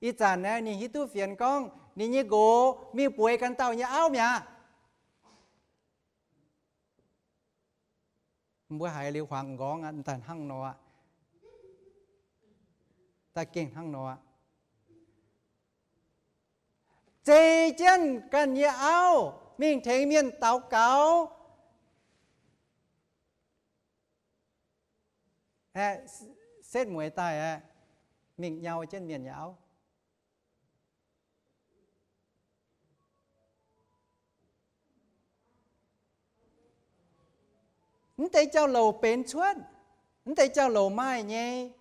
Ih zanc naaiv ninh hiuv duqv fienx gorngv ninh nyei nqox mingh bueix ganh dauh nyei auv mi'aqv. Mbuo haiz liuz huaangx nqorngv aqv, daaih hnangv nor aqv. Daaih gengh hnangv nor aqv. Zei jienv ganh nyei auv mingh tengx mienh daux gaux. Aeqv, setv mueiz daaih aeqv, mingh nyau jienv mienh nyei auv. Mv deix jauv-louc benx cuotv, mv deix jauv-louc maaih nyei.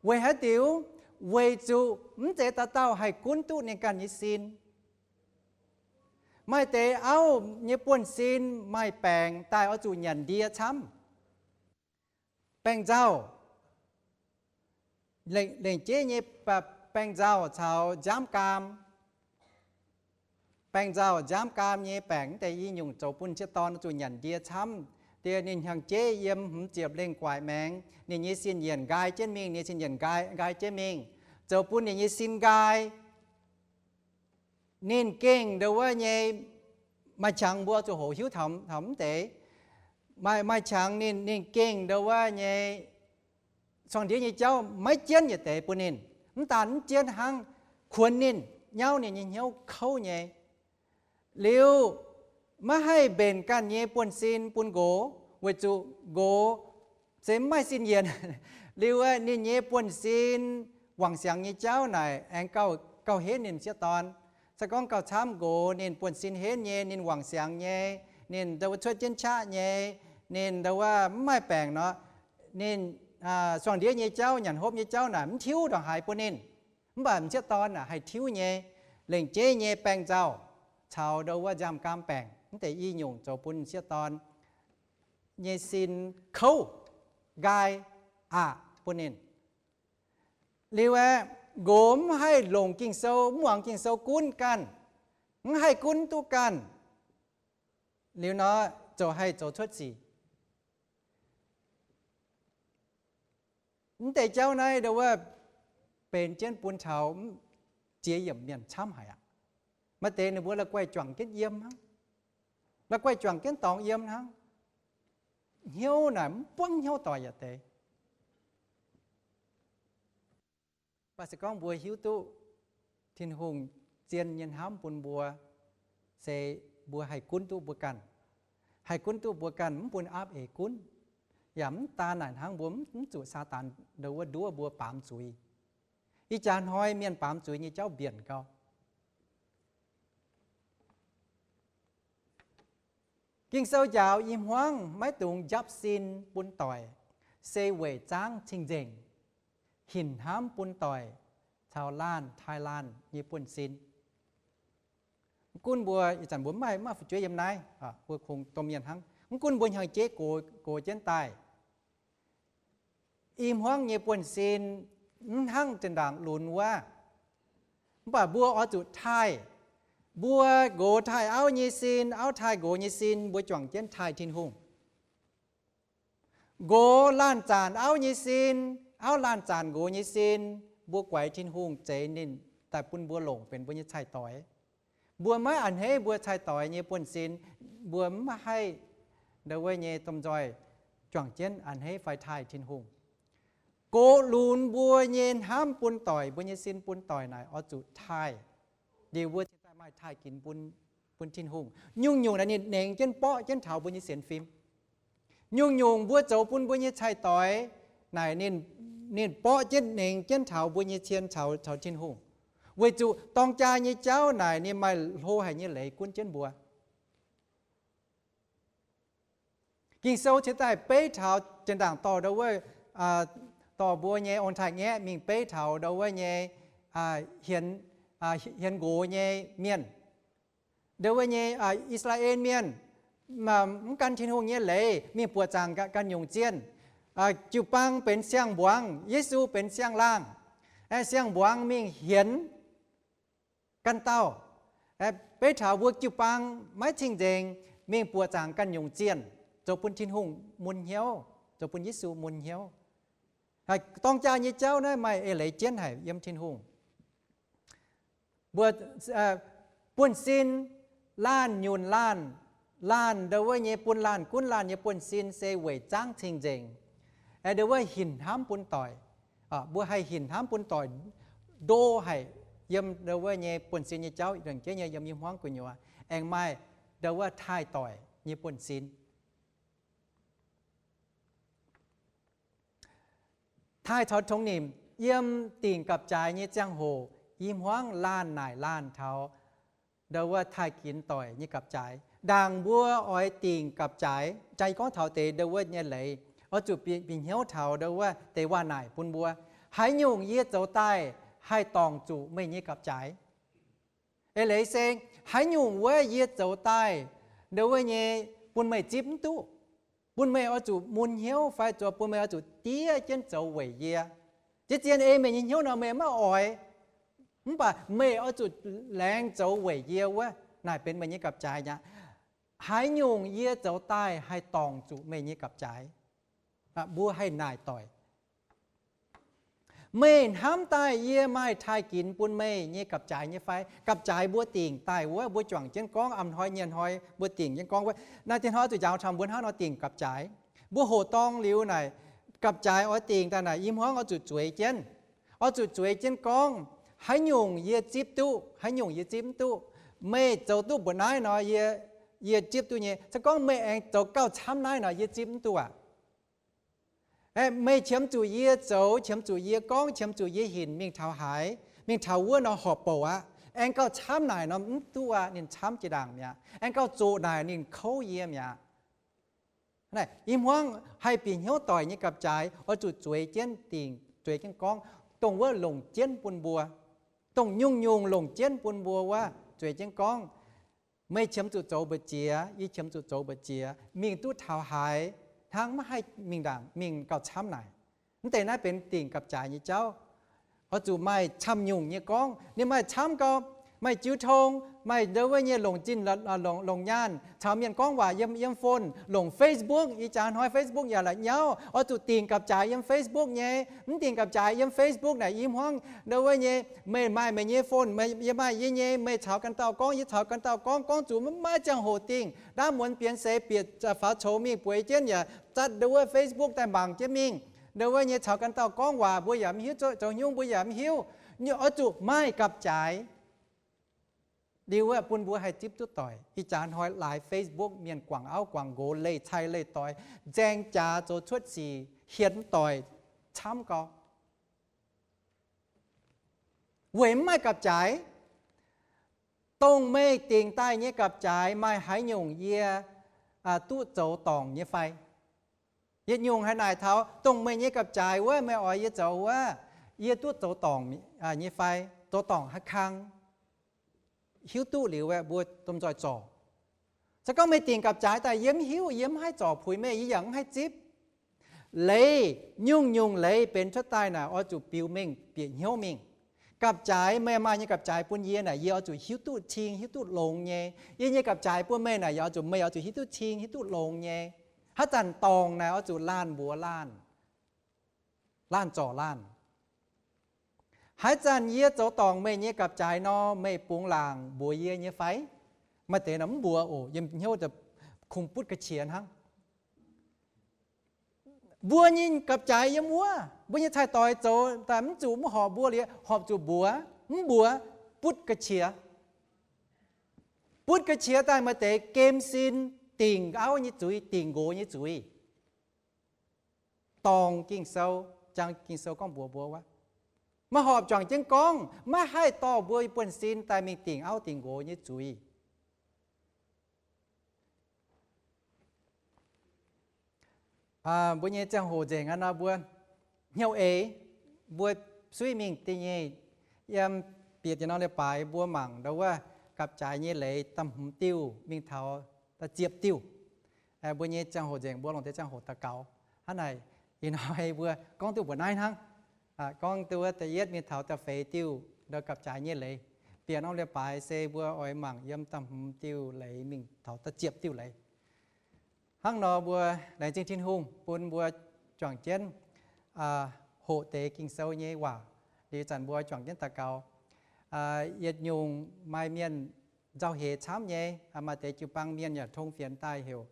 Weic haaix diuc? Weic zuqc mv zeiz dauh dauh haih gunv duqv ninh ganh nyei sin. Maaih deix auv nyei buonv-sin maaih baengc daaih oix zuqc nyanc ndie camv. Baengc nzauh, lengc, lengc jeiv nyei baengc nzauh caux nziaamv gaam. Baengc nzauh nziaamv gaam nyei baengc deix i nyungc zoux bun sieqv dorn zuqc nyanc ndie camv. Deix ninh hnyangx-jeiv yiem hmz ziepc lengh guaix maengx, ninh nyei sin yienc nqaai jienv mingh, ninh nyei sin yienc nqaai, nqaai jienv mingh, zoux bun ninh nyei sin nqaai. Ninh gengh ndo wuov nyei, maaih qangx mbuo zuqc hoqc hiuv taux, taux mv deix. Maaih, maaih qangx ninh, ninh gengh ndo wuov nyei, cong-ndiev nyei jauv maiv jienv yietc deix bun ninh. Mv daan mv jienv hnangv, kuonx ninh, nyauv ninh nyei hnyouv kouv nyei. Liuz maiv haih mbenc ganh nyei buonv-sin bun nqox, weic zuqc nqox se mv maaih sin yienc. Liuz aeqv, ninh nyei buonv-sin wangc siangx nyei jauv naaic aengx gauh, gauh henv ninh m'sieqv dorn. Se gorngv gauh camv nqox ninh buonv-sin henv nyei, ninh wangc siangx nyei, ninh ndau wuov cuotv jienv qaqv nyei, ninh ndau wuov mv maaih baengc nor, ninh suangx ndiev nyei jauv, nyanc hopv nyei jauv naaic mv tiuv ndongc haaix bun ninh. Mv baac m'sieqv dorn naaic haih tiuv nyei, lengc jeiv nyei baeng nzauh caux ndau wuov nziaamv-gaam baengc. Mv deix i nyungc zoux bun m'sieqv dorn nyei sin kouv nqaai aqc bun ninh. Liuz aeqv, nqox mv haih longc Ging-Sou, mv muangx Ging-Sou gunv ganh, mv haih gunv duqv ganh. Liuz nor, zoux haih zoux cuotv sic. Mv deix jauv naaiv ndau wuov benx jienv bun taux ziex yiemc mienh camv haic aqv. Maaih deix ninh mbuo la'guaih juangc jienv yiem hnangv, la'guaih juangc jienv dorngx yiem hnangv. Hnyouv naaic mv buangv hnyouv doic yaac deix. Mv baac se gorngv mbuo hiuv duqv Tin-Hungh zien nyei hnamv bun mbuo, se mbuo haih gunv duqv mbuo ganh, haih gunv duqv mbuo ganh, mv bun aapv eix gunv, yaac mv daan naaic hnangv mbuo mv zuqc Saadaan ndau wuov nduov mbuo baamz zuiz. Ih jaax hnoi mienh baamz zuiz nyei jauv mbienc gau. Ging-Sou njaaux i hmuangv maiv dungx njapv sin bun doic, se weic zaangv cing-nzengc, hinc hnamv bun doic caux laanh taaih laanh nyei buonv-sin. Mv gunv mbuo ih zanc mbuo maiv maaih fu'jueiv yiem naaiv, mbuo kungx domh mienh hnangv. Mv gunv mbuo hnyangx-jeiv gox, gox jienv daaih, i hmuangv nyei buonv-sin mv hnangv zinh ndaangc lunx wuov. Mv baac mbuo oix zuqc taaih. Mbuo nqox taaih auv nyei sin, auv taaih nqox nyei sin, mbuo juangc jienv taaih Tin-Hungh. Nqox laanh zaanc auv nyei sin, auv laanh zaanc nqox nyei sin, mbuo guaix Tin-Hungh zeix ninh daaih bun mbuo longc benx mbuo nyei cai-doix. Mbuo maiv a'hneiv mbuo cai-doix nyei buonv-sin, mbuo mv haih ndau wuov nyei domh nzoih juangc jienv a'hneiv fai taaih Tin-Hungh. Gox lunx mbuo nyei hnamv bun doic, mbuo nyei sin bun doic naaic oix zuqc taaih. Liuz mbuo cingx daaih maaih taaih ginx bun, bun Tin-Hungh. Nyungc-nyungc naaic ninh nengx jienv borqv jienv taux mbuo nyei sienx fim. Nyungc-nyungc mbuo zoux bun mbuo nyei cai-doix naaic ninh, ninh borqv jienv nengx jienv taux mbuo nyei cien caux, caux Tin-Hungh. Weic zuqc dorng jaa nyei jauv naaic ninh maaih hlo haic nyei leiz gunv jienv mbuo. Ging-Sou cingx daaih beiv taux zinh ndaangc dorh ndau wuov, dorh mbuo nyei ong-taaix-ngaeqv mingh beiv taux ndau wuov nyei hienx, hienx nqox nyei mienh. Ndau wuov nyei I^saa^laa^en Mienh mv gan Tin-Hungh nyei leiz, mingh buoqc zaangc ganh nyungc zienh. Jiu-baang benx siang-mbuangz, Yesu benx siang-laangh. Siang-mbuangz mingh hienx ganh dauh. Beiv taux mbuo jiu-baang maiv cing-nzengc, mingh buoqc zaangc ganh nyungc zienh, zoux bun Tin-Hungh mun hnyouv, zoux bun Yesu mun hnyouv. Dorng jaa nyei jauv naaiv maaih eix leiz jienv haic yiem Tin-Hungh. Mbuo buonv-sin, laanh nyunc laanh, laanh ndau wuov nyei bun laanh gunv laanh nyei buonv-sin se weic zaangv cing-nzengc. Ndau wuov hinc hnamv bun doic. Mbuo haih hinc hnamv bun doic ndo haic yiem ndau wuov nyei buonv-sin nyei jauv, lengc jeiv nyei yiem i hmuangv gu'nyuoz aengx maaih ndau wuov taaih doic nyei buonv-sin. Taaih caux tongx nimc. Yiem dingc gapv-jaaix nyei ziangh hoc, i hmuangv laanh naaic laanh taux ndau wuov taaih ginx doic nyei gapv-jaaix. Ndaangc mbuo oix dingc gapv-jaaix, jaa gorngv taux deix ndau wuov nyei leiz, oix zuqc bieqc hnyouv taux ndau wuov deix waac naaic bun mbuo, haaix nyungc yie zoux daaih haih dorngc zuqc meih nyei gapv-jaaix? Eix leiz se, haaix nyungc wuov yie zoux daaih ndau wuov nyei bun meih zipv mv duqv, bun meih oix zuqc mun hnyouv fai zuqc bun meih oix zuqc diev jienv zoux weic yie? Zien-zien ei meih nyei hnyouv nor meih maiv oix, mv baac meih oix zuqc laengz zoux weic yie wuov, naaic benx meih nyei gapv-jaaix aqv. Haaix nyungc yie zoux daaih haih dorngc zuqc meih nyei gapv-jaaix? Mbuo haih naaic doic. Meih hnamv daaih yie maaih taaih ginx bun meih nyei gapv-jaaix nyei fai? Gapv-jaaix mbuo dingc daaih wuov, mbuo juangc jienv gorngv, a'hnoi nyei hnoi mbuo dingc jienv gorngv wuov. Naaiv deix hnoi oix zuqc njaaux taux mbuo hnangv nor dingc gapv-jaaix. Mbuo hoqc dorngh liuz naaic, gapv-jaaix oix dingc daaih naaic, i hmuangv oix zuqc zueiz jienv. Oix zuqc zueiz jienv gorngv, haaix nyungc yie zipv duqv, haaix nyungc yie zipv mv duqv. Meih zoux duqv mbuoqc naaiv nor, yie, yie zipv duqv nyei. Se gorngv meih aengx zoux gauh camv naaiv nor, yie zipv mv duqv aqv. Meih qiemx zuqc yie zoux, qiemx zuqc yie gorngv, qiemx zuqc yie hinc mingh taux haaix, mingh taux wuov nor horpc bouc aqv. Aengx gauh camv naaic nor mv duqv aqv. Ninh camv jiex ndaangc mi'aqv. Aengx gauh zoqc naaic ninh kouv yie mi'aqv. Ih hmuangv haih bieqc hnyouv doic nyei gapv-jaaix oix zuqc zueiz jienv dingc, zueiz jienv gorngv, dongh wuov longc jienv bun mbuo, dongh nyungc-nyungc longc jienv bun mbuo wuov zueiz jienv gorngv, meih qiemx zuqc zoux mbu'ziex, yie qiemx zuqc zoux mbu'ziex, mingh duqv taux haaix hnangv, maiv haih mingh ndaangc, mingh gauh camv naaic. Mv deix naaiv benx dingc gapv-jaaix nyei jauv. Oix zuqc maaih camv-nyungc nyei gorngv. Ninh maaih camv gau, maaih jiu tong, maaih ndau wuov nyei longc zinh, longc nyaanh caux mienh gorngv waac yiem, yiem phone, longc Facebook. Ih jaax hnoi Facebook yaac la'nyauv. Oix zuqc dingc gapv-jaaix yiem Facebook nyei. Mv dingc gapv-jaaix yiem Facebook naaic, ih hmuangv ndau wuov nyei, meih maaih meih nyei phone, yie maaih yie nyei, meih caux ganh dauh gorngv, yie caux ganh dauh gorngv, gorngv zuqc maiv maaih ziangh hoc dingh. Ndaamv muonz bienx seix bieqc faaux coux mingh bueix jienv yaac zatv ndau wuov Facebook daaih mangc jienv mingh. Ndau wuov nyei caux ganh dauh gorngv waac mbuo yaac mv hiuv, zoux nyungc mbuo yaac mv hiuv. Oix zuqc maaih gapv-jaaix liuz wuov bun mbuo haih zipv duqv doic. Ih jaax hnoi laaix Facebook mienh guangc auv guangc nqox, leih cai leih doix, nzaeng jaax zoux cuotv sic hietv doic camv gau. Weic mv maaih gapv-jaaix. Dongh meih dingc daaih nyei gapv-jaaix maaih haaix nyungc yie duqv zoux dorngc nyei fai? Yietc nyungc haih naaic taux dongh meih nyei gapv-jaaix wuov, meih oix yie zoux wuov, yie duqv zoux dorngc nyei fai, zoux dorngc haaix kang? Hiuv duqv liuz aeqv, mbuo domh nzoih zorc. Se gorngv meih dingc gapv-jaaix daaih yie mv hiuv, yie mv haih zorc puix meih, yie yaac mv haih zipv. Leiz, nyungc-nyungc leiz benx cuotv daaih naaic oix zuqc biux mengh bieqc hnyouv mingh. Gapv-jaaix, meih maaih nyei gapv-jaaix bun yie naaic, yie oix zuqc hiuv duqv cing, hiuv duqv longx nyei. Yie nyei gapv-jaaix bun meih naaic, yie oix zuqc, meih oix zuqc hiuv duqv cing, hiuv duqv longx nyei. Haaix zanc dorngc naaic oix zuqc laanh mbuox laanh, laanh zorc laanh. Haaix zanc yie zoux dorngc meih nyei gapv-jaaix nor, meih bungx laangc mbuox yie nyei fai? Maaih deix nor mv mbuox oc, yiem hnyouv kungx butv ga'qiex hnangv. Mbuo nyei gapv-jaaix yiem wuov, mbuo nyei cai-doix zoux daaih mv zuqc mv horpc mbuo liuz, horpc zuqc mbuox, mv mbuox, butv ga'qiex. Butv ga'qiex daaih maaih deix gem sin dingc auv nyei zuiz, dingc nqox nyei zuiz. Dorngc Ging-Sou, jangx Ging-Sou gorngv mbuox mbuo wuov, maiv horpc juangc jienv gorngv, maiv haih dorh mbuo buonv-sin daaih mingh dingc auv dingc nqox nyei zuiz. Mbuo nyei ziangh hoc nzengc aqv nor, mbuo hnyouv eix, mbuo suiv mingh da'nyeic, yiem bieqc yietc norm leiz-baaix mbuo mangc ndau wuov gapv-jaaix nyei leiz da'hmz diuh mingh taux da'ziepc diuh. Mbuo nyei ziangh hoc nzengc, mbuo longc deix ziangh hoc daux gaux. Hnangv naaic, ih hnoi mbuo gorngv duqv mbuoqc naaiv hnangv. Gorngv duqv wuov da'yietv mingh taux da'feix diuh ndau gapv-jaaix nyei leiz. Bieqc norm leiz-baaix se mbuo oix mangc yiem da'hmz diuh leiz mingh taux da'ziepc diuh leiz. Hnangv nor mbuo laengz zingh Tin-Hungh bun mbuo juangc jienv hoqc deix Ging-Sou nyei waac. Liuz zanc mbuo juangc jienv daux gaux. Yietc nyungc maaih mienh nzauh heix camv nyei, maaih deix jiu-baang mienh yaac tong fienx daaih heuc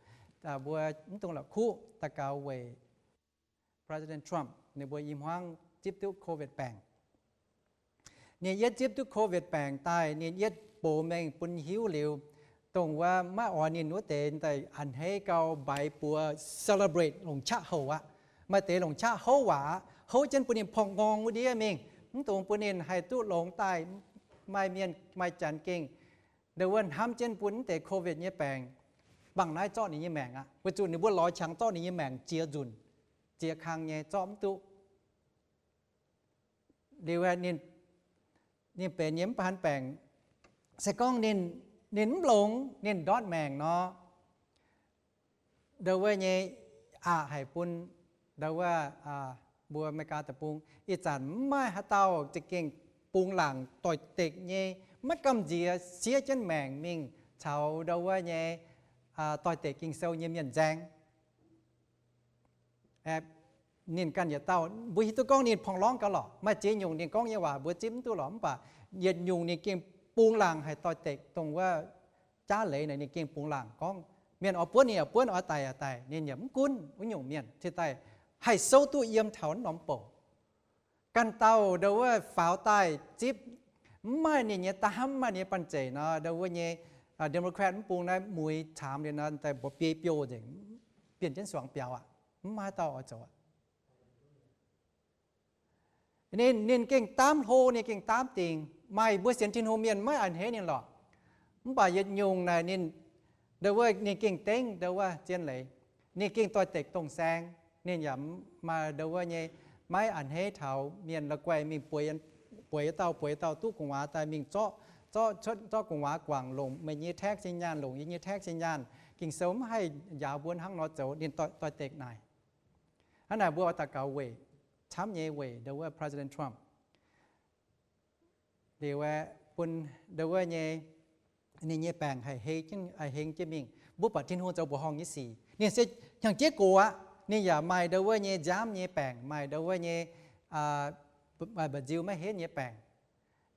mbuo mv dungx la'kuqv daux gaux weic President Trump. Ninh mbuo i hmuangv zipv duqv COVID baengc. Ninh yietv zipv duqv COVID baengc daaih, ninh yietv box mengh bun hiuv liuz, dongh wuov maiv oix ninh wuov deix daaih a'hneiv gau, mbaix buoz celebrate, longc qaqv houc aqv. Maaih deix longc qaqv houv waac aqv, houv jienv bun ninh porv-ngorng wuov ndiev mingh, mv dungx bun ninh haih duqv longx daaih. Maaih mienh maaih janx gengh ndau wuov hnamv jienv bun mv deix COVID nyei baengc bangc naaiv zorqv ninh nyei maengc aqv, weic zuqc ninh mbuo lorz qangx zorqv ninh nyei maengc jiex nzunc, jiex kang nyei, zorqv mv duqv. Liuz ninh, ninh benx nyei mv baac baengc, se gorngv ninh, ninh mv longx, ninh ndortv maengc nor, ndau wuov nyei aqc haic bun ndau wuov mbuo America deic-bung ih zanc mv maaih haaix dauh za'gengh bungx laangc doix-dekc nyei, maiv gamh nziex siev jienv maengc mingh caux ndau wuov nyei doix-dekc Ging-Sou nyei mienh nzaeng. Ninh ganh yietc dauh mbuo hiuv duqv gorngv ninh porv-ngorng gauh lorqc, maaih ziex nyungc ninh gorngv nyei waac mbuo zipv mv duqv lorqc, mv baac yietc nyungc ninh gengh bungx laangc haic doix-dekc dongh wuov jaav leiz naaic ninh gengh bungx laangc gorngv. Mienh oix buonv ninh yaac buonv, oix daic yaac daic, ninh yaac mv gunv wuov nyungc mienh cingx daaih haih souv duqv yiem taux wuov norm bouc. Ganh dauh ndau wuov faaux daaih zipv, mv maaih ninh nyei da'hnamv, mv maaih ninh nyei banh zeic nor, ndau wuov nyei Democrat mv bung naaiv muix caamx liuz nor, daaih mbuox biei biouh nzengc, bienh jienv suangx biaux aqv. Mv maaih dauh oix zoux aqv. Ninh, ninh gengh daamv hlo, ninh gengh daamv dingc. Maaih mbuo sienx Tin-Hungh mienh maiv a'hneiv ninh lorqc. Mv baac yietc nyungc naaic ninh, ndo wuov ninh gengh dengv ndo wuov zien leiz. Ninh gengh doix-dekc dongh saeng. Ninh yaac maaih ndo wuov nyei maiv a'hneiv taux mienh la'guaih mingh bueix, bueix dauh bueix dauh duqv gu'nguaaz daaih mingh zorqv, zorqv cuotv, zorqv gu'nguaaz guangc longc meih nyei tax nyei nyaanh, longc yie nyei tax nyei nyaanh. Ging-Sou mv haih njaaux mbuo hnangv nor zoux, ninh doix-dekc naaic. Hnangv naaic mbuo oix daux gaux weic camv nyei weic ndo wuov President Trump. Liuz aeqv, bun ndo wuov nyei, ninh nyei baengc haih hei, haih heng jienv mingh. Mbuo buatc Tin-Hungh zoux mbuoqc horngh nyei sic. Ninh se hnyangx-jeiv gox aqv. Ninh yaac maaih ndo wuov nyei nziaamv nyei baengc, maaih ndo wuov nyei mba'nziu maiv henv nyei baengc.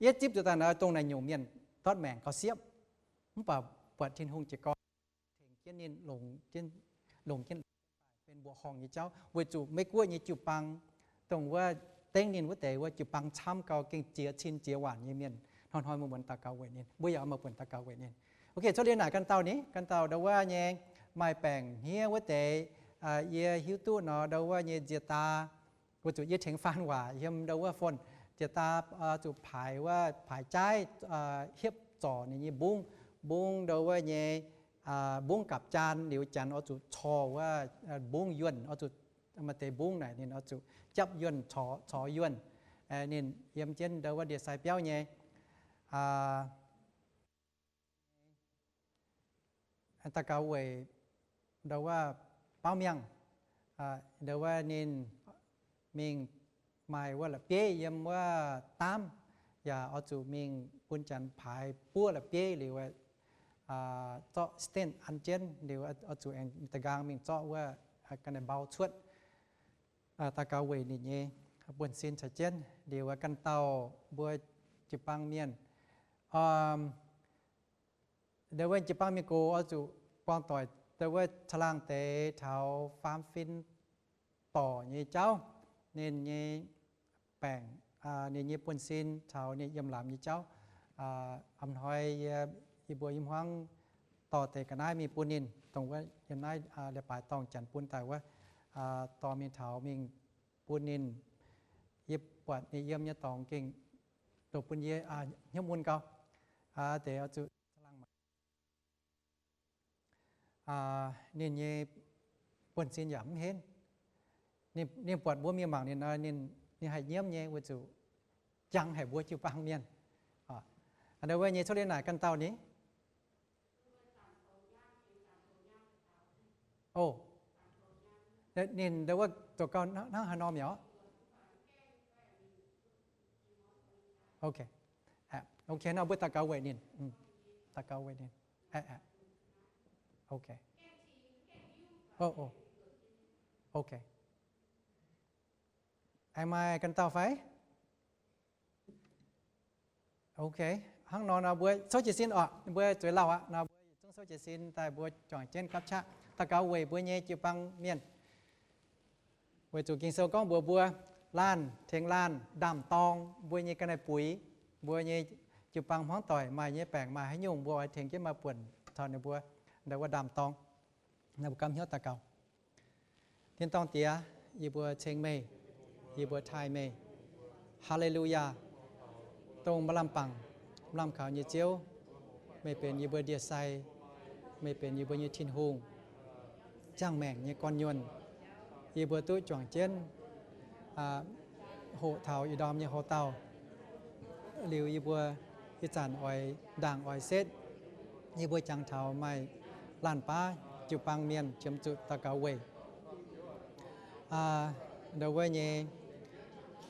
Yie zipv zuqc daaih naaic dongh naaic nyungc mienh ndortv maengc gauh siepv. Mv baac buatc Tin-Hungh jiez gorn tengx jienv ninh longc jienv, longc jienv benx mbuoqc horngh nyei jauv weic zuqc Meiv Guoqv nyei jiu-baang, dongh wuov dengv ninh wuov deix wuov jiu-baang camv gau, gengh jiex cin jiex waanc nyei mienh. Hnoi-hnoi mbuo muonz daux gaux weic ninh, mbuo yaac oix maaih buonc daux gaux weic ninh. Ok, cuotv liuz naaic ganh dauh ni, ganh dauh ndo wuov nyei maaih baengc hniev wuov deix, yie hiuv duqv nor ndo wuov nyei nziex daa, weic zuqc yie tengx faan waac yiem ndo wuov phone, nziex daa zuqc paaix wuov, paaix jaaiv hiepv zorc ninh nyei mbungv, mbungv ndo wuov nyei mbungv gapv jaan liuz, janx oix zuqc corc wuov mbungv yuonh, oix zuqc, maaih deix mbungv naaic ninh oix zuqc japv yuonh, corc, corc yuonh. Ninh yiem jienv ndo wuov ndie-sai biauv nyei daux gaux weic ndo wuov baauv miangh, ndo wuov ninh mingh maaih wuov la'bieiv yiem wuov daamv, yaac oix zuqc mingh bun janx paaix buov la'bieiv liuz, zorqv stent an jienv liuz, oix zuqc aengx da'nqaang mingh zorqv wuov ga'naaiv mbau cuotv. Daux gaux weic ninh nyei buonv-sin caux jienv liuz, ganh dauh mbuo jiu-baang mienh, ndo wuov jiu-baang mienh gox oix zuqc buangh doic ndo wuov caangh laangh deix taux faam-fin dorc nyei jauv, ninh nyei baengc, ninh nyei buonv-sin taux ninh yiem laamz nyei jauv. A'hnoi yie, yie mbuo yiem hmuangv dorh deix ga'naaiv mingh bun ninh, dongh wuov yiem naaiv leiz-baaix dorngh janx bun daaih wuov, dorh mingh taux mingh bun ninh. Yie buatc ninh yiem nyei dorngx gengh doqc bun yie hnyouv mun gau. Deix oix zuqc caangh laangh mangc ninh nyei buonv-sin yaac mv henv. Ninh buatc mbuo mingh mangc ninh nor, ninh haih nyiemv nyei weic zuqc jangx haic mbuo jiu-baang mienh. Ndo wuov nyei cuotv liuz naaic ganh dauh ni. O, ninh ndo wuov zoux gau hnangv haaix nor mi'aqv? Ok, ok, nor mbuo daux gaux weic ninh, daux gaux weic ninh. Ok, ok. Aengx maaih ganh dauh fai? Ok, hnangv nor nor mbuo souv jiez sin oc, mbuo zueiz lauh aqv nor, mbuo yietc zungv souv jiez sin daaih mbuo juangc jienv gapv qaqv daux gaux weic mbuo nyei jiu-baang mienh. Weic zuqc Ging-Sou gorngv mbuox mbuo, laanh tengx laanh ndaam-dorng mbuo nyei ga'naaiv-buix, mbuo nyei jiu-baang hmuangv doic maaih nyei baengc maaih haaix nyungc mbuo oix tengx jienv maaih buonc taux ninh mbuo, ndo wuov ndaam-dorng. Naaiv mbuo gamh hnyouv daux gaux. Tin-dorngh Diex, yie mbuo ceng meih, yie mbuo taaih meih. Haa^le^lu^yaa, dongh maaih lamh bangc, maaih lamh kaux nyei Ziouv. Meih benx yie mbuo ndie-sai, meih benx yie mbuo nyei Tin-Hungh, ziangh maengc nyei gorn-nyuonh. Yie mbuo duqv juangc jienv hoqc taux ih ndorm nyei houx-dauh. Liuz yie mbuo ih zanc oix ndaangc oix setv, yie mbuo jangx taux maaih laanh baav jiu-baang mienh qiemx zuqc daux gaux weic ndo wuov nyei.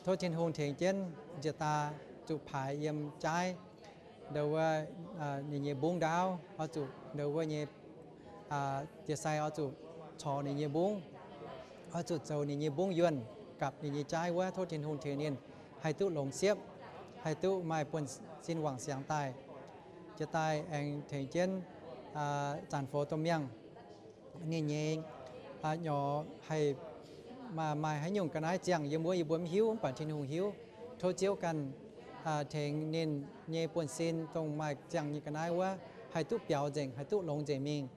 Tov Tin-Hungh tengx jienv njiec daaih zuqc paaix yiem jaaiv ndo wuov ninh nyei mbungv ndaauv, oix zuqc ndo wuov nyei ndie-sai oix zuqc corc ninh nyei mbungv, oix zuqc zoux ninh nyei mbungv yuonh gapv ninh nyei jaaiv wuov. Tov Tin-Hungh tengx ninh haih duqv longx siepv, haih duqv maaih buonv-sin wangc siangx daaih. Jiex daaih aengx tengx jienv Zanc Fou Domh Miangh, ninh nyei nyorx haih maaih haaix nyungc ga'naaiv ziangh yiem wuov, yie mbuo mv hiuv, mv baac Tin-Hungh hiuv. Tov Ziouv ganh tengx ninh nyei buonv-sin dongh maaih ziangh nyei ga'naaiv wuov haih duqv biaux nzengc, haih duqv longx nzengc mingh.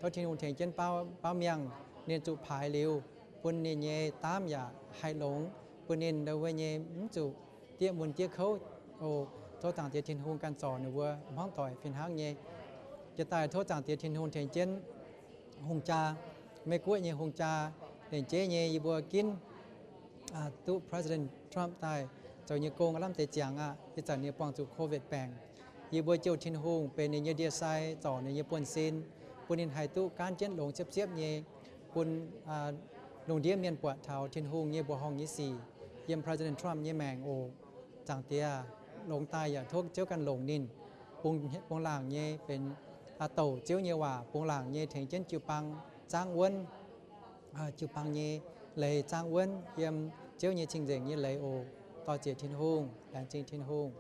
Tov Tin-Hungh tengx jienv baauv miangh ninh zuqc paaix liuz, bun ninh nyei daamv yaac haih longx, bun ninh ndau wuov nyei mv zuqc diev mun diev kouv. O, tov Zaangc Diex Tin-Hungh ganh zorc ninh mbuo hmuangv doic fih hnangv nyei. Jiex daaih tov Zaangc Diex Tin-Hungh tengx jienv hungh jaa, Meiv Guoqv nyei hungh jaa, lengc jeiv nyei yie mbuo ginv duqv President Trump daaih zoux nyei gong aav lamh deix ziangx aqv. Ih zanc ninh buangh zuqc COVID baengc, yie mbuo jouh Tin-Hungh benx ninh nyei ndie-sai, zorc ninh nyei buonv-sin, bun ninh haih duqv gaanv jienv longx ziepv ziepv nyei, bun lungh ndiev mienh buatc taux Tin-Hungh nyei mbuoqc horngh nyei sic yiem President Trump nyei maengc oc. Zaangc Diex, longx daaih yaac tov Ziouv ganh longc ninh, bungx laangc nyei benx douc Ziouv nyei waac, bungx laangc nyei tengx jienv jiu-baang zaangv wuonv, jiu-baang nyei leiz zaangv wuonv yiem Ziouv nyei cing-nzengc nyei leiz oc. Dor-ziec Tin-Hungh, laengz zingh Tin-Hungh.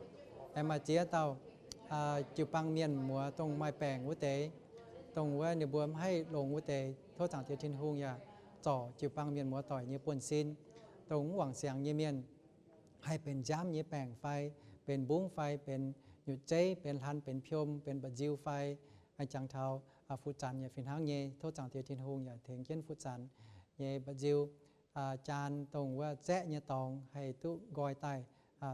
Aengx maaih ziex dauh jiu-baang mienh muoz dongh maaih baengc wuov deix, dongh wuov ninh mbuo mv haih longx wuov deix, tov Zaangc Diex Tin-Hungh yaac zorc jiu-baang mienh muoz doic nyei buonv-sin, dongh mv wangc siangx nyei mienh, haih benx nziaamv nyei baengc fai benx mbungv fai benx nyutc zeiv, benx hlan, benx piom, benx mba'nziu fai jangx taux fu'zanx yaac fih hnangv nyei. Tov Zaangc Diex Tin-Hungh yaac tengx jienv fu'zanx nyei mba'nziu, jaan, dongh wuov zaeqv nyei dorngx haih duqv nqoi daaih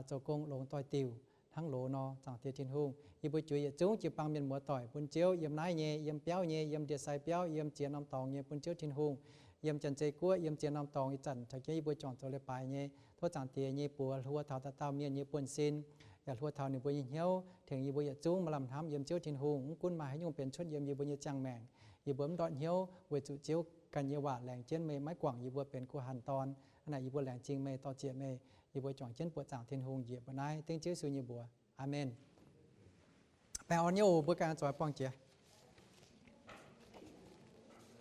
zoux gong longx doix-diuc hnangv loz nor. Zaangc Diex Tin-Hungh, yie mbuo juix yietc zungv jiu-baang mienh muoz doic bun Ziouv, yiem naaiv nyei, yiem biauv nyei, yiem ndie-sai biauv, yiem ziex norm dorngx nyei, bun Ziouv Tin-Hungh. Yiem Janx-Zei Guoqv, yiem ziex norm dorngx, ih zanc taux jienv yie mbuo juangc zoux leiz-baaix nyei, tov Zaangc Diex nyei buoz hluo taux dauh dauh mienh nyei buonv-sin, yaac hluo taux ninh mbuo nyei hnyouv, tengx yie mbuo yietc zungv maaih lamh hnamv yiem Ziouv Tin-Hungh. Mv gunv maaih haaix nyungc benx cuotv yiem yie mbuo nyei ziangh maengc, yie mbuo mv ndortv hnyouv, weic zuqc Ziouv ganh nyei waac laengz jienv meih, maiv guangc yie mbuo benx guh hanh dorn. Hnangv naaic yie mbuo laengz zingh meih, dor-ziec meih. Yie mbuo juangc jienv buoqc zaangc Tin-Hungh njiec mbuo naaiv dengv Ziouv Yesu nyei mbuox. Aamen. Baengh orn nyei oc. Mbuo ganh zuqc buangh jiex.